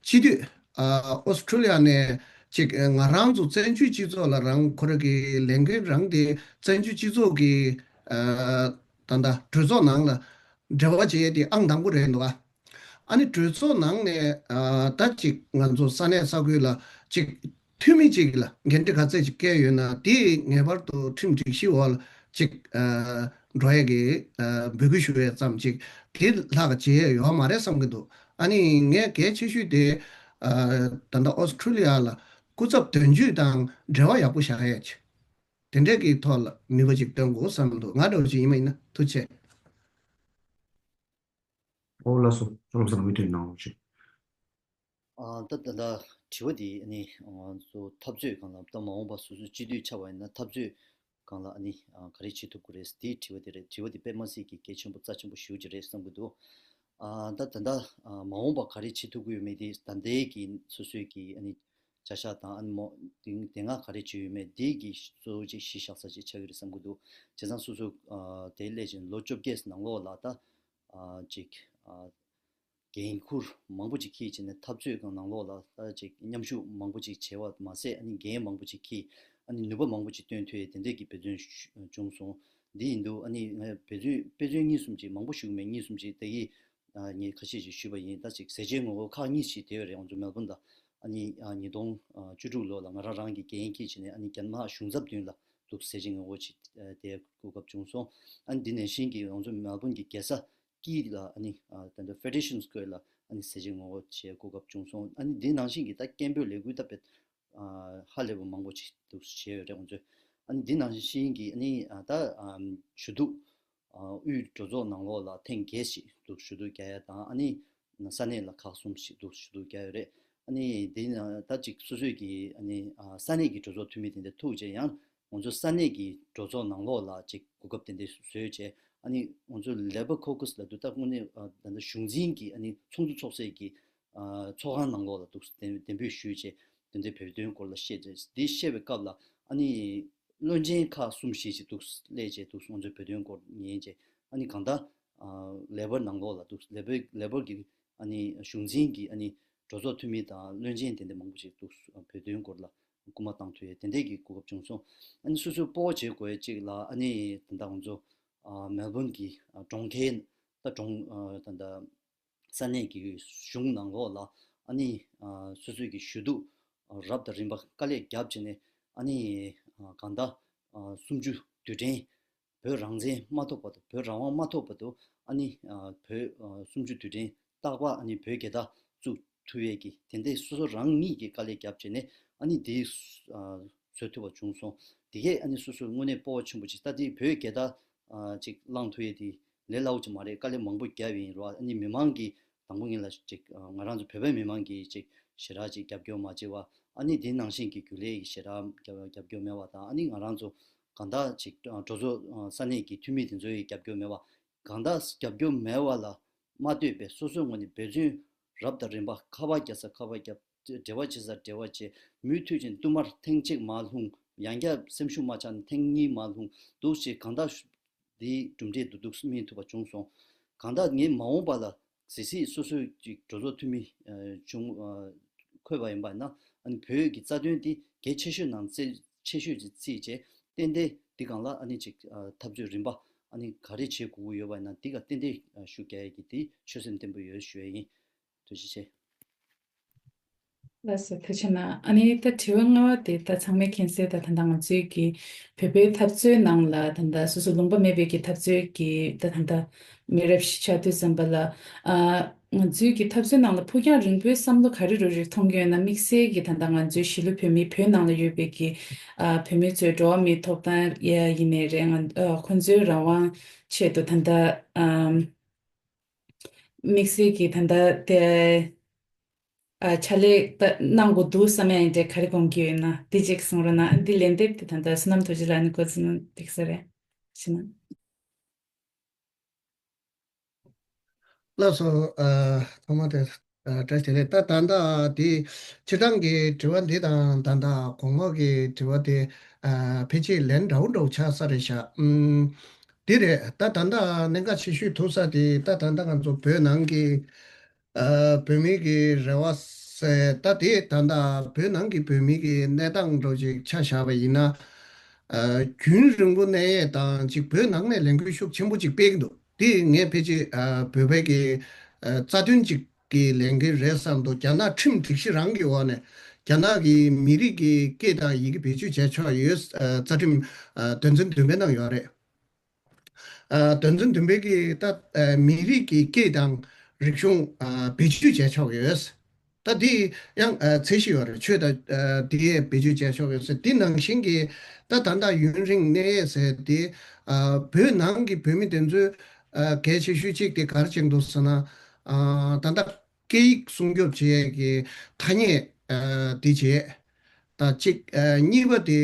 སྤྱི་འཐུས་ཨ་ཨོ་སི་ཁྲུ་ལི་ཡ་ནས་ཅིག་ང་རང་ཚོ་བཙན་བྱོལ་སྤྱི་ཚོགས་ལ་རང་ཁོ་རང་གི་ལས་འགན་རང་དེ་བཙན་བྱོལ་སྤྱི་ཚོགས་ཀྱི་ཨ་ད་ལྟ་གྲོས་ཚོགས་ནང་ལ་འབྲེལ་བ་བྱེད་ཡས་དེ་ཨང་དང་པོ་རེད་འདུག་ཨ། ཨ་ནི་གྲོས་ཚོགས་ནང་ནས་ཨ་ད་ཅིག་ང་ཚོ་ས་གནས་ས་ཁུལ་ལ་ཅིག་འཐུས་མི་ཅིག་ལ་འགན་འཁྲི་ག་ཚད་ཅིག་བཀལ་ཡོད་ན་དེ་ངེས་པར་དུ་ཁྲིམས་སྒྲིག་གཞི་འོག་ལ་ཅིག་ཨ་འགྲོ་ཡས་ཀྱི་ཨ་འབོད་སྐུལ་ཞུ་ཡས་ཙམ་ཅིག་དེ་ལྷག་བྱེད་ཡས་ཡོད་མ་རེད་བསམ་གྱི་འདུག་ཨ་ནི་ངས་གལ་ཆེ་ཤོས་དེ་ཨ་ད་ལྟ་ཨོ་སི་ཁྲུ་ལི་ཡ་ལ་ སྐུ་ཚབ་དོན་གཅོད་དང་འབྲེལ་བ་ཡག་པོ་བཞག་ཡ་ཆེ། དེ་འདྲས་ཀྱི་ཐོག་ལ་ནུས་པ་ཅིག་སྟོན་དགོས་བསམ་འདུག་ང་འདྲ་བོ་ཅིག་ཡིན་པ་ཡིན་ན། ཐུགས་རྗེ་ཆེ། ཨོ་ལགས་སོ། ལྷག་བསམ་ཟབ་མོ་བསྟན་གནང་རོགས་ཞུ། ཨ་ད་ད་ལྟ་དྲི་བ་འདི་ཨ་ནི་ང་ཚོ་འཐབ་རྩོད་སྒང་ལ། ད་མ་འོངས་པ་སོ་སོའི་སྤྱི་འཐུས་ཆགས་པ་ཡིན་ན་འཐབ་རྩོད་སྒང་ལ་ཨ་ནི་ཨ་ག་རེ་བྱེད་ཐུབ་ཀྱི་རེད། དེའི་དྲི་བ་དེ་རེད། དྲི་བ་དེ་དཔེ་མ་སྲིད་ཀྱི་གལ་ཆེན་པོ་རྩ་ཆེན་པོ་ཞེ་པོ་ཅིག་རེད་བསམ་གྱི་འདུག་ཨ་ད་ད་ལྟ་ཨ་མ་འོངས་པ་ག་རེ་བྱེད་ཐུབ་ཀྱི་ཡོད་མེད་དེ་ད་ལྟའི་གི་སོ་སོའི་གི་ཨ་ནི་བྱ་གཞག་དང་ཨ་ནི་མོ་དེ་དེ་སྔ་ག་རེ་བྱས་ཡོད་མེད་དེ་གི་གཙོ་བོ་ཅིག་གཞི་བཞག་ས་ཅིག་ཆགས་ཀྱི་རེད་བསམ་གྱི་འདུག་བྱས་ཙང་སོ་སོ་ཨ་དེ་སླེབས་ཕྱིན་ལོ་བཅོ་བརྒྱད་ནང་ལོགས་ལ་ད་ཨ་ཅིག་ཨ་འགན་འཁུར་མང་པོ་ཅིག་འཁྱེར་བྱས་ནས་འཐབ་རྩོད་ཁང་ནང་ལོགས་ལ་ད་ཅིག་མཉམ་ཞུགས་མང་པོ་ཅིག་བྱས་པ་མ་ཟད། ཨ་ནི་འགན་མང་པོ་ཅིག་འཁྱེར། ཨ་ནི་ནུས་པ་མང་པོ་ཅིག་བཏོན་ཐུབ་ཡས་དེ་འདྲས་ཀྱི་འབད་བརྩོན་ཞུ་བྱུང་སོང་། འདི་ཡིན་དུས་ཨ་ནི་ངས་འབད་བརྩོན་དཔེ་མཚོན་གཉིས་གསུམ་ཅིག་མང་པོ་ཞུ་གི་མེད། གཉིས་གསུམ་ཅིག་ད་གིན་ཨ་ངས་ཁ་ཤས་ཅིག་ཞུས་པ་ཡིན། ད་ཅིག་ཟས་བཅད་ངོ་རྒོལ་ཁག་གཉིས་ཤིག་དེ་རེད། ང་ཚོ་མེལ་བོན་ལ་ཨ་ནི་ཨ་ཉིས་སྟོང་བཅུ་དྲུག་ལོ་ལ་ང་རང་རང་གི་འགན་འཁྱེར་བྱས་ནས་ཨ་ནི་རྒྱ་ནག་གཞུང་ཚབ་མདུན་ལ་འདུག་ཟས་བཅད་ངོ་རྒོལ་ཅིག་ཨ་དེ་གོ་སྐབས་བྱུང་སོང་། ཨ་ནི་འདི་ནང་བཞིན་གྱི་ང་ཚོ་མེལ་བོན་གྱི་རྒྱལ་ས་དཀྱིལ་ལ་ཨ་ནི་ཨ་ད་ལྟ་Federation Square ལ་ཨ་ནི་ཟས་བཅད་ངོ་རྒོལ་བྱེད་གོ་སྐབས་བྱུང་སོང་། ཨ་ནི་འདི་ནང་བཞིན་གྱི་ད་སྐད་འབོད་ལས་འགུལ་ད་དཔེ་ཨ་ཧ་ལས་པ་མང་པོ་ཅིག་འདུག་བྱས་ཡོད་རེད་ང་ཚོས། ཨ་ནི་འདི་ནང་བཞིན་གྱི་ཨ་ནི་ཨ་ད་ཨ་ཞུ་གཏུག་ཨ་དབུས་གྲོས་ཚོགས་ནང་ལོགས་ལ་ཐེངས་བརྒྱད་ཞིག་འདུག་ཞུ་གཏུག་རྒྱག་ཡ་དང་། ཨ་ནི་ས་གནས་ལ་ཁག་གསུམ་ཞིག་འདུག་ཞུ་གཏུག་རྒྱག་ཡོད་རེད། ཨ་ནི་འདི་ནང་ད་ཅིག་སོ་སོའི་གི་ཨ་ནི་ཨ་ས་གནས་ཀྱི་གྲོས་ཚོགས་འཐུས་མི་དེ་འདྲ་ཐུག་བྱས། ཡང་ང་ཚོ་ས་གནས་ཀྱི་གྲོས་ཚོགས་ནང་ལོགས་ལ་ཅིག་གོ་སྐབས་དེ་འདྲ་བཟོས་བྱས། ཨ་ནི་ང་ཚོ་Labour Caucus ལབ་དུས་ད་དངོས་གནས་ཨ་ད་ལྟ་གཞུང་འཛིན་གྱི་ཨ་ནི་ཚོགས་འདུ་ཚོགས་སའི་གི་ཨ་ཚོགས་ཁང་ནང་ལོགས་ལ་འདུག་གདན་གདན་འབོད་ཞུས་བྱས་དེ་འདྲའི་བོད་དོན་སྐོར་ལ་བཤད་བྱས། འདི་བཤད་པའི་སྐབས་ལ་ཨ་ནི་བློན་ཆེན་ཁག་གསུམ་བཞི་ཞིག་འདུག་སླེབས་བྱས་འདུག་ང་ཚོའི་བོད་དོན་སྐོར་ཉན་བྱས། ཨ་ནི་གང་ལྟར་ཨ་Labour ནང་ལོགས་ལ་འདུག Labour Labour གི་ཨ་ནི་གཞུང་འཛིན་གྱི་ཨ་ནི་གྲོས་ཚོགས་འཐུས་མི་དང་བློན་ཆེན་དེ་འདྲ་མང་པོ་ཞིག་འདུག་བོད་དོན་སྐོར་ལ་སྐུལ་མ་བཏང་ཐུབ་ཡས་དེ་འདྲས་ཀྱི་གོ་སྐབས་བྱུང་སོང་། ཨ་ནི་སོ་སོའི་སྤོབས་པ་བྱེད་དགོས་ཡས་གཅིག་ལ་ཨ་ནི་ད་ལྟ་ང་ཚོ་ཨ་མེལ་བོན་གྱི་ཨ་གྲོང་ཁྱེར་ད་གྲོང་ཨ་ད་ལྟ་ས་གནས་ཀྱི་གཞུང་ནང་ལོགས་ལ་ཨ་ནི་ཨ་སོ་སོའི་གི་ཞུ་གཏུག་ཨ་རབ་དང་རིམ་པ་དཀའ་ལས་བརྒྱབ་བྱས་ནས། ཨ་ནི་ཨ་གང་ལྟར་ཨ་གསུམ་བཅུ་དུས་དྲན་བོད་རང་བཙན་མ་ཐོབ་བར་དུ། བོད་རང་དབང་མ་ཐོབ་བར་དུ་ཨ་ནི་ཨ་བོད་ཨ་གསུམ་བཅུ་དུས་དྲན་རྟག་པར་ཨ་ནི་བོད་རྒྱལ་དར་བཙུགས་ཐུབ་ཡས་ཀྱི་དེ་འདྲའི་སོ་སོ་རང་ཉིད་ཀྱིས་དཀའ་ལས་བརྒྱབ་བྱས་ནས་ཨ་ནི་དེ་ཨ་བཟོ་ཐུབ་པ་བྱུང་སོང་། དེ་གས་ཨ་ནི་སོ་སོའི་དངོས་གནས་སྤོབས་པ་ཆེན་པོ་ཅིག་ད་དེ་བོད་རྒྱལ་དར་ཨ་ཅིག་བླངས་ཐུབ་ཡས་དེ་ལས་སླ་པོ་ཅིག་མ་རེད། དཀའ་ལས་མང་པོ་བརྒྱབ་ཡིན་རོ། ཨ་ནི་མི་མང་གིས་དང་པོ་ཉིད་ལ་ཅིག་ཨ་ང་རང་ཚོ་བོད་པའི་མི་མང་གིས་ཅིག་ཞེ་དྲག་ཅིག་རྒྱབ་སྐྱོར་མ་བྱས་པ། ཨ་ནི་དེ་ནང་བཞིན་གྱི་རྒྱུན་ལས་ཀྱིས་ཞེ་དྲག་རྒྱབ་རྒྱབ་སྐྱོར་མེད་པ་དང་། ཨ་ནི་ང་རང་ཚོ་གང་ལྟར་ཅིག་ཨ་གྲོས་ཚོགས་ཨ་ས་གནས་ཀྱི་འཐུས་མི་དེ་ཚོ་ཡིས་རྒྱབ་སྐྱོར་མེད་པ། གང་ལྟར་རྒྱབ་སྐྱོར་མེད་པ་ལ་མ་ལྟོས་པའི་སོ་སོའི་ངོས་ནས་འབད་བརྩོན་རབ་དང་རིམ་པ་ཁ་པར་རྒྱག་ས་ཁ་པར་རྒྱབ། འབྲེལ་བ་བྱེད་ས་འབྲེལ་བ་བྱེད། མུ་མཐུད་ཅིག་བསྟུད་མར་ཐེངས་གཅིག་མ་ལྷུང་། ཡང་བསྐྱར་སེམས་ཤུགས་མ་ཆག་ནས་ཐེངས་གཉིས་མ་ལྷུང་འདུག་ཅེས་གང་ལྟར་འདིའི་གྲུབ་འབྲས་འདུག་འདུག་སྨིན་ཐུབ་པ་བྱུང་སོང་། གང་ལྟར་ངས་མ་འོངས་པ་ལ་གལ་སྲིད་སོ་སོའི་ཅིག་གྲོས་ཚོགས་འཐུས་མི་ཨ་བྱུང་ཨ་འཁོད་པ་ཡིན་པ་ན། ཨ་ནི་བོད་ཀྱི་རྩ་དོན་འདི་གལ་ཆེ་ཤོས་ནང་གཙོ་ཆེ་ཤོས་ཅིག་བརྩིས་བྱས། ཏན་ཏན་འདི་སྒང་ལ་ཨ་ནི་ཅིག་ཨ་འཐབ་རྩོད་རིམ་པ་ཨ་ནི་ག་རེ་བྱེད་དགོས་ཀྱི་ཡོད་པ་ཡིན་ན་འདི་སྒང་ཏན་ཏན་ཨ་ཤུགས་རྒྱག་ཡས་ཀྱི་འདི་ཆོད་སེམས་བརྟན་པོ་ཡོད་ཞུ་ཡས་ཡིན། ཐུགས་རྗེ་ཆེ། ལགས་སོ། ཐུགས་རྗེ་གནང་། ཨ་ནི་ད་དྲི་བ་ལྔ་པ་དེ་ད་ཚང་མས་མཁྱེན་གསལ། ད་ད་ལྟ་ང་ཚོའི་གི་བོད་པའི་འཐབ་རྩོད་ནང་ལ་ད་ལྟ་སོ་སོ་ལུང་པ་མེད་པའི་གི་འཐབ་རྩོད་ཀྱི་ད་ད་ལྟ་མི་རབས་ཤིག་ཆགས་དུས་ཙམ་པ་ལ། ཨ་ང་ཚོའི་གི་འཐབ་རྩོད་ནང་ལ་ཕུགས་རྒྱང་རིང་པོའི་བསམ་བློ་ག་རེ་རུ་རེ་མཐོང་གི་ཡོད་ན། དམིགས་བསལ་གྱི་ད་ལྟ་ང་ཚོའི་གཞིས་ལུས་བོད་མི་བོད་ནང་ལ་ཡོད་པའི་གི་ཨ་བོད་མི་ཚོའི་འགྲོ་བ་མིའི་ཐོབ་ཐང་ཡ་ཡིན་ནའི་རེད། ང་ཨ་ཁོང་ཚོའི་རང་དབང་ཆེད་དུ་ད་ལྟ་ཨམ། དམིགས་བསལ་གྱི་ད་ལྟ་དེ་ཨ་ཕྱག་ལས་ད་གནང་དགོས་འདུག་བསམ་ཡ་ཡིན་དེ་ག་རེ་དགོངས་ཀྱི་ཡོད་ན་དེ་གཅིག་གསུང་རོགས་གནང་། འདི་ལན་འདེབས་དེ་ད་ལྟ་བསོད་ནམས་རྡོ་རྗེ་ལགས་ནས་འགོ་འཛིན་འགྲིག་ས་རེད། ཞེ་ན། ལགས་སོ། ཨ་ཐོག་མ་དེ་ཨ་བཀྲ་ཤིས་བདེ་ལེགས། ད་ད་ལྟ་དེ་སྤྱིར་བཏང་གི་དྲི་བ་འདི་དང་ད་ལྟ་གོང་འོག་གི་དྲི་བ་དེ་ཨ་ཕལ་ཆེར་ལན་འདྲ་བོ་འདྲ་བོ་ཆགས་ས་རེད་ཤག་ཨུམ། འདི་རེད། ད་ད་ལྟ་གནད་འགག་ཆེ་ཤོས་ཐུག་ས་དེ་ད་ད་ལྟ་ང་ཚོ་བོད་ནང་གི་ཨ་བོད་མི་གི་རེ་བ་ཟེར། ད་དེ་ད་ལྟ་བོད་ནང་གི་བོད་མི་གི་གནས་སྟངས་འདྲ་བོ་ཅིག་ཆ་བཞག་པ་ཡིན་ན། ཨ་རྒྱུན་རིང་པོ་གནས་ཡས་དང་ཅིག་བོད་ནང་ནས་ལས་འགུལ་ཤུགས་ཆེན་པོ་ཅིག་སྤེལ་གྱི་འདུག་དེ་ངས་ཕལ་ཆེར་ཨ་བོད་པའི་གི་ཨ་རྩ་དོན་ཅིག་གི་ལས་འགུལ་རེད་བསམ་འདུག་རྒྱ་ནག་ཁྲིམས་སྒྲིག་གཞི་རང་གི་འོག་ནས་རྒྱ་ནག་གི་མི་རིགས་ཀྱི་སྐད་དང་ཡི་གེ་བེད་སྤྱོད་བྱས་ཆོག་ཡོད། ཨ་རྩ་ཁྲིམས་ཨ་དོན་ཚན་བདུན་པའི་ནང་ཡོད་རེད། ཨ་དོན་ཚན་བདུན་པའི་གི་ད་ཨ་མི་རིགས་ཀྱི་སྐད་དང་རིག་གཞུང་ཨ་བེད་སྤྱོད་བྱས་ཆོག་ཡོད། ད་འདི་ཡང་ཚད་གཞི་ཡོད་རེད། ཆོས་དང་འདི་ཡས་བེད་སྤྱོད་བྱས་ཆོག་ཡོད་ཟེར། འདི་ནང་བཞིན་གྱི་ད་ད་ལྟ་ཡུན་རིང་གནས་ཡས་ཟེར་དེ་བོད་ནང་གི་བོད་མི་དེ་ཚོས་གལ་ཆེ་ཤོས་གཅིག་དེ་ག་རེ་བྱེད་འདུག་ཟེར་ན། ད་ལྟ་སྐད་ཡིག་སྲུང་སྐྱོབ་བྱེད་ཡས་ཀྱི་ཐ་སྙད་དེ་བྱས། ད་གཅིག་ཨ། གཉིས་པ་དེ་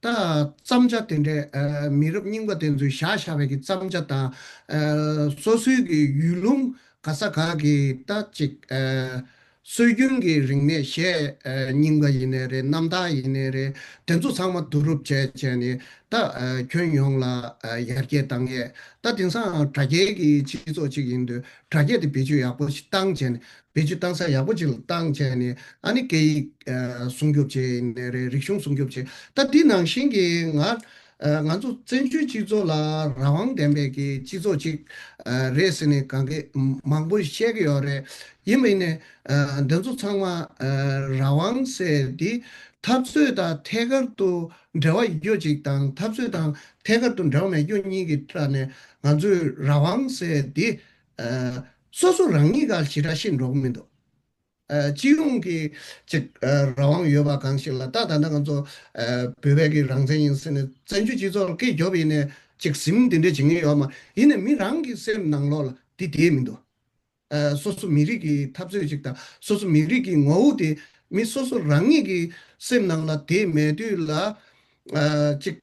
ད་བརྩམས་བྱ་དེ་འདྲའི་ཨ། མི་རབས་རྙིང་པ་དེ་ཚོས་བཞག་བཞག་པའི་གི་བརྩམས་བྱ་དང་ཨ། སོ་སོའི་གི་ཡུལ་ལུང་ག་ས་ག་གི་ད་གཅིག་ཨ། སྲོལ་རྒྱུན་གྱི་རིག་གནས་གཞས་ཨ། རྙིང་པ་ཡིན་ནའི་རེད། རྣམ་ཐར་ཡིན་ནའི་རེད། དེ་ཚོ་ཚང་མ་བསྡུ་རུབ་བྱས་བྱས་ནས་ད་ཨ། ཁྱོན་ཡོངས་ལ་ཨ། ཡར་རྒྱས་བཏང་ཡས། ད་དེང་སང་དྲ་རྒྱའི་གི་སྤྱི་ཚོགས་གཅིག་ཡིན་དུས་དྲ་རྒྱ་དེ་བེད་སྤྱོད་ཡག་པོ་ཞིག་བཏང་བྱས་ནས། བེད་སྤྱོད་བཏང་ས་ཡག་པོ་ཅིག་ལ་བཏང་བྱས་ནས། ཨ་ནི་སྐད་ཡིག་ཨ། སྲུང་སྐྱོབ་བྱས་ཡིན་ནའི་རེད། རིག་གཞུང་སྲུང་སྐྱོབ་བྱས། ད་འདི་ནང་བཞིན་གྱི་ང་ཨ། ང་ཚོ་བཙན་བྱོལ་སྤྱི་ཚོགས་ལ་རང་དབང་ལྡན་པའི་གི་སྤྱི་ཚོགས་ཅིག་ཨ། རེད་ཟེར་ནས་གང་གི་མང་པོ་བཤད་ཀྱི་ཡོད་རེད། ཡིན་པ་ཡིན་ནའི་ཨ། འདི་ཚོ་ཚང་མ་ཨ། རང་དབང་ཟེར་འདི་འཐབ་རྩོད་དང་ཐད་ཀར་དུ་འབྲེལ་བ་ཡོད་ཅིག་དང་། འཐབ་རྩོད་དང་ཐད་ཀར་དུ་འབྲེལ་བ་མེད་རྒྱུ་གཉིས་ཀྱི་ཐད་ནས་ང་ཚོས་རང་དབང་ཟེར་འདི་ཨ། སོ་སོ་རང་ཉིད་ག་ཞེ་དྲག་ཤེས་འགྲོ་གི་མི་འདུག་ཨ། སྤྱི་ཡོངས་ཀྱི་ཅིག་ཨ། རང་དབང་ཡོད་པ་གང་ཞིག་ལ། ད་ད་ལྟ་ང་ཚོ་ཨ། བོད་པའི་གི་རང་བཙན་ཡིན་ཟེར་ནས་བཙན་བྱོལ་སྤྱི་ཚོགས་ལ་སྐད་རྒྱབ་ཡིན་ནས་ཅིག་ཟིམ་དེ་འདྲས་བྱེད་མཁན་ཡོད་མ། ཡིན་ནས་མི་རང་གི་སེམས་ནང་ལོགས་ལ་དེ་བསྡད་མི་འདུག་ཨ། སོ་སོ་མི་རིགས་ཀྱི་འཐབ་རྩོད་ཅིག་དང་། སོ་སོ་མི་རིགས་ཀྱི་ངོ་བོ་དེ་མི་སོ་སོ་རང་ཉིད་ཀྱི་སེམས་ནང་ལ་དེ་མེད་དུས་ལ། ཨ། ཅིག་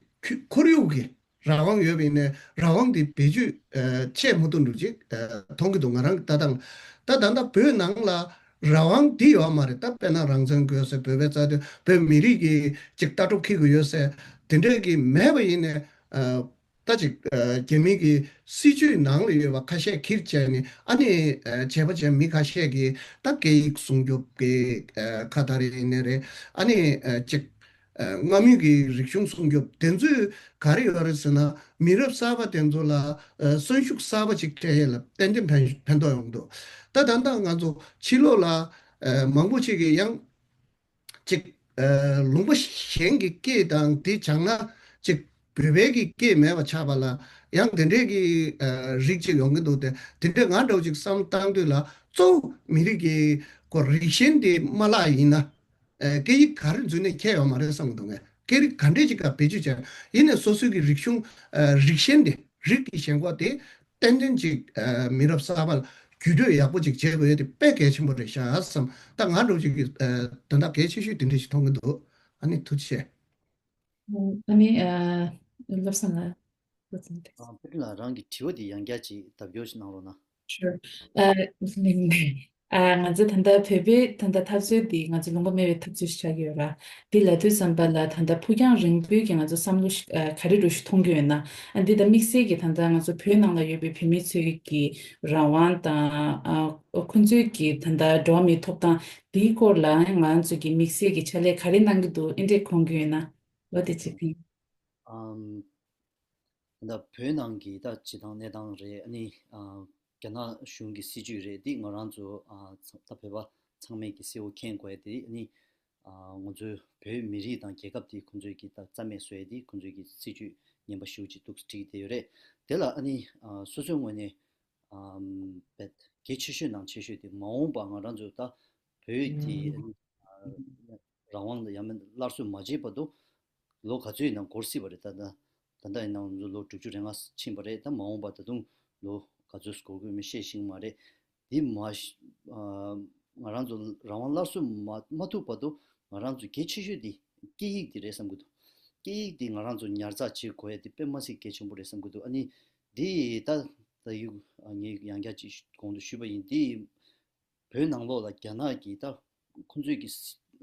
ཁོར་ཡུག་གི་རང་དབང་ཡོད་པ་ཡིན་ནའི་རང་དབང་དེ་བེད་སྤྱོད་ཨ། བྱེད་མ་ཐུབ་འདུག་ཅིག་ཨ། མཐོང་གི་འདུག་ང་རང་གི་ལྟ་སྟངས་ལ། ད་ད་ལྟ་བོད་ནང་ལ་རང་དབང་འདི་ཡོད་མ་རེད། ད་དཔེར་ན་རང་བཙན་དགོས་ཟེར། བོད་པའི་རྩ་དོན། བོད་མི་རིགས་ཀྱི་ཅིག་ལྟ་གྲུབ་འཁྱེར་དགོས་ཡོད་ཟེར། དེ་འདྲའི་གི་མེད་པ་ཡིན་ནའི་ཨ། ད་ཅིག་ཨ། རྒྱ་མི་གི་སྲིད་བྱུས་ནང་ལ་ཡོད་པ་ཁ་ཤས་འཁྱེར་བྱས་ནས། ཨ་ནི་ཨ། བྱས་པ་བྱས་མི་ཁ་ཤས་ཀྱིས་ད་སྐད་ཡིག་སྲུང་སྐྱོབ་ཀྱི་ཨ། ཁ་ཏ་རེ་ཡིན་ནའི་རེད། ཨ་ནི་ཨ། ཅིག་ཨ། སྔ་མོའི་གི་རིག་གཞུང་སྲུང་སྐྱོབ་དེ་ཚོས་ག་རེ་ཡོད་རེད་ཟེར་ན། མི་རབས་གསར་པ་དེ་ཚོ་ལ་ཨ། གསོན་ཤུགས་གསར་པ་ཅིག་སྤྲད་ཡས་ལ་ཏན་ཏན་ཕན་ཕན་ཐོགས་ཡོང་གི་འདུག་ད་ད་ལྟ་ང་ཚོ་ཕྱི་ལོགས་ལ་ཨ། མང་པོ་ཅིག་གིས་ཡང་ཅིག་ཨ། ལུང་པ་གཞན་གྱི་སྐད་དང་དེ་སྦྱངས་ན་ཅིག་བོད་པའི་གི་སྐད་མེད་པ་ཆགས་པ་ལ་ཡང་དེ་འདྲའི་གི་ཨ། རིགས་ཅིག་ཡོང་གི་འདུག་སྟེ། དེ་འདྲའི་ང་འདྲ་བོ་ཅིག་བསམ་བཏང་དུས་ལ། གཙོ་བོ་མི་རིགས་ཀྱི་ཁོ་རིགས་ཞེན་དེ་མ་བརླག་ཡིན་ན། ཨ། སྐད་ཡིག་ག་རེ་འཛུལ་ནས་ཁྱད་ཡོད་མ་རེད་བསམ་གི་འདུག་ངས། སྐད་རིགས་ག་འདྲས་ཅིག་ག་བེད་སྤྱོད་བྱས་ཡིན་ནའི་སོ་སོའི་གི་རིག་གཞུང་ཨ། རིགས་ཞེན་དེ། རིགས་ཀྱི་ཞེན་ཁོག་དེ་ཏན་ཏན་ཅིག་ཨ། མི་རབས་གསར་པ་ལ་བརྒྱུད་སྤྲོད་ཡག་པོ་ཅིག་བྱེད་དགོས་ཡས་དེ་དཔེ་གལ་ཆེན་པོ་རེད་ཤག་བསམ། ད་ང་འདྲ་བོ་ཅིག་གིས་ཨ། དོན་དག་གལ་ཆེ་ཤོས་དེ་འདྲ་ཞིག་མཐོང་གི་འདུག་ཨ་ནི་ཐུགས་རྗེ་ཆེ། ཨ་ནི་ཨ། བློ་བཟང་ལགས། བློ་བཟང་ལགས། ཨ། པི་ཀྲིན་ལགས། རང་གི་དྲི་བ་དེ་ཡང་བསྐྱར་ཅིག་ལྡབ་སྐྱོར་ཞིག་གནང་རོགས་གནང་། Sure. ཨ། ཨ། ང་ཚོ་ད་ལྟ་བོད་པའི་ད་ལྟ་འཐབ་རྩོད་འདི་ང་ཚོ་ལུང་པ་སྨད་པའི་འཐབ་རྩོད་ཞིག་ཆགས་ཀྱི་ཡོད་ར། འདི་ལབ་དུས་ཙམ་པ་ལ་ད་ལྟ་ཕུགས་རྒྱང་རིང་པོའི་གི་ང་ཚོ་བསམ་བློ་ཞིག་ཨ། ག་རེ་འདྲ་ཞིག་མཐོང་གི་ཡོད་ན། ཨ། འདི་ད་དམིགས་བསལ་གྱི་ད་ལྟ་ང་ཚོ་བོད་ནང་ལ་ཡོད་པའི་བོད་མི་ཚོའི་གི་རང་དབང་དང་། ཨ། ཁོ་ཚོའི་གི་ད་ལྟ་འགྲོ་བ་མིའི་ཐོབ་ཐང་འདིའི་སྐོར་ལ་ང་ཚོ་གི་དམིགས་བསལ་གྱི་ཕྱག་ལས་ག་རེ་གནང་གི་འདུག་ཨེ་འདྲས་མཁོང་གི་ཡོད་ན། ལོ་དེ་ཅིག་ཕིང་། ཨམ། ད་བོད་ནང་གི་ད་སྤྱི་བཏང་གནས་སྟངས་རེད། ཨ་ནི་ཨ། རྒྱ་ནག་གཞུང་གི་སྲིད་བྱུས་རེད། འདི་ང་རང་ཚོ་ཨ། ཚ་ད་བོད་པ་ཚང་མས་ཀྱི་གསལ་བོ་མཁྱེན་དགོས་ཡ་དེ། ཨ་ནི་ཨ། ང་ཚོའི་བོད་མི་རིགས་དང་རྒྱལ་ཁབ་དེ་ཁོང་ཚོས་ཀྱི་ད་རྩ་མེད་བཟོ་ཡ་དེ་ཁོང་ཚོས་ཀྱི་སྲིད་བྱུས་ངན་པ་ཞེ་པོ་ཅིག་འདུག་བྲིས་བསྡད་ཡོད་རེད། དེ་ལ་ཨ་ནི་ཨ། སོ་སོའི་ངོས་ནས་ཨམ། བེད་གལ་ཆེ་ཤོས་ནང་ཆེ་ཤོས་དེ་མ་འོངས་པ་ང་རང་ཚོ་ད་བོད་དེ་ཨ། རང་དབང་ལ་ཡང་མིན་སླར་གསོ་མ་བྱས་བར་དུ་ལོ་ག་ཚོད་ཡིན་ནའང་འགོར་སྲིད་པ་རེད། ད་ད་ད་ལྟ་ཡིན་ནའང་ལོ་དྲུག་ཅུ་རེ་ལྔ་ཕྱིན་པ་རེད། ད་མ་འོངས་པ་ད་དུང་ལོ་ག་ཚོད་འགོར་དགོས་མིན་ཤེས་ཤིང་མ་རེད། དེ་མ་གཞི་ཨ། ང་རང་ཚོ་རང་དབང་སླར་གསོ་མ་མ་ཐུབ་བར་དུ་ང་རང་ཚོ་གལ་ཆེ་ཤོས་དེ་སྐད་ཡིག་དེ་རེད་བསམ་གྱི་འདུག་སྐད་ཡིག་དེ་ང་རང་ཚོ་ཉར་ཚགས་བྱེད་དགོས་ཡ་དེ་དཔེ་མ་སྲིད་གལ་ཆེན་པོ་རེད་བསམ་གྱི་འདུག་ཨ་ནི་དེ་ད་ད་ཡུ་ཨ། ངས་ཡང་བསྐྱར་ཅིག་གོང་དུ་ཞུས་པ་ཡིན། དེ་བོད་ནང་ལོགས་ལ་རྒྱ་ནག་གིས་ད་ཁོང་ཚོས་ཀྱི་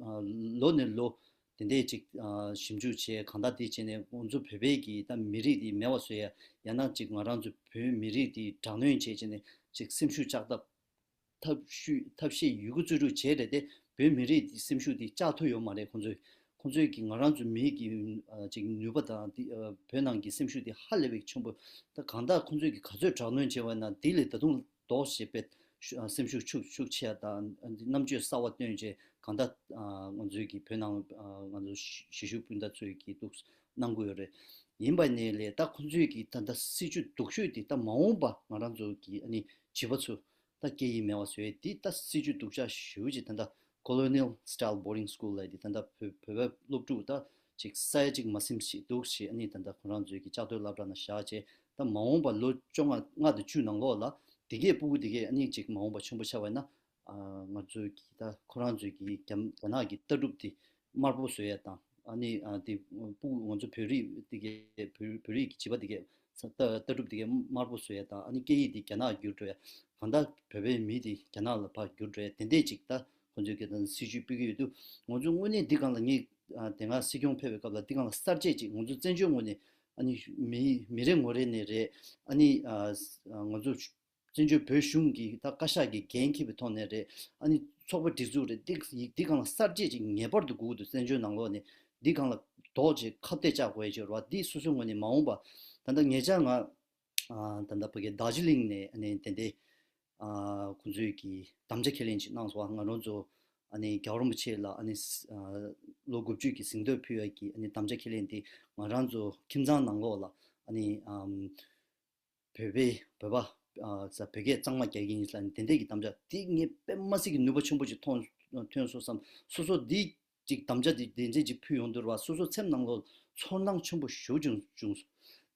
ཨ། ལོ་ནས་ལོ་དེ་འདྲས་ཅིག་ཨ། ཞིབ་འཇུག་བྱས་གང་ལྟར་དེ་བྱས་ནས་ཁོང་ཚོ་བོད་པའི་གི་ད་མི་རིགས་དེ་མེད་པ་བཟོ་ཡ། ཡང་ན་ཅིག་ང་རང་ཚོ་བོད་མི་རིགས་དེ་དྲག་གནོན་བྱས་བྱས་ནས་ཅིག་སེམས་ཤུགས་བཅག་ཐབས། ཐབས་ཤུས་ཐབས་ཤེས་ཡོད་རྒུ་རྩལ་སྤྲུགས་བྱས་རེད་དེ། བོད་མི་རིགས་དེ་སེམས་ཤུགས་དེ་བཅག་ཐུབ་ཡོད་མ་རེད། ཁོང་ཚོས་ཁོང་ཚོས་ཀྱི་ང་རང་ཚོ་མི་གི་ཨ། ཅིག་ནུས་པ་དང་དེ་ཨ། བོད་ནང་གི་སེམས་ཤུགས་དེ་ཧ་ལས་པའི་ཆེན་པོ། ད་གང་ལྟར་ཁོང་ཚོས་ཀྱི་ག་ཚོད་དྲག་གནོན་བྱས་པ་ཡིན་ན་དེ་ལས་ད་དུང་ལྡོག་ཞེས་པའི་ཤུ་ཨ། སེམས་ཤུགས་ཤུགས་ཤུགས་ཆེ་ཡ་དང་རྣམ་དཔྱོད་གསར་བ་བཏོན་བྱས་གང་ལྟར་ཨ། ང་ཚོའི་གི་བོད་ནང་ཨ། ང་ཚོ་གཞིས་བཞུགས་སྤུན་ཟླ་ཚོས་ཀྱི་འདུག་གནང་གི་ཡོད་རེད། ཡིན་པ་ནས་ལས་ད་ཁོང་ཚོས་ཀྱི་ད་ལྟ་སྲིད་བྱུས་སྡུག་ཤོས་དེ་ད་མ་འོངས་པ་ང་རང་ཚོ་གི་ཨ་ནི་བྱིས་པ་ཚོ་ད་སྐད་ཡིག་མེད་པ་བཟོ་ཡས་འདི་ད་སྲིད་བྱུས་སྡུག་ཅག་ཞེ་པོ་ཅིག་ད་ལྟ་ Colonial Style Boarding School ལབ་དེ་ད་ལྟ་བོད་བོད་པའི་སློབ་ཕྲུག་ད་ཅིག་ས་ཡ་གཅིག་མ་ཟིན་ཞིག་འདུག་ཞེས་ཨ་ནི་ད་ལྟ་ཁོ་རང་ཚོའི་གི་ལྕགས་རྡོའི་སློབ་གྲྭ་ནང་བཞག་བྱས། ད་མ་འོངས་པ་ལོ་བཅོ་ལྔ་ལྔ་དང་བཅུ་ནང་ལོགས་ལ་དེ་གས་སྤུ་གུ་དེ་གས་ཨ་ནི་ཅིག་མ་འོངས་པ་ཆེན་པོ་ཆགས་པ་ཡིན་ན། ཨ་ང་ཚོའི་གི་ད་ཁོ་རང་ཚོའི་གི་རྒྱ་རྒྱ་ནག་གི་ལྟ་གྲུབ་དེ་དམར་པོ་བཟོ་ཡ་དང་། ཨ་ནི་ཨ་དེ་སྤུ་ང་ཚོ་བོད་རིགས་དེ་གའི་བོད་བོད་རིགས་ཀྱི་བྱིས་པ་དེ་གའི་ལྟ་ལྟ་གྲུབ་དེ་གའི་དམར་པོ་བཟོ་ཡ་དང་། ཨ་ནི་སྐད་ཡིག་དེ་རྒྱ་ནག་བསྒྱུར་འགྲོ་ཡ། གང་ལྟར་བོད་པའི་མི་དེ་རྒྱ་ནག་ལ་ཕར་བསྒྱུར་འགྲོ་ཡ་དེ་འདྲས་ཅིག་ད་ཁོ་ཚོས་གི་ད་སྲིད་ཇུས་སྤེལ་གི་ཡོད་དུས། ང་ཚོ་དངོས་གནས་འདི་སྒང་ལ་ངས་ཨ་དེ་སྔ་སྲིད་སྐྱོང་ཕེབས་པའི་སྐབས་ལ་འདི་སྒང་ལ་གསར་བརྗེ་ཅིག་ང་ཚོ་བཙན་བྱོལ་ངོས་ནས་ཨ་ནི་མི་མི་རེ་ངོ་རེ་ནས་རེད། ཨ་ནི་ཨ་ང་ཚོ་བཙན་བྱོལ་བོད་གཞུང་གི་ད་བཀའ་ཤག་གི་འགན་འཁྱེར་བའི་ཐོག་ནས་རེད། ཨ་ནི་ཚོགས་པ་སྒྲིག་འཛུགས་རེད། འདི་འདི་སྒང་ལ་གསར་བརྗེ་ཅིག་ངེས་པར་དུ་དགོས་ཀྱི་འདུག་བཙན་བྱོལ་ནང་ལོགས་ནས་འདི་སྒང་ལ་རྡོག་ཅིག་ཁ་གཏད་བཅག་དགོས་ཡ་ཅིག་རེད་བ། འདི་སོ་སོའི་ངོས་ནས་མ་འོངས་པ་ད་ལྟ་ཉེ་ཆར་ང་ཨ་ད་ལྟ་ཕ་གི་རྡོ་རྗེ་གླིང་ནས་ཨ་ནི་དེ་འདྲའི་ཨ་ཁོང་ཚོས་ཀྱི་དམ་བཅའ་ཁས་ལེན་ཅིག་གནང་སོང་བ། ང་རང་ཚོ་ཨ་ནི་རྒྱལ་བ་རིན་པོ་ཆེ་ལ་ཨ་ནི་ཨ་ལོ་དགུ་བཅུ་གི་གཟེངས་བསྟོད་ཕུལ་ཡ་གི་ཨ་ནི་དམ་བཅའ་ཁས་ལེན་དེ་ང་རང་ཚོ་ཁྱིམ་ཚང་ནང་ལོགས་ལ་ཨ་ནི་ཨམ་བོད་པའི་བོད་པ་ཨ་ས་བོད་སྐད་གཙང་མ་རྒྱག་གི་ཡིན་ལབ་ནས་དེ་འདྲས་ཀྱི་དམ་བཅའ་དེ་ངས་དཔེ་མ་སྲིད་ཀྱི་ནུས་པ་ཆེན་པོ་ཅིག་ཐོན་ཐོན་སོང་བསམ། སོ་སོ་འདི་ཅིག་དམ་བཅའ་དེ་དེ་འདྲས་ཅིག་ཕུལ་ཡོང་དུས་ར་སོ་སོ་སེམས་ནང་ལོགས་ཚོར་སྣང་ཆེན་པོ་ཞེ་པོ་བྱུང་བྱུང་སོང་།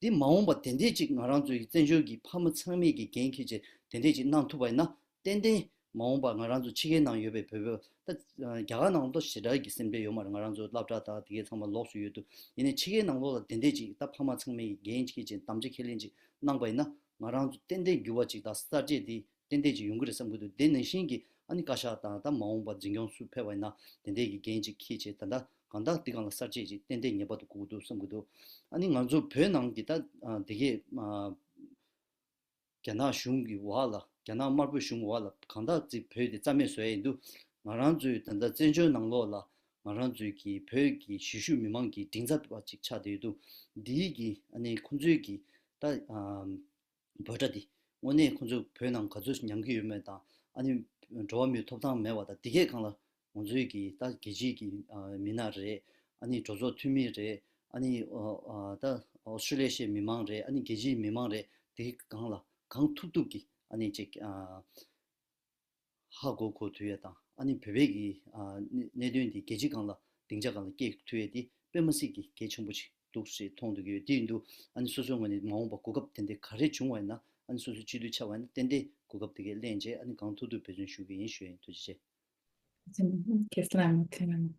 འདི་མ་འོངས་པ་དེ་འདྲས་ཅིག་ང་རང་ཚོའི་བཙན་བྱོལ་གྱི་ཕ་མ་ཚང་མས་ཀྱི་འགན་འཁྱེར་བྱས་དེ་འདྲས་ཅིག་གནང་ཐུབ་པ་ཡིན་ན། ཏན་ཏན་མ་འོངས་པ་ང་རང་ཚོ་ཕྱི་རྒྱལ་ནང་ཡོད་པའི་བོད་པ་ད་རྒྱ་གར་ནང་ལོགས་ཞེ་དྲག་གི་སེམས་ཁྲལ་ཡོད་མ་རེད། ང་རང་ཚོ་སློབ་གྲྭ་དང་དེ་གའི་ཚང་མ་ལོགས་སུ་ཡོད་དུས། ཡིན་ནའི་ཕྱི་རྒྱལ་ནང་ལོགས་ལ་དེ་འདྲས་ཅིག་ད་ཕ་མ་ཚང་མས་འགན་ཅིག་བྱས་དམ་བཅའ་ཁས་ལེན་ཅིག་གནང་པ་ཡིན་ན། ང་རང་ཚོ་ཏན་ཏན་འགྱུར་བ་ཅིག་དང་གསར་བརྗེ་འདི་ཏན་ཏན་ཅིག་ཡོང་གི་རེད་བསམ་གྱི་འདུག་དེ་ནང་བཞིན་གྱི་ཨ་ནི་བཀའ་ཤག་དང་ད་མ་འོངས་པ་འཛིན་སྐྱོང་སུ་ཕེབས་པ་ཡིན་ན་དེ་འདྲས་ཀྱི་འགན་ཅིག་འཁྱེར་བྱས་ད་ལྟ་གང་ལྟར་འདི་སྒང་ལ་གསར་བརྗེ་ཅིག་ཏན་ཏན་ངེས་པར་དུ་དགོས་ཀྱི་འདུག་བསམ་གྱི་འདུག་ཨ་ནི་ང་ཚོ་བོད་ནང་གི་ད་ཨ་དེ་གས་ཨ། རྒྱ་ནག་གཞུང་གི་འོག་ལ་རྒྱ་ནག་དམར་པོའི་གཞུང་འོག་ལ་གང་ལྟར་ཅིག་བོད་དེ་རྩ་མེད་བཟོ་ཡ་ཡིན་དུས། ང་རང་ཚོའི་ད་ལྟ་བཙན་བྱོལ་ནང་ལོགས་ལ་ང་རང་ཚོའི་གི་བོད་ཀྱི་གཞིས་བཞུགས་མི་མང་གི་མགྲིན་ཚབ་པ་ཅིག་ཆགས་བསྡད་ཡོད་དུས། འདིའི་གི་ཨ་ནི་ཁོང་ཚོའི་གི་ད་ཨམ་འབོད་སྒྲ་འདི་དངོས་གནས་ཁོང་ཚོ་བོད་ནང་ག་ཚོད་མྱངས་ཀྱི་ཡོད་མེད་དང་། ཨ་ནི་འགྲོ་བ་མིའི་ཐོབ་ཐང་མེད་པ་དང་དེ་གས་སྒང་ལ། ང་ཚོའི་གི་ད་རྒྱལ་སྤྱིའི་གི་ཨ་མི་སྣ་རེད། ཨ་ནི་གྲོས་ཚོགས་འཐུས་མི་རེད། ཨ་ནི་ཨ་ཨ་ད་ཨོ་སི་ཀྲི་ལི་ཡ་ཤའི་མི་མང་རེད། ཨ་ནི་རྒྱལ་སྤྱིའི་མི་མང་རེད། དེ་གང་ལ་གང་ཐུབ་ཐུབ་ཀྱི་ཨ་ནི་ཅིག་ཨ་ཧ་གོ་གོ་ཐུབ་ཡ་དང་། ཨ་ནི་བོད་པའི་གི་ཨ་གནད་གནད་དོན་དེ་རྒྱལ་སྤྱི་སྒང་ལ་སྡིངས་ཆ་སྒང་ལ་སྐྱེལ་ཐུབ་ཡ་དེ་དཔེ་མ་སྲིད་ཀྱི་གལ་ཆེན་པོ་ཅིག་འདུག་ཞེས་མཐོང་འདུག་གི་ཡོད། དེ་ཡིན་དུས་ཨ་ནི་སོ་སོའི་ངོས་ནས་མ་འོངས་པ་གོ་སྐབས་དེ་འདྲ་ག་རེ་བྱུང་བ་ཡིན་ན་ཨ་ནི་སོ་སོ་སྤྱི་འཐུས་ཆགས་པ་ཡིན་ན་ཏན་ཏན་གོ་སྐབས་དེ་གས་ལེན་བྱས་ཨ་ནི་གང་ཐུབ་ཐུབ་འབད་བརྩོན་ཞུ་གི་ཡིན་ཞུ་ཡ་ཡིན། ཐུགས་རྗེ་ཆེ། ཁེ་སི་ལ་མི་ཐེ་ལ་ནི།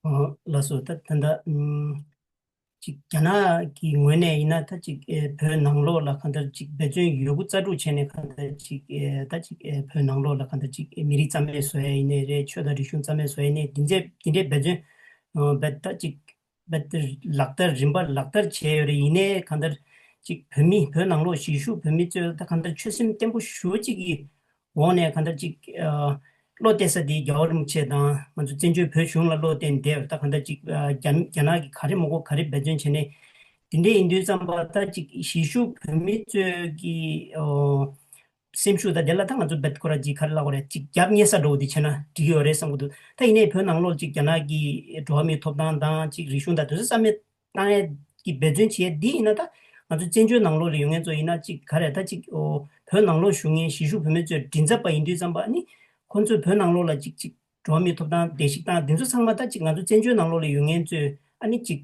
ཨོ་ལགས་སོ། ད་ད་ད་ཨུམ་ཅིག་རྒྱ་ནག་གི་ངོས་ནས་ཡིན་ན་ད་ཅིག་ཨེ་བོད་ནང་ལོགས་ལ་གང་ལྟར་ཅིག་འབད་བརྩོན་ཡོད་རྒུ་རྩལ་སྤྲུགས་བྱས་ནས་གང་ལྟར་ཅིག་ཨེ་ད་ཅིག་ཨེ་བོད་ནང་ལོགས་ལ་གང་ལྟར་ཅིག་ཨེ་མི་རིགས་རྩ་མེད་བཟོ་ཡ་ཡིན་ནའི་རེད། ཆོས་དང་རིག་གཞུང་རྩ་མེད་བཟོ་ཡ་ཡིན་ནའི་འདི་འདྲའི་འདི་འདྲའི་འབད་བརྩོན་ཨོ་འབད་ད་ཅིག་འབད་ལག་བསྟར་རིམ་པ་ལག་བསྟར་བྱས་ཡོད་རེད། ཡིན་ནའི་གང་ལྟར་ཅིག་བོད་མི་བོད་ནང་ལོགས་གཞིས་བཞུགས་བོད་མི་ཚོས་ད་གང་ལྟར་ཆོད་སེམས་བརྟན་པོ་ཞེ་པོ་ཅིག་གིས་འོག་ནས་གང་ལྟར་ཅིག་ཨ་བློ་གཏད་ས་དེ་རྒྱལ་བ་རིན་པོ་ཆེ་དང་ང་ཚོ་བཙན་བྱོལ་བོད་གཞུང་ལ་བློ་གཏད་བསྡད་ཡོད། ད་གང་ལྟར་ཅིག་ཨ་རྒྱ་རྒྱ་ནག་གིས་ག་རེ་མ་དགོས་ག་རེ་འབད་བརྩོན་བྱས་ནས་དེ་འདྲས་ཡིན་དུས་ཙམ་པ་ད་ཅིག་གཞིས་བཞུགས་བོད་མི་ཚོས་ཀྱི་ཨོ་སེམས་ཤུགས་དང་དེ་ལ་ད་ང་ཚོ་བེད་ཁོ་ར་ཅིག་ག་རེ་ལབ་དགོས་རེད། ཅིག་རྒྱབ་བསྙེས་ས་འདྲ་བོ་དེ་བྱས་ན་འགྲིག་གི་ཡོད་རེད་བསམ་གྱི་འདུག་ད་ཡིན་ནའི་བོད་ནང་ལོགས་ཅིག་རྒྱ་ནག་གིས་འགྲོ་བ་མིའི་ཐོབ་ཐང་དང་ཅིག་རིག་གཞུང་དང་དེ་ཚོ་རྩ་མེད་བཏང་ཡས་ཀྱི་འབད་བརྩོན་བྱེད་ཡས་འདི་ཡིན་ན། ད་ང་ཚོ་བཙན་བྱོལ་ནང་ལོགས་ལ་ཡོད་མཁན་ཚོ་ཡིན་ན་ཅིག་ག་རེ་ད་ཅིག་ཨོ་བོད་ནང་ལོགས་བཞུགས་མཁན་གཞིས་བཞུགས་བོད་མི་ཚོའི་མགྲིན་ཚབ་པ་ཡིན་དུས་ཙམ་པ་ཨ་ནི་ཁོང་ཚོས་བོད་ནང་ལོགས་ལ་ཅིག་ཅིག་འགྲོ་བ་མིའི་ཐོབ་ཐང་བརྡལ་བཤིག་བཏང་འདི་ཚོ་ཚང་མ་ད་ཅིག་ང་ཚོ་བཙན་བྱོལ་ནང་ལོགས་ལ་ཡོད་མཁན་ཚོས་ཨ་ནི་ཅིག་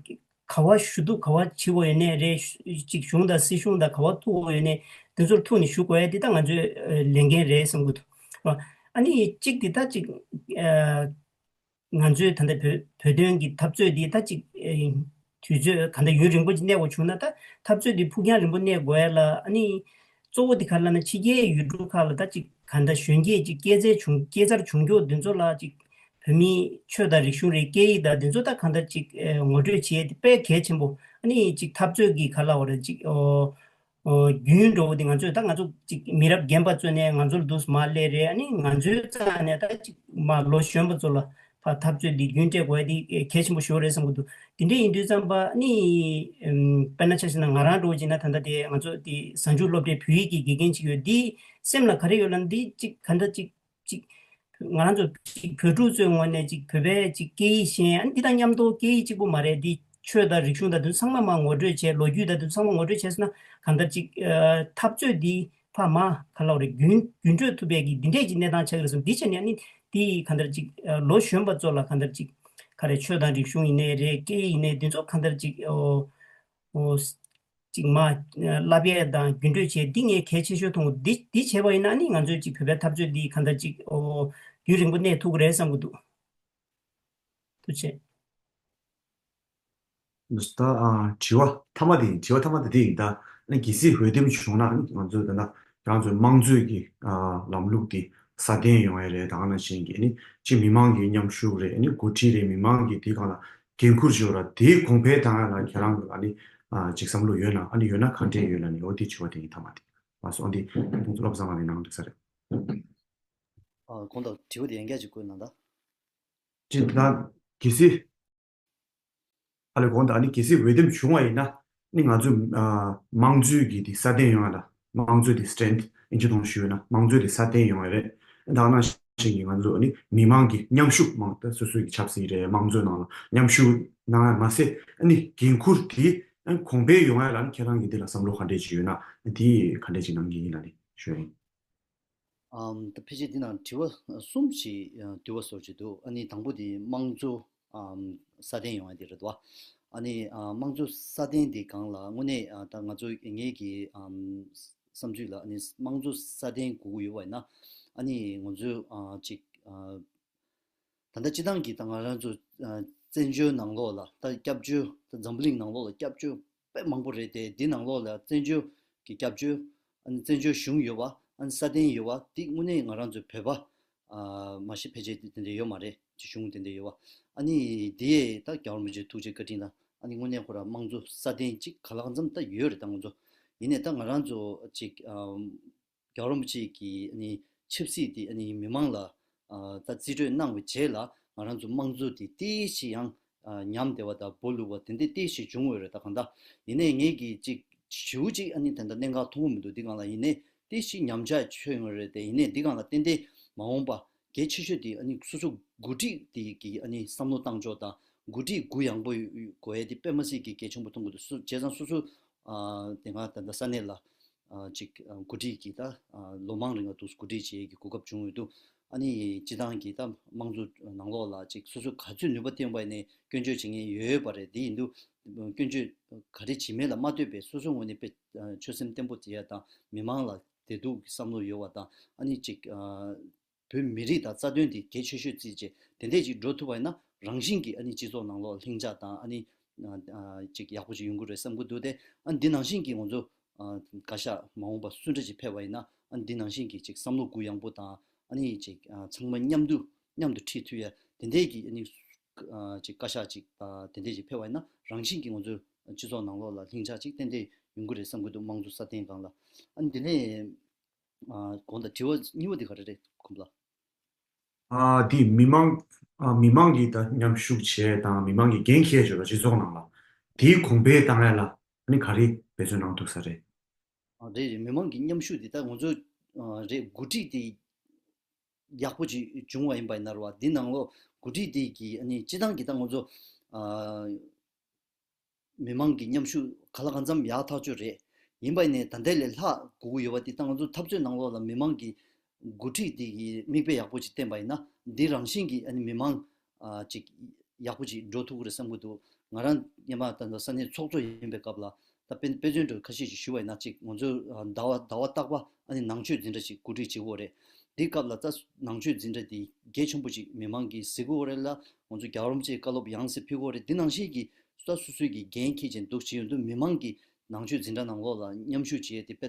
ག་བ་ཞུ་གཏུག་ག་བ་བྱེད་དགོས་ཡོད་ནའི་རེད། ཅིག་གཞུང་དང་སྲིད་གཞུང་དང་ག་བ་ཐུག་དགོས་ཡོད་ནའི་འདི་ཚོར་ཐུག་ནས་ཞུ་དགོས་ཡ་འདི་ད་ང་ཚོའི་ལས་འགན་རེད་བསམ་གྱི་འདུག་ཨ་ནི་ཅིག་འདི་ད་ཅིག་ང་ཚོའི་ད་ལྟ་བོད་བོད་དོན་གྱི་འཐབ་རྩོད་འདི་ད་ཅིག་ཨེ་དུས་ཚོད་ག་འདྲ་ཡུན་རིང་པོ་ཅིག་གནས་དགོས་བྱུང་ན། ད་འཐབ་རྩོད་འདི་ཕུགས་རྒྱང་རིང་པོ་གནས་དགོས་ཡ་ལ་ཨ་ནི་གཙོ་བོ་འདི་ག་ལབ་ན་ཕྱི་རྒྱལ་ཡུལ་གྲུ་ཁག་ལ་ད་ཅིག་ག་འདྲ་གཞོན་སྐྱེས་ཅིག་སྐྱེས་ཚར་བྱུང་སྐྱེས་ཚར་བྱུང་མགྱོགས་འདི་ཚོ་ལ་ཅིག་བོད་མིའི་ཆོས་དང་རིག་གཞུང་རེད། སྐད་ཡིག་དང་འདི་ཚོ་ད་ག་འདྲ་ཅིག་ཨེ་ངོ་སྤྲོད་བྱེད་ཡ་འདི་དཔེ་གལ་ཆེན་པོ། ཨ་ནི་ཅིག་འཐབ་རྩོད་ཀྱི་ག་ལབ་དགོས་རེད། ཅིག་ཨོ། ཨོ་རྒྱུན་འགྲོ་བོ་དེ་ང་ཚོས་ད་ང་ཚོ་ཅིག་མི་རབས་རྒན་པ་ཚོ་ནས་ང་ཚོར་འདུག་མ་སླེབས་རེད། ཨ་ནི་ང་ཚོའི་རྩ་ནས་ད་ཅིག་མ་ལོ་གཞོན་པ་ཚོ་ལ་ཕར་འཐབ་རྩོད་འདི་རྒྱུན་སྤྲད་དགོས་ཡ་དེ་གལ་ཆེན་པོ་ཞིག་རེད་བསམ་གྱི་འདུག་དེ་འདྲ་ཡིན་དུས་ཙམ་པ་ཨ་ནི་ཨམ་དཔེར་ན་ཆ་བཞག་ན་ང་རང་འགྲོ་བ་ཅིག་ན་ད་ལྟ་དེ་ང་ཚོ་དེ་གཟའ་མཇུག་སློབ་གྲྭའི་བོད་ཡིག་གི་དགེ་རྒན་ཅིག་ཡོད། དེ་སེམས་ལ་ག་རེ་ཡོད་ལབ་ན་དེ་ཅིག་ག་འདྲ་ཅིག་ཅིག་ང་རང་ཚོ་ཅིག་བོད་ཕྲུག་ཚོའི་ངོས་ནས་ཅིག་བོད་པའི་ཅིག་སྐད་ཡིག་ཤེས་ཨ་ནི་འདི་དང་མཉམ་དུ་སྐད་ཡིག་གཅིག་པུ་མ་རེད། འདི་ཆོས་དང་རིག་གཞུང་དང་འདི་ཚོ་ཚང་མ་མར་ངོ་སྤྲོད་བྱས། ལོ་རྒྱུས་དང་འདི་ཚོ་ཚང་མ་ངོ་སྤྲོད་བྱས་སོང་ན་གང་ལྟར་ཅིག་ཨ་འཐབ་རྩོད་འདི་ཕར་མར་ག་ལབ་རེད། རྒྱུན་རྒྱུན་སྤྲོད་ཐུབ་པའི་གི་འདི་འདྲས་ཀྱི་གནས་སྟངས་ཆགས་ཀྱི་རེད་བསམ། འདི་བྱས་ནས་ཨ་ནི་ དེ་གང་ལྟར་ཅིག་ལོ་གཞོན་པ་ཚོ་ལ་གང་ལྟར་ཅིག་ག་རེ་ཆོས་དང་རིག་གཞུང་ཡིན་ནའི་རེད། སྐད་ཡིན་ནའི་འདི་ཚོ་གང་ལྟར་ཅིག་ཨོ་ཨོ་ཅིག་མ་བསླབ་ཡས་དང་རྒྱུན་སྤྲོད་བྱས་འདི་ངས་གལ་ཆེ་ཤོས་མཐོང་། འདི་འདི་བྱས་པ་ཡིན་ན་ནི་ང་ཚོས་ཅིག་བོད་པའི་འཐབ་རྩོད་འདི་གང་ལྟར་ཅིག་ཨོ་རྒྱུན་རིང་པོ་གནས་ཐུབ་ཀྱི་རེད་བསམ་གྱི་འདུག་ཐུགས་རྗེ་ཆེ། ད་ཨ་དྲི་བ་མཐའ་མ་དེ་ཡིན། དྲི་བ་མཐའ་མ་དེ་དེ་ཡིན། ད་ཨ་ནི་གལ་སྲིད་འོས་འདེམས་བྱུང་ན་ང་ཚོས་ད་ལྟ་ང་ཚོའི་དམངས་གཙོའི་གི་ཨ་ལམ་ལུགས་དེ་སྲ་བརྟན་ཡོང་ཡ་རེད། ད་ག་ནང་བཞིན་གྱི་ཨ་ནི་སྤྱི་མི་མང་གི་མཉམ་ཞུགས་རེད། ཨ་ནི་འགོ་ཁྲིད་རེད། མི་མང་གིས་དེའི་སྒང་ལ་འགན་འཁུར་བཞག་ར། དེའི་གོང་འཕེལ་བཏང་ཡ་ལ་ཁྱེད་རང་གི་ཨ་ནི་ཨ་ཅིག་བསམ་བློ་ཡོད་ན། ཨ་ནི་ཡོད་ན་ག་འདྲས་ཡོད་ལ་ནི། འོ་དེ་དྲི་བ་དེ་ཡིན། མཐའ་མ་དེ་མ་སོང་། འོ་དེ་ཁོང་ཚོ་བློ་བཟང་ལགས་ནས་གནང་འགྲིག་ས་རེད། ཨ་དགོངས་དག་དྲི་བ་དེ་ཡང་བསྐྱར་ཅིག་བཀོད་གནང་དང་། ཅིག་ད་གལ་སྲིད། ཨ་ལས་དགོངས་དག་ཨ་ནི་གལ་སྲིད་འོས་འདེམས་བྱུང་བ་ཡིན་ན་ནི་ང་ཚོའི་ཨ་དམངས་གཙོའི་གི་དེ་སྲ་བརྟན་ཡོང་ཡ་ལ། དམངས་གཙོའི་དེ་སི་ཊེང་ཐི་ཨིན་ཇི་ཐོག་ཞུས་ཡོད་ན་དམངས་གཙོའི་དེ་སྲ་བརྟན་ཡོང་ཡ་རེད། ད་ག་ནང་བཞིན་གྱི་ང་ཚོ་ཨ་ནི་མི་མང་གི་མཉམ་ཞུགས། མང་ད་སོ་སོའི་གི་ཆབ་སྲིད་རེད། དམངས་གཙོའི་ནང་ལ་མཉམ་ཞུགས་གནང་ཡ་མ་ཟད་ཨ་ནི་འགན་འཁུར་དེ་ཨ་ནི་གོང་འཕེལ་ཡོང་ཡ་ལ་ནི་ཁྱེད་རང་གི་འདི་ལ་བསམ་བློ་ག་འདྲས་ཅིག་ཡོད་ན་དེ་ག་འདྲས་ཅིག་གནང་གི་ཡིན་ལ་ནི་ཞུ་ཡ་ཡིན། ཨམ། ད་ཕལ་ཆེར་འདི་ནང་དྲི་བ་གསུམ་ཞིག་ཨ་འདུས་པ་བཟོ་བྱེད་འདུག་ཨ་ནི་དང་པོ་དེ་དམངས་གཙོ་ཨམ་སྲ་བརྟན་ཡོང་ཡ་དེ་རེད་དོ། ཨ་ནི་ཨ་དམངས་གཙོ་སྲ་བརྟན་དེ་སྒང་ལ་དངོས་གནས་ཨ་ད་ང་ཚོ་ངེད་ཀྱི་ཨམ་བསམ་ཚུལ་ལ་ཨ་ནི་དམངས་གཙོ་སྲ་བརྟན་དགོས་ཀྱི་ཡོད་པ་ཡིན་ན་ཨ་ནི་ང་ཚོ་ཨ་ཅིག་ཨ་ད་ལྟ་སྤྱི་བཏང་གི་ད་ང་རང་ཚོ་ཨ་བཙན་བྱོལ་ནང་ལོགས་ལ་ད་སྐྱབས་བཅོལ། ད་འཛམ་བུ་གླིང་ནང་ལོགས་ལ་སྐྱབས་བཅོལ་དཔེ་མང་པོ་རེད་དེ། འདི་ནང་ལོགས་ལ་བཙན་བྱོལ་གྱི་སྐྱབས་བཅོལ། ཨ་ནི་བཙན་བྱོལ་གཞུང་ཡོད་པ། ཨ་ནི་སྲ་བརྟན་ཡོད་པ་འདི་དངོས་གནས་ང་རང་ཚོའི་བོད་པ་ཨ་མ་གཞི་ཕལ་ཆེར་དེ་འདྲ་ཡོད་མ་རེད། ཅིག་གཞུང་དེ་འདྲ་ཡོད་པ། ཨ་ནི་འདི་ཡས་ད་རྒྱལ་བ་རིན་པོ་ཆེའི་ཐུགས་རྗེ་བཀའ་དྲིན་དང་ཨ་ནི་དངོས་གནས་ཁོ་རང་དམངས་གཙོ་སྲ་བརྟན་ཅིག་ག་ལ་གང་འཚམ་ད་ཡོད་རེད། ད་ང་ཚོ་ཡིན་ནའི་ད་ང་རང་ཚོ་ཅིག་ཨ་རྒྱལ་བ་རིན་པོ་ཆེ་གི་ཨ་ནི་ཆབ་སྲིད་དེ་ཨ་ནི་མི་མང་ལ་ཨ་ད་རྩིས་སྤྲོད་གནང་བའི་རྗེས་ལ་ང་རང་ཚོ་དམངས་གཙོ་དེ་ཏོག་ཙམ་ཡང་ཨ་ཉམས་བསྡད་པ་དང་སྦོ་ལུག་པ་དེ་འདྲ་ཏོག་ཙམ་བྱུང་ཡོད་རེད། ད་གང་ལྟར་ཡིན་ནའི་ངེད་ཀྱིས་ཅིག་ཞེ་པོ་ཅིག་ཨ་ནི་དེ་འདྲ་གནད་འགག་མཐོང་གི་མི་འདུག་འདི་སྒང་ལ་ཡིན་ནའི་ཏོག་ཙམ་ཉམས་ཆག་ཆགས་ཡོང་གི་རེད་དེ། ཡིན་ནའི་འདི་སྒང་ལ་ཏན་ཏན་མ་འོངས་པ་གལ་ཆེ་ཤོས་དེ་ཨ་ནི་སོ་སོ་འགོ་ཁྲིད་དེ་གི་ཨ་ནི་བསམ་བློ་བཏང་ཕྱོགས་དང་འགོ་ཁྲིད་གུ་ཡངས་པོ་དགོས་ཡ་དེ་དཔེ་མ་སྲིད་ཀྱི་གལ་ཆེན་པོ་མཐོང་གི་འདུག་སོ་བྱས་ཙང་སོ་སོ་ཨ་དེ་སྔ་ད་ལྟ་ས་གནས་ལ་ཨ་ཅིག་ཨ་འགོ་ཁྲིད་ཀྱི་ད་ཨ་ལོ་མང་རིང་ལ་འདུག་འགོ་ཁྲིད་བྱེད་ཀྱི་གོ་སྐབས་བྱུང་ཡོད་འདུག་ཨ་ནི་སྤྱི་བཏང་གི་ད་དམངས་གཙོ་ནང་ལོགས་ལ་ཅིག་སོ་སོ་ག་ཚོད་ནུས་པ་བཏོན་པ་ནས་སྐྱོན་བརྗོད་བྱེད་མཁན་ཡོད་པ་རེད། དེ་ཡིན་དུས་སྐྱོན་བརྗོད་ག་རེ་བྱེད་མིན་ལ་མ་ལྟོས་པའི་སོ་སོ་ངོས་ནས་དཔེ་ཆོད་སེམས་བརྟན་པོ་བྱེད་ཡ་དང་མི་མང་ལ་བདེ་སྡུག་གི་བསམ་བློ་ཡོད་པ་དང་ཨ་ནི་ཅིག་ཨ། བོད་མི་རིགས་དང་རྩ་དོན་དེ་གལ་ཆེ་ཤོས་བརྩིས་བྱས་དེ་འདྲས་ཅིག་འགྲོ་ཐུབ་པ་ཡིན་ན་རང་བཞིན་གྱིས་ཨ་ནི་སྤྱི་ཚོགས་ནང་ལོགས་ལྷིང་འཇགས་དང་ཨ་ནི་ཨ་ཅིག་ཡག་པོ་ཅིག་ཡོང་གི་རེད་བསམ་གྱི་འདུག་དེ་ཨ་འདི་ནང་བཞིན་གྱི་ང་ཚོ་ཨ་བཀའ་ཤག་མ་འོངས་པ་སུ་འདྲ་ཅིག་ཕེབས་པ་ཡིན་ན་ཨ་འདི་ནང་བཞིན་གྱི་ཅིག་བསམ་བློ་གུ་ཡངས་པོ་དང་ཨ་ནི་ཅིག་ཨ་ཚང་མ་མཉམ་དུ་མཉམ་དུ་ཁྲིད་ཐུབ་ཡ་དེ་འདྲས་ཀྱི་ཨ་ནི་ཨ་ཅིག་བཀའ་ཤག་ཅིག་ཨ་དེ་འདྲས་ཅིག་ཕེབས་པ་ཡིན་ན་རང་བཞིན་གྱིས་ང་ཚོའི་སྤྱི་ཚོགས་ནང་ལོགས་ལ་ལྷིང་འཇགས་ཅིག་ཏན་ཏན་ཡོང་གི་རེད་བསམ་གྱི་འདུག་དམངས་གཙོ་སྲ་བརྟན་སྒང་ལ་ཨ་ནི་དེ་ནས། ཨ་དགོངས་དག་དྲི་བ་གཉིས་པ་དེ་ག་རེ་རེད་ཁོམ་ལ། ཨ་དེ་མི་མང་ཨ་མི་མང་གིས་ད་མཉམ་ཞུགས་བྱས་དང་མི་མང་གིས་འགན་འཁྱེར་བྱས་ལ་སྤྱི་ཚོགས་ནང་ལ་དེའི་གོང་འཕེལ་བཏང་ཡ་ལ་ཨ་ནི་ག་རེ་འབད་བརྩོན་གནང་ཐུབ་ས་རེད། ཨ་རེད་རེད། མི་མང་གི་མཉམ་ཞུགས་དེ་ད་ང་ཚོ་ཨ་རེད་འགོ་ཁྲིད་དེ་ཡག་པོ་ཅིག་བྱུང་བ་ཡིན་པ་ཡིན་ན་རེད་བ། འདི་ནང་ལོགས་འགོ་ཁྲིད་དེ་གི་ཨ་ནི་སྤྱི་བཏང་གི་ད་ང་ཚོ་ཨ། མི་མང་གི་མཉམ་ཞུགས་གང་ལ་གང་འཚམ་ཡག་ཐག་ཆོད་རེད། ཡིན་པ་ཡིན་ནའི་ད་ལྟའི་ལས་ལྷག་དགོས་ཀྱི་ཡོད་པ་དེ་ད་ང་ཚོ་འཐབ་རྩོད་ནང་ལོགས་ལ་མི་མང་གི་འགོ་ཁྲིད་དེ་གི་མིག་དཔེ་ཡག་པོ་ཅིག་བསྟན་པ་ཡིན་ན་འདི་རང་བཞིན་གྱིས་ཨ་ནི་མི་མང་ཨ་ཅིག་ཡག་པོ་ཅིག་འགྲོ་ཐུབ་ཀྱི་རེད་བསམ་གྱི་འདུག་ང་རང་སྔོན་མ་ད་ལྟ་ས་གནས་ཚོགས་གཙོ་ཡིན་པའི་སྐབས་ལ་ད་དཔེ་དཔེ་མཚོན་དུ་ཁ་ཤས་ཅིག་ཞུ་བ་ཡིན་ན་ཅིག་ང་ཚོ་ཨ་ཟླ་བ་ཟླ་བ་རྟག་པ་ཨ་ནི་ནང་ཆོས་འཛིན་གྲྭ་ཅིག་གོ་སྒྲིག་བྱེད་ཀྱི་ཡོད་རེད། འདི་སྐབས་ལ་ད་ནང་ཆོས་འཛིན་གྲྭ་འདི་གལ་ཆེན་པོ་ཅིག་མི་མང་གིས་གཟིགས་ཀྱི་ཡོད་རེད་ལ། ང་ཚོ་རྒྱལ་བ་རིན་པོ་ཆེའི་བཀའ་སློབ་ཡང་སེ་ཕུལ་གྱི་ཡོད་རེད། འདི་ནང་བཞིན་གྱི་ད་སོ་སོའི་གི་འགན་འཁྱེར་བྱས་འདུག་བྱེད་ཡོང་དུས་མི་མང་གི་ནང་ཆོས་འཛིན་གྲྭ་ནང་ལོགས་ལ་མཉམ་ཞུགས་བྱས་ཏེ་དཔེ་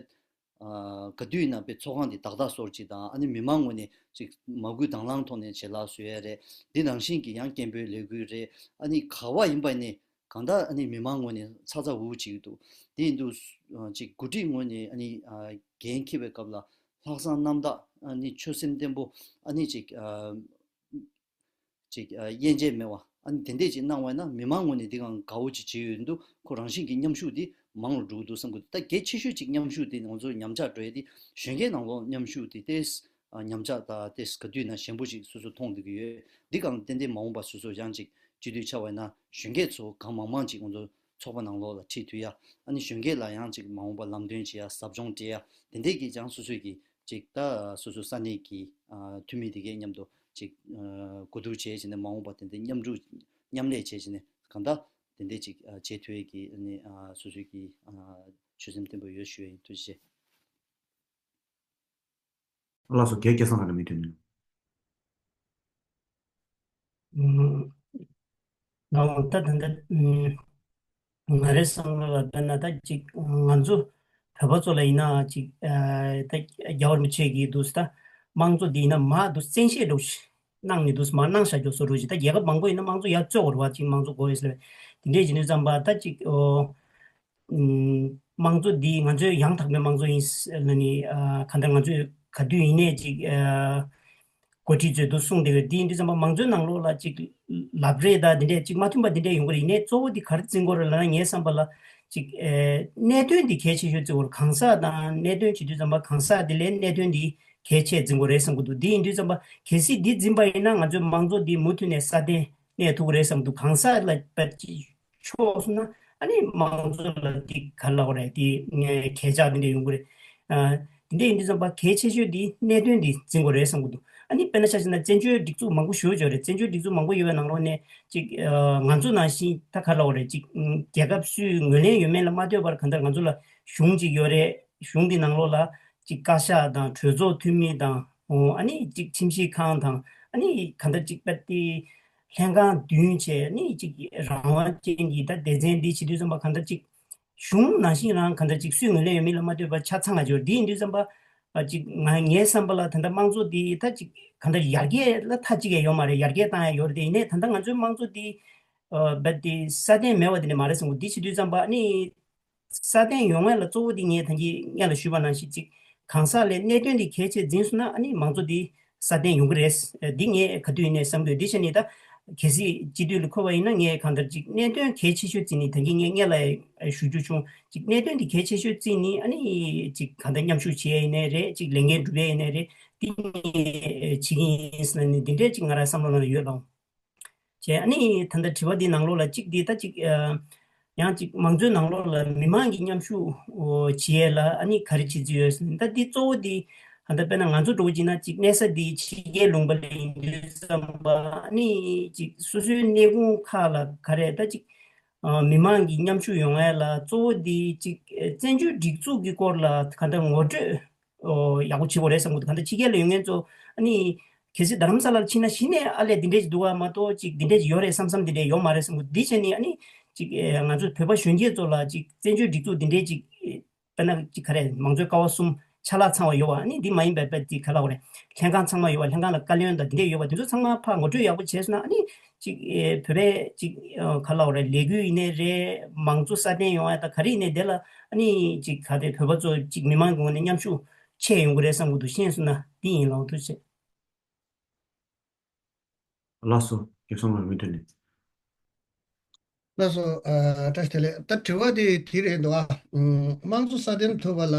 ཨ་ག་དུས་ཡིན་ན་དཔེ་ཚོགས་ཁང་འདི་བདག་བདག་སོར་ཅིག་དང་ཨ་ནི་མི་མང་ངོས་ནས་ཅིག་མ་བསྐུལ་དང་བླངས་ཐོག་ནས་བྱེད་ལག་བཟོ་ཡ་རེད། འདི་ནང་བཞིན་གྱི་ཡང་སྐད་འབོད་ལས་འགུལ་རེད། ཨ་ནི་ག་བ་ཡིན་པ་ནས་གང་ལྟར་ཨ་ནི་མི་མང་ངོས་ནས་ཚ་ཚ་འུར་འུར་བྱེད་ཀྱི་འདུག་དེ་ཡིན་དུས་ཨ་ཅིག་འགོ་ཁྲིད་ངོས་ནས་ཨ་ནི་ཨ་འགན་འཁྱེར་བའི་སྐབས་ལ་ལྷག་བསམ་རྣམ་དག་ཨ་ནི་ཆོད་སེམས་བརྟན་པོ་ཨ་ནི་ཅིག་ཨ་ཅིག་ཨ་དབྱེ་འབྱེད་མེད་པ་ཨ་ནི་དེ་འདྲས་ཅིག་གནང་བ་ཡིན་ན་མི་མང་ངོས་ནས་འདི་གང་དགའ་བོ་ཅིག་བྱེད་ཡོད་འདུག་ཁོ་རང་བཞིན་གྱི་མཉམ་ཞུགས་འདི་མང་རུ་འགྲོ་གི་འདུག་བསམ་གྱི་འདུག་ད་གལ་ཆེ་ཤོས་ཅིག་མཉམ་ཞུགས་འདི་ང་ཚོ་ཉམས་ཆག་འགྲོ་ཡས་འདི་གཞོན་སྐྱེས་ནང་ལོགས་མཉམ་ཞུགས་འདི་ཏོག་ཙམ་ཨ་ཉམས་ཆག་དང་ཏོག་ཙམ་ག་དུས་ན་ཞན་པོ་ཅིག་སོ་སོ་མཐོང་བསྡད་ཀྱི་ཡོད། འདི་གང་ཏན་ཏན་མ་འོངས་པ་སོ་སོ་ཡང་ཅིག་སྤྱི་འཐུས་ཆགས་པ་ཡིན་ན་གཞོན་སྐྱེས་ཚོ་གང་མང་མང་ཅིག་ང་ཚོ་ཚོགས་པ་ནང་ལོགས་ལ་ཁྲིད་ཐུབ་ཡ། ཨ་ནི་གཞོན་སྐྱེས་ལ་ཡང་ཅིག་མ་འོངས་པ་ལམ་སྟོན་བྱེད་ཡ་ཟབ་སྦྱོང་སྤྲད་ཡ་དེ་འདྲས་ཀྱི་ཀྱང་སོ་སོའི་གི་ཅིག་ད་སོ་སོ་ས་གནས་ཀྱི་ཨ་འཐུས་མི་དེ་གའི་མཉམ་དུ་ ཅིག་ཨ་གོ་བསྡུར་བྱས་བྱས་ནས་མ་འོངས་པ་དེ་འདྲའི་མཉམ་རུབ་མཉམ་ལས་བྱས་བྱས་ནས་གང་ལྟར་དེ་འདྲའི་ཅིག་ཨ་བྱེད་ཐུབ་ཡས་ཀྱི་ཨ་ནི་ཨ་སོ་སོའི་གི་ཨ་ཆོད་སེམས་བརྟན་པོ་ཡོད་ཞུ་ཡ་ཡིན། ཐུགས་རྗེ་ཆེ། ལགས་སོ། རྒན་སྐལ་བཟང་ལགས་ལ་མི་འདོན་ནས། ང་འོང་ད་ད་ལྟ་ང་རའི་བསམ་བློ་ལ་དཔེར་ན་ད་ཅིག་ང་ཚོ་བོད་པ་ཚོ་ལ་ཡིན་ན་ཅིག་ད་རྒྱལ་བ་རིན་པོ་ཆེ་གིས་འདུག་ད་དམངས་གཙོ་འདི་ཡིན་ན་མ་འདུག་བཙན་ཤེད་འདྲ་བོ་ཞིག་གནང་ནས་འདུག་མ་གནང་བཞག་རྒྱུ་བཟོ་འདྲ་བོ་ཞིག་ད་རྒྱལ་ཁབ་མང་པོ་ཡིན་ན་དམངས་གཙོ་ཡར་བཙོས་པ་རེད་བ། ཅིག་དམངས་གཙོ་དགོས་ཡོད་ཟེར་བས་དེ་འདྲས་བྱེད་དུས་ཙམ་པ་ད་ཅིག་ཨོ། ཨུམ། དམངས་གཙོ་འདི་ང་ཚོའི་ཡང་དག་པའི་དམངས་གཙོ་ཡིན་ཟེར་ལབ་ནས་ཨ་གང་ལྟར་ང་ཚོས་ག་དུས་ཡིན་ནའི་ཅིག་ཨ་འགོ་ཁྲིད་ཚོས་འདུག་གསུངས་བསྡད་ཡོད། འདི་ཡིན་དུས་ཙམ་པ་དམངས་གཙོའི་ནང་ལོགས་ལ་ཅིག་ལབ་རེས་དང་འདི་འདྲས་ཅིག་མ་མཐུན་པ་འདི་འདྲས་ཡོང་གི་རེད། ཡིན་ནའི་གཙོ་བོ་འདི་ག་རེ་འཛིན་དགོས་རེད་ལབ་ན་ངའི་བསམ་པ་ལ་ཅིག་ཨ་གནད་དོན་འདི་གལ་ཆེ་ཤོས་བརྩི་དགོས་རེད། གང་ཟག་དང་གནད་དོན་བྱེད་དུས་ཙམ་པ་གང་ཟག་འདི་ལས་གནད་དོན་འདི་གལ་ཆེ་འཛིན་དགོས་རེད་བསམ་གྱི་འདུག་འདི་ཡིན་དུས་ཙམ་པ་གལ་སྲིད་འདི་འཛིན་པ་ཡིན་ན་ང་ཚོའི་དམངས་གཙོ་འདི་མུ་མཐུད་ནས་སྲ་བརྟན་གནས་ཐུབ་ཀྱི་རེད་བསམ་གྱི་འདུག་གང་ཟག་ལ་ཕྱོགས་སོང་ན་ཨ་ནི་དམངས་གཙོ་ལ་འདི་ག་རེ་ལབ་དགོས་རེད། འདི་གས་ཆག་འདི་འདྲ་ཡོང་གི་རེད། ཨ་འདི་འདྲ་ཡིན་དུས་ཙམ་པ་གལ་ཆེ་ཤོས་འདི་གནད་དོན་འདི་འཛིན་དགོས་རེད་བསམ་གྱི་འདུག་ཨ་ནི་དཔེར་ན་ཆ་བཞག་ན་བཙན་བྱོལ་སྒྲིག་འཛུགས་མང་པོ་ཞེ་པོ་ཅིག་ཡོད་རེད། བཙན་བྱོལ་སྒྲིག་འཛུགས་མང་པོ་ཡོད་པའི་ནང་ལོགས་ནས་ཅིག་ཨ་ང་ཚོ་ནང་བཞིན་ད་ག་རེ་ལབ་དགོས་རེད། ཅིག་ཨ་རྒྱལ་ཁབ་སུའི་ངོས་ལེན་ཡོད་མེད་ལ་མ་ལྟོས་པར་གང་ལྟར་ང་ཚོ་ལ་གཞུང་ཅིག་ཡོད་རེད། གཞུང་འདི་ནང་ལོགས་ལ་ཅིག་བཀའ་ཤག་དང་གྲོས་ཚོགས་འཐུས་མི་དང་ཨོ་ཨ་ནི་ཅིག་ཁྲིམས་ཞིབ་ཁང་དང་ཨ་ནི་གང་ལྟར་ཅིག་དཔེ་དེ་ལྷན་ཁང་བདུན་བྱས་ཨ་ནི་ཅིག་རང་དབང་ཅན་གྱི་ད་སྡེ་ཚན་འདི་བྱེད་དུས་ཙམ་པ་གང་ལྟར་ཅིག་གཞུང་ནང་བཞིན་རང་གང་ལྟར་ཅིག་སུས་ངོས་ལེན་ཡོད་མེད་ལ་མ་ལྟོས་པར་ཆ་ཚང་ང་འབྱོར། འདི་ཡིན་དུས་ཙམ་པ་ཨ་ཅིག་ང་ངའི་བསམ་པ་ལ་ད་ལྟ་དམངས་གཙོ་འདི་ད་ཅིག་གང་ལྟར་ཡར་རྒྱས་ལ་མཐའ་གཅིག་ཡང་ཡོད་མ་རེད། ཡར་རྒྱས་བཏང་ཡ་ཡོད་རེད། དེ་ཡིན་ནའི་ད་ལྟ་ང་ཚོའི་དམངས་གཙོ་འདི་ཨ་དཔེ་དེ་སྲ་བརྟན་མེད་པ་དེ་འདྲ་མ་རེད་བསམ་གྱི་འདུག་འདི་བྱེད་དུས་ཙམ་པ་ཨ་ནི། སྲ་བརྟན་ཡོང་ཡ་ལ་གཙོ་བོ་འདི་ངས་ད་གིན་སྔོན་ལ་ཞུས་པ་ནང་བཞིན་ཅིག་གང་ཟག་ལས་གནད་དོན་འདི་གལ་ཆེ་འཛིན་སོང་ན་ཨ་ནི་མང་གཙོ་འདི་སྲ་བརྟན་ཡོང་གི་རེད། འདི་ངས་ག་དུས་ཡིན་ནའི་བསམ་གྱི་ཡོད། འདི་བྱས་ནས་ད་གལ་སྲིད་སྤྱི་འཐུས་ལ་འཁོད་པ་ཡིན་ན་ངས་གང་ལྟར་ཅིག་གནད་དོན་གལ་ཆེ་ཤོས་བརྩིས་ནས་ད་གིན་ངས་སྔོན་ལ་ཞུ་རྒྱུ་བྱུང་། ཅིག་གནད་དོན་འདི་གལ་ཆེ་ཤོས་བརྩིས་ནས་ཨ་ནི་ཅིག་གང་ལྟར་མཉམ་ཞུགས་བྱེད་ཡ་ཡིན་ནའི་རེད། ཅིག་ལས་འགན་སྒྲུབ་ཡ་ཡིན་ནའི་རེད། འདི་ངས་བྱེད་ཀྱི་ཡིན་ཟེར་ནས་འདི་འདྲས་ཅིག་ང་རང་བསམ་བློ་ནང་ཡོད་ལགས། བྱས་ཨ་ནི་ད་ལྟ་དྲི་བ་འདི་ནང་ལོགས་ལ་གཅིག་འདི་ད་གཅིག་ཨ་ཡང་གཅིག་མང་གཙོའི་ནང་ལོགས་ལ་མི་མང་གི་མཉམ་ཞུགས་ཨོ་བྱེད་ཡས་ལ་ཨ་ནི་ག་རེ་བྱེད་རྩིས་ཡོད་ཟེར་ན། ད་འདི་གཙོ་བོ་འདི་ད་ལྟ་དཔེར་ན་ང་ཚོ་འདྲ་བོ་བྱས་ན་གཅིག་གནས་ས་འདི་ཕྱི་རྒྱལ་ལུང་པ་ལ་ཡིན་དུས་ཙམ་པ་ཨ་ནི་གཅིག་སོ་སོའི་གནས་ཁུངས་ཁག་ལ་ག་རེ་ད་གཅིག་ཨ་མི་མང་གི་མཉམ་ཞུགས་ཡོང་ཡས་ལ་གཙོ་བོ་འདི་གཅིག་བཙན་བྱོལ་སྒྲིག་འཛུགས་ཀྱི་སྐོར་ལ་ག་འདྲ་ངོ་སྤྲོད་ཨོ་ཡག་པོ་བྱེད་དགོས་རེད་བསམ་གྱི་འདུག་ག་འདྲ་ཕྱི་རྒྱལ་ལ་ཡོད་མཁན་ཚོ་ཨ་ནི་གལ་སྲིད་རྡ་རམ་ས་ལར་ཕྱིན་ན་གཞི་ནས་ཨ་ལས་འདི་འདྲས་ཅིག་འདུག་ག་མ་གཏོགས་ཅིག་འདི་འདྲས་ཅིག་ཡོད་རེད་བསམ་བསམ་འདི་འདྲས་ཡོད་མ་རེད་བསམ་གྱི་འདུག་འདི་བྱས་ནས་ཨ་ནི་ཅིག་ཨེ་ང་ཚོ་བོད་པ་གཞོན་སྐྱེས་ཚོ་ལ་ཅིག་བཙན་བྱོལ་སྒྲིག་འཛུགས་འདི་འདྲས་ཅིག་དཔེར་ན་ཅིག་ག་རེ་མང་གཙོའི་ཀ་བ་གསུམ་ཆ་ལག་ཚང་བ་ཡོད་པ་ཨ་ནི་འདི་མ་ཡིན་པའི་དཔེ་ཅིག་ག་ལབ་དགོས་རེད། ལྷན་ཁང་ཚང་མ་ཡོད་པ་ལྷན་ཁང་ལ་བཀའ་བློན་དང་འདི་འདྲས་ཡོད་པ་འདི་ཚོ་ཚང་མ་ཕར་ངོ་སྤྲོད་ཡག་པོ་བྱས་སོང་ན་ཨ་ནི་ཅིག་ཨེ་བོད་པའི་ཅིག་ཨ་ག་ལབ་དགོས་རེད། ལས་འགུལ་ཡིན་ནའི་རེད། མང་གཙོ་སྲ་བརྟན་ཡོང་ཡ་ད་ག་རེ་ཡིན་ནའི་དེ་ལ་ཨ་ནི་ཅིག་ག་དེ་བོད་པ་ཚོ་ཅིག་མི་མང་གི་ངོས་ནས་མཉམ་ཞུགས་ཆེ་ཡོང་གི་རེད་བསམ་གྱི་འདུག་ཤེས་སོང་ན་འདི་ཡིན་ལགས། ཐུགས་རྗེ་ཆེ། ལགས་སོ། རྒྱལ་བ་རིན་པོ་ཆེ་ནས། ལགས་སོ། ཨ་བཀྲ་ཤིས་བདེ་ལེགས། ད་དྲི་བ་དེ་དེ་རེད་འདུག་ཨ། ཨུམ། དམངས་གཙོ་སྲ་བརྟན་ཐུབ་པ་ལ་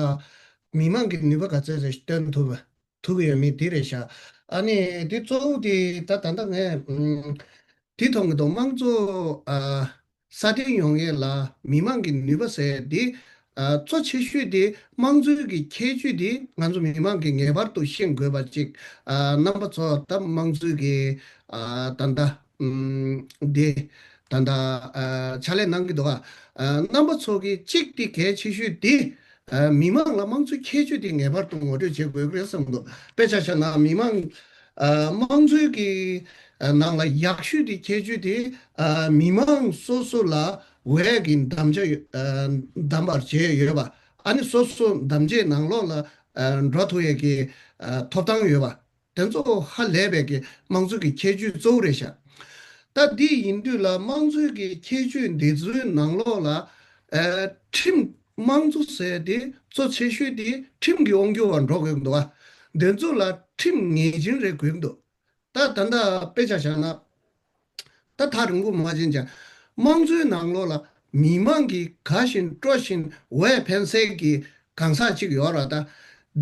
མི་མང་གི་ནུས་པ་ག་ཚད་ཚད་ཞིག་བཏོན་ཐུབ་པ་ཐུབ་ཀྱི་ཡོད་མེད་དེ་རེད་ཤག་ཨ་ནི་དེ་གཙོ་བོ་དེ་ད་ད་ལྟ་ངས་ཨུམ། དེ་མཐོང་གི་འདུག་དམངས་གཙོ་ཨ་སྲ་བརྟན་ཡོང་ཡས་ལ་མི་མང་གི་ནུས་པ་ཟེར་དེ་ཨ་གཙོ་ཆེ་ཤོས་དེ་དམངས་གཙོའི་གི་ཁྱད་ཆོས་དེ་ང་ཚོ་མི་མང་གིས་ངེས་པར་དུ་ཤེས་དགོས་པ་ཅིག་ཨ་རྣམ་པ་ཚོ་ད་དམངས་གཙོའི་གི་ཨ་ད་ལྟ་ཨུམ་དེ་ད་ལྟ་ཨ་ཕྱག་ལས་གནང་གི་འདུག་ཨ་རྣམ་པ་ཚོ་གིས་གཅིག་དེ་གལ་ཆེ་ཤོས་དེ་ཨ་མི་མང་ལ་དམངས་གཙོའི་ཁྱད་ཆོས་དེ་ངེས་པར་དུ་ངོ་སྤྲོད་བྱེད་དགོས་ཀྱི་རེད་བསམ་གྱི་འདུག་དཔེ་ཆ་བཞག་ན་མི་མང་ཨ་དམངས་གཙོའི་གི་ཨ་ནང་ལ་ཡག་ཤོས་དེ་ཁྱད་ཆོས་དེ་ཨ་མི་མང་སོ་སོ་ལ་འོས་ཀྱི་དམ་བཅའ་ཡོད་ཨ་དམ་པར་བྱས་ཡོད་པ། ཨ་ནི་སོ་སོ་དམ་བཅའི་ནང་ལོགས་ལ་ཨ་འགྲོ་ཐུབ་ཡས་ཀྱི་ཨ་ཐོབ་ཐང་ཡོད་པ། དེ་ཚོ་ཧ་ལས་པའི་གི་དམངས་གཙོའི་གི་ཁྱད་ཆོས་གཙོ་བོ་རེད་ཤག་ད་འདི་ཡིན་དུས་ལ་དམངས་གཙོའི་གི་ཁྱད་ཆོས་འདི་ཚོའི་ནང་ལོགས་ལ་ཨ་ཁྲིམས་དམངས་གཙོ་ཟེར་དེ་གཙོ་ཆེ་ཤོས་དེ་ཁྲིམས་ཀྱི་དབང་སྒྱུར་བ་འགྲོ་དགོས་ཀྱི་འདུག་ཨ། འདི་ཚོ་ལ་ཁྲིམས་ངེས་ཅན་རེ་དགོས་ཀྱི་འདུག་ད་ད་ལྟ་དཔེ་ཆ་བཞག་ན། ད་ཐག་རིང་པོ་མ་ཕྱིན་ཀྱང་དམངས་གཙོའི་ནང་ལོགས་ལ་མི་མང་གིས་དགའ་བཞིན་སྤྲོ་བཞིན་འོས་འཕེན་སའི་གི་གང་ཟག་ཅིག་ཡོད་རེད། ད་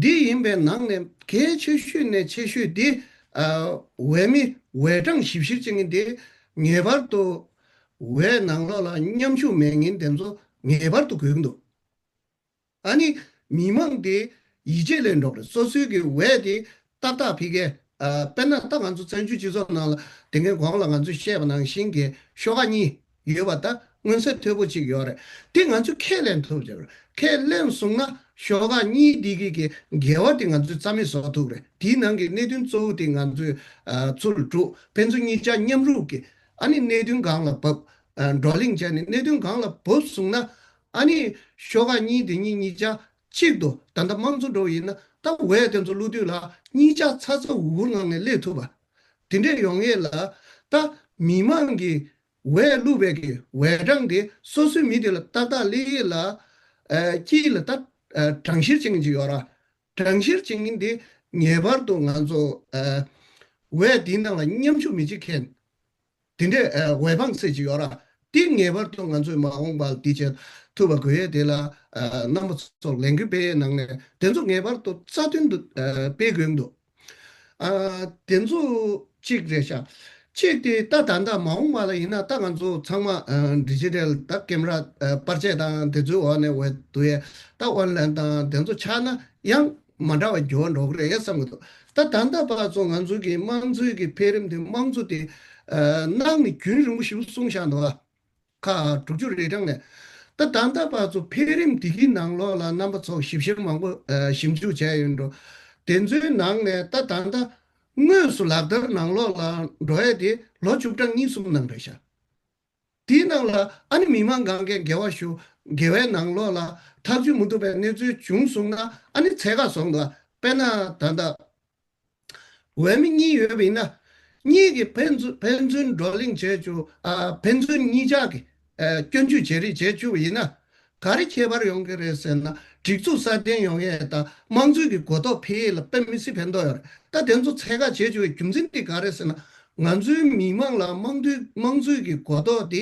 འདི་ཡིན་པའི་ནང་ནས་གལ་ཆེ་ཤོས་ནས་ཆེ་ཤོས་འདི་ཨ་འོས་མི་འོས་གྲངས་ཞིབ་བཤེར་བྱེད་མཁན་འདི་ངེས་པར་དུ་འོས་ནང་ལོགས་ལ་མཉམ་ཞུགས་མེད་མཁན་དེ་ཚོ་ངེས་པར་དུ་དགོས་ཀྱི་འདུག་ཨ་ནི་མི་མང་དེ་ཡིད་ཆེས་ལས་འགྲོ་རེད། སོ་སོའི་གི་འོས་དེ་ཏག་ཏག་ཕ་གིར་ ཨ་དཔེར་ན་ད་ང་ཚོ་བཙན་བྱོལ་སྤྱི་ཚོགས་ནང་ལ་དེ་སྔའི་གོང་ལ་ང་ཚོས་བཤད་པ་ནང་བཞིན་གྱི་ཤོག་ཁག་གཉིས་ཡོད་པ་ད་མངོན་གསལ་དོད་པོ་ཅིག་ཡོད་རེད། དེ་ང་ཚོས་ཁས་ལེན་ཐུབ་ཀྱི་རེད། ཁས་ལེན་སོང་ན་ཤོག་ཁག་གཉིས་འདི་གི་གི་འགལ་བ་དེ་ང་ཚོས་རྩ་མེད་བཟོ་ཐུབ་རེད། དེའི་ནང་གི་གནད་དོན་གཙོ་བོ་དེ་ང་ཚོས་ཨ་ཚུར་བསྒྲུགས། ཕན་ཚུན་གཉིས་ཆ་མཉམ་རུབ་ཀྱི་ཨ་ནི་གནད་དོན་སྒང་ལ་བབས། ཨ་བགྲོ་གླེང་བྱས་ནས་གནད་དོན་སྒང་ལ་བབས་སོང་ན་ཨ་ནི་ཤོག་ཁག་གཉིས་དེ་གཉིས་གཉིས་ཆ་གཅིག་ཏུ་ད་ལྟ་དམངས་གཙོ་འགྲོ་བ་ཡིན་ན་ད་འོས་དེ་ཚོ་བླུག་དུས་ལ་གཉིས་ཆ་ཚ་ཚ་འུར་འུར་ངང་ནས་སླེབས་ཐུབ་པ་དེ་འདྲས་ཡོང་ཡས་ལ་ད་མི་མང་གི་འོས་བླུག་པའི་གི་འོས་གྲངས་དེ་སོ་སོའི་མི་དེ་ལ་ཏག་ཏག་སླེབས་ཡས་ལ་ཨ་དཀྱིལ་ལ་ད་ཨ་གྲངས་བཤེར་བྱེད་མཁན་ཅིག་ཡོད་ར། གྲངས་བཤེར་བྱེད་མཁན་དེ་ངེས་པར་དུ་ང་ཚོ་ཨ་འོས་དེའི་ནང་ལ་མཉམ་ཞུགས་མི་བྱེད་མཁན། དེ་འདྲའི་ཨ་འོས་འབངས་ཟེར་གྱི་ཡོད་ར། དེ་ངེས་པར་དུ་ང་ཚོས་མ་འོངས་པར་དེ་བྱེད་ཐུབ་པ་དགོས་ཡས་དེ་ལ་ཨ་རྣམ་པ་ཚོ་ལས་འགུལ་སྤེལ་ཡས་ནང་ནས་དེ་ཚོ་ངེས་པར་དུ་རྩ་དོན་དུ་ཨ་སྤེལ་དགོས་འདུག་ཨ་དེ་ཚོ་གཅིག་རེད་ཤག་གཅིག་དེ་ད་ད་ལྟ་མ་འོངས་པ་ལ་ཡིན་ན་ད་ང་ཚོ་ཚང་མ་ཨ་ཌི་ཇི་ཊལ་ད་ཀེམ་ར་ཨ་པར་ཆས་དང་དེ་ཚོའི་འོག་ནས་འོས་བསྡུ་ཡས་ད་ཨོན་ལན་དང་དེ་ཚོ་ཆགས་ན་ཡང་མ་འདྲ་བ་འགྱུར་བ་འགྲོ་གི་རེད་བསམ་གི་འདུག་ད་ད་ལྟ་བར་ཚོ་ང་ཚོ་གི་དམངས་གཙོའི་གི་འཕེལ་རིམ་དེ་དམངས་གཙོ་དེ་ཨ་གནང་ནས་རྒྱུན་རིང་པོ་ཞིག་གསུངས་བཞག་འདུག་ཨ། ཁ་དྲུག་ཅུ་རེ་གྲངས་ནས། ད་ད་ལྟ་བར་ཚོ་འཕེལ་རིམ་འདི་གི་ནང་ལོགས་ལ་རྣམ་པ་ཚོ་ཞིབ་བཤེར་མང་པོ་ཨ་ཞིབ་འཇུག་བྱས་ཡོད་འགྲོ། དེ་ཚོའི་ནང་ནས་ད་ད་ལྟ་དངོས་སུ་ལག་བསྟར་ནང་ལོགས་ལ་འགྲོ་ཡས་དེ་ལོ་བཅུ་གྲངས་གཉིས་གསུམ་ནང་རེད་ཤག་དེའི་ནང་ལ་ཨ་ནི་མི་མང་གང་གས་འགལ་བ་ཞུ། འགལ་བའི་ནང་ལོགས་ལ་ཐག་གཅོད་མི་ཐུབ་པའི་གནས་ཚུལ་བྱུང་སོང་ན་ཨ་ནི་ཚད་བཀག་སོང་འདུག་དཔེར་ན་ད་ལྟ་འོས་མི་གཉིས་ཡོད་པ་ཡིན་ན། གཉིས་ཀྱིས་ཕན་ཚུན་ཕན་ཚུན་བགྲོ་གླེང་བྱེད་རྒྱུ་ཨ་ཕན་ཚུན་གཉིས་ཆ་གི་ཨ་སྐྱོན་བརྗོད་བྱེད་རེས་བྱེད་བཅུག་པ་ཡིན་ན། ག་རེ་ཁྱད་པར་ཡོང་གི་རེད་ཟེར་ན་སྒྲིག་འཛུགས་སྲ་བརྟན་ཡོང་ཡས་དང་དམངས་གཙོའི་གི་གོ་རྟོགས་འཕེལ་ཡས་ལ་དཔེ་མི་སྲིད་ཕན་ཐོགས་ཡོད་རེད། ད་དེ་ཚོ་ཚད་བཀག་བྱེད་བཅུག་པའི་རྒྱུ་མཚན་དེ་ག་རེད་ཟེར་ན། ང་ཚོའི་མི་མང་ལ་དམངས་གཙོའི་དམངས་གཙོའི་གི་གོ་རྟོགས་དེ་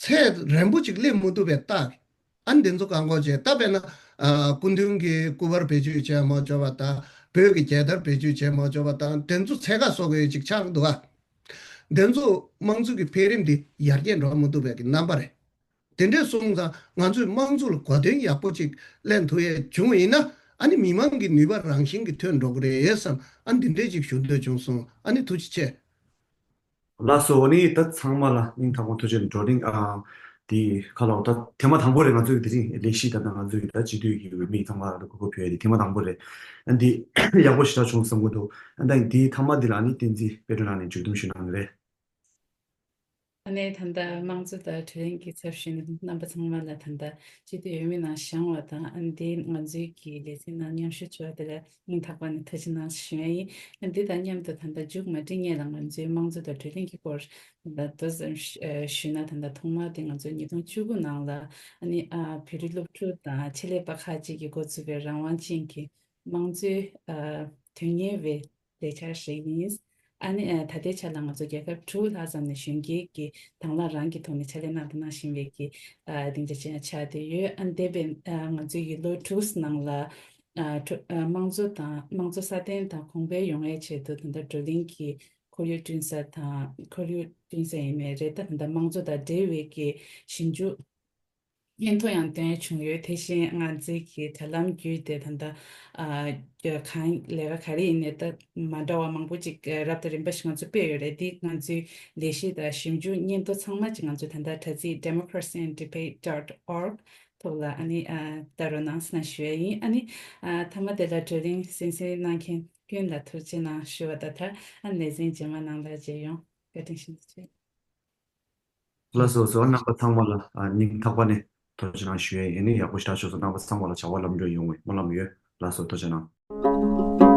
ཚད་རན་པོ་ཅིག་སླེབས་མི་ཐུབ་པའི་རྟགས། ཨ་ནི་དེ་ཚོ་བཀག་འགོག་བྱས། ད་དཔེར་ན་ཨ་སྐུ་མདུན་གྱི་སྐུ་པར་བེད་སྤྱོད་བྱས་མ་ཆོག་པ་དང་བོད་ཀྱི་རྒྱལ་དར་བེད་སྤྱོད་བྱས་མ་ཆོག་པ་དང་དེ་ཚོ་ཚད་བཀག་བཟོ་དགོས་ཅིག་ཆགས་འདུག་ཨ། དེ་ཚོ་དམངས་གཙོ་གི་འཕེལ་རིམ་འདི་ཡར་རྒྱས་འགྲོ་མི་ཐུབ་པའི་གི་རྣམ་པ་རེད། དེ་འདྲས་སོང་ཙང་ང་ཚོས་དམངས་གཙོ་ལ་གོ་དོན་ཡག་པོ་ཅིག་ལེན་ཐུབ་ཡས་བྱུང་བ་ཡིན་ན་ཨ་ནི་མི་མང་གི་ནུས་པ་རང་བཞིན་གྱིས་ཐོན་འགྲོ་གི་རེད་བསམ། ཨ་ནི་འདི་འདྲས་ཅིག་ཞུ་འདོད་བྱུང་སོང་། ཨ་ནི་ཐུགས་རྗེ་ཆེ། ལགས་སོ། ཨ་ནི་ད་ཚང་མ་ལ་སྙིང་ཐག་པ་ཐུགས་རྗེ་ཆེ། བགྲོ་གླེང་ཨ་འདི་ཁ་ལོ་ད་ཐེངས་མ་དང་པོ་རེད། ང་ཚོའི་དེ་རིང་ལས་གཞི་ད་ལྟ་ང་ཚོའི་ད་སྤྱི་འཐུས་ཀྱི་འོས་མི་ཚང་མ་ལ་གོ་སྐབས་ཕུལ་ཡ་དེ་ཐེངས་མ་དང་པོ་རེད། ཨ་འདི་ཡག་པོ་ཞེ་དྲག་བྱུང་བསམ་གྱི་འདུག་ཨ་ད་འདི་མཐའ་མ་འདི་ལ་ཨ་ནི་བསྟན་འཛིན་དཔལ་སྒྲོན་ལགས་ནས་མཇུག་བསྡོམས་ཞུ་གནང་གི་རེད། ཨ་ནི་ད་ལྟ་དམངས་གཙོ་དང་བགྲོ་གླེང་གི་ཚབ་ཞུས་ནས་རྣམ་པ་ཚང་མ་ལ་ད་ལྟ་སྤྱི་འཐུས་འོས་མི་ནང་བཞེངས་པ་དང་ཨ་འདི་ང་ཚོའི་གི་ལས་འཛིན་ནང་མཉམ་ཞུགས་བྱས་པ་དེ་ལ་སྙིང་ཐག་པ་ནས་ཐུགས་རྗེ་གནང་ཞུ་ཡ་ཡིན། ཨ་འདི་དང་མཉམ་དུ་ད་ལྟ་མཇུག་མ་སྒྲིལ་སྔོན་ལ་ང་ཚོའི་དམངས་གཙོ་དང་བགྲོ་གླེང་གི་སྐོར་ད་ལྟ་མདོ་ཙམ་ཞུ་ཨ་ཞུས་ན། ད་ལྟ་ཐོག་མར་དེ་ང་ཚོ་ཉིས་སྟོང་བཅུ་དགུ་ནང་ལ་ཨ་ནི་ཨ་བོད་རིགས་སློབ་ཕྲུག་དང་ཆེད་ལས་པ་ཁག་ཅིག་གིས་འགོ་ཚུགས་པའི་རང་དབང་ཅན་གྱི་དམངས་གཙོའི་ཨ་དོན་གཉེར་བའི་ལས་འཆར་ཞིག་ཡིན། ཨ་ནི་ཨ་ད་ལྟའི་ཆ་ལ་ང་ཚོ་རྒྱལ་ཁབ་དྲུག་ལྷག་ཙམ་ནས་གཞོན་སྐྱེས་ཀྱི་དང་བླངས་རང་གི་ཐོག་ནས་ཕྱག་ལས་གནང་དང་གནང་བཞིན་པའི་གི་ཨ་སྡིངས་ཆ་ཅན་ཆགས་བསྡད་ཡོད། ཨ་འདས་པའི་ཨ་ང་ཚོའི་གི་ལོ་དྲུག་ནང་ལ་ཨ་དྲུ་ཨ་དམངས་གཙོ་དང་དམངས་གཙོ་སྲ་བརྟན་དང་གོང་འཕེལ་ཡོང་བའི་ཆེད་དུ་ད་ལྟ་བགྲོ་གླེང་གི་ཁོར་ཡུག་བསྐྲུན་ས་དང་ཁོར་ཡུག་བསྐྲུན་ས་ཡིན་མིན་རེད། ད་ད་ལྟ་དམངས་གཙོ་དང་འབྲེལ་བའི་གི་ཞིབ་འཇུག་སྙན་ཐོ་ཡང་བཏོན་བྱུང་ཡོད། དེ་བཞིན་ང་ཚོའི་གི་དྲ་ལམ་བརྒྱུད་དེ་ད་ལྟ་ཨ་གང་ལས་ཀ་ག་རེ་ཡིན་ནའི་ད་མ་འདྲ་བ་མང་པོ་ཅིག་རབ་དང་རིམ་པ་ཞིག་ང་ཚོས་སྤེལ་ཡོད་རེད། འདི་ང་ཚོའི་ལས་གཞི་དང་ཞིབ་འཇུག་སྙན་ཐོ་ཚང་མ་ཅིག་ང་ཚོས་ད་ལྟ་དྲ་ཚིགས་democracy and debate dot org ཐོག་ལ་ཨ་ནི་ཨ་ལྟ་རོགས་གནང་ཟེར་ན་ཞུ་ཡ་ཡིན། ཨ་ནི་ཨ་མཐའ་མ་དེ་ལ་བགྲོ་གླེང་གསན་གཟིགས་གནང་མཁན་ཀུན་ལ་ཐུགས་རྗེ་གནང་ཞུ་བ་དང་། ད་ཨ་ལས་འཛིན་རྗེས་མ་ནང་ལ་མཇལ་ཡོང་། བཀའ་དྲིན་ཆེ། ལགས་སོ། སོ་རྣམ་པ་ཚང་མ་ལ་ཨ་སྙིང་ཐག་པ་ནས་ཐུགས་རྗེ་གནང་ཞུ་ཡས་ཡིན། ཡག་པོ་ཞེ་དྲག་བྱུང་སོང་། རྣམ་པ་ཚང་མ་ལ་བྱ་བ་ལམ་འགྲོ་ཡོང་བའི་སྨོན་ལམ་ཡོད། ལགས་སོ། ཐུགས་རྗེ་གནང་།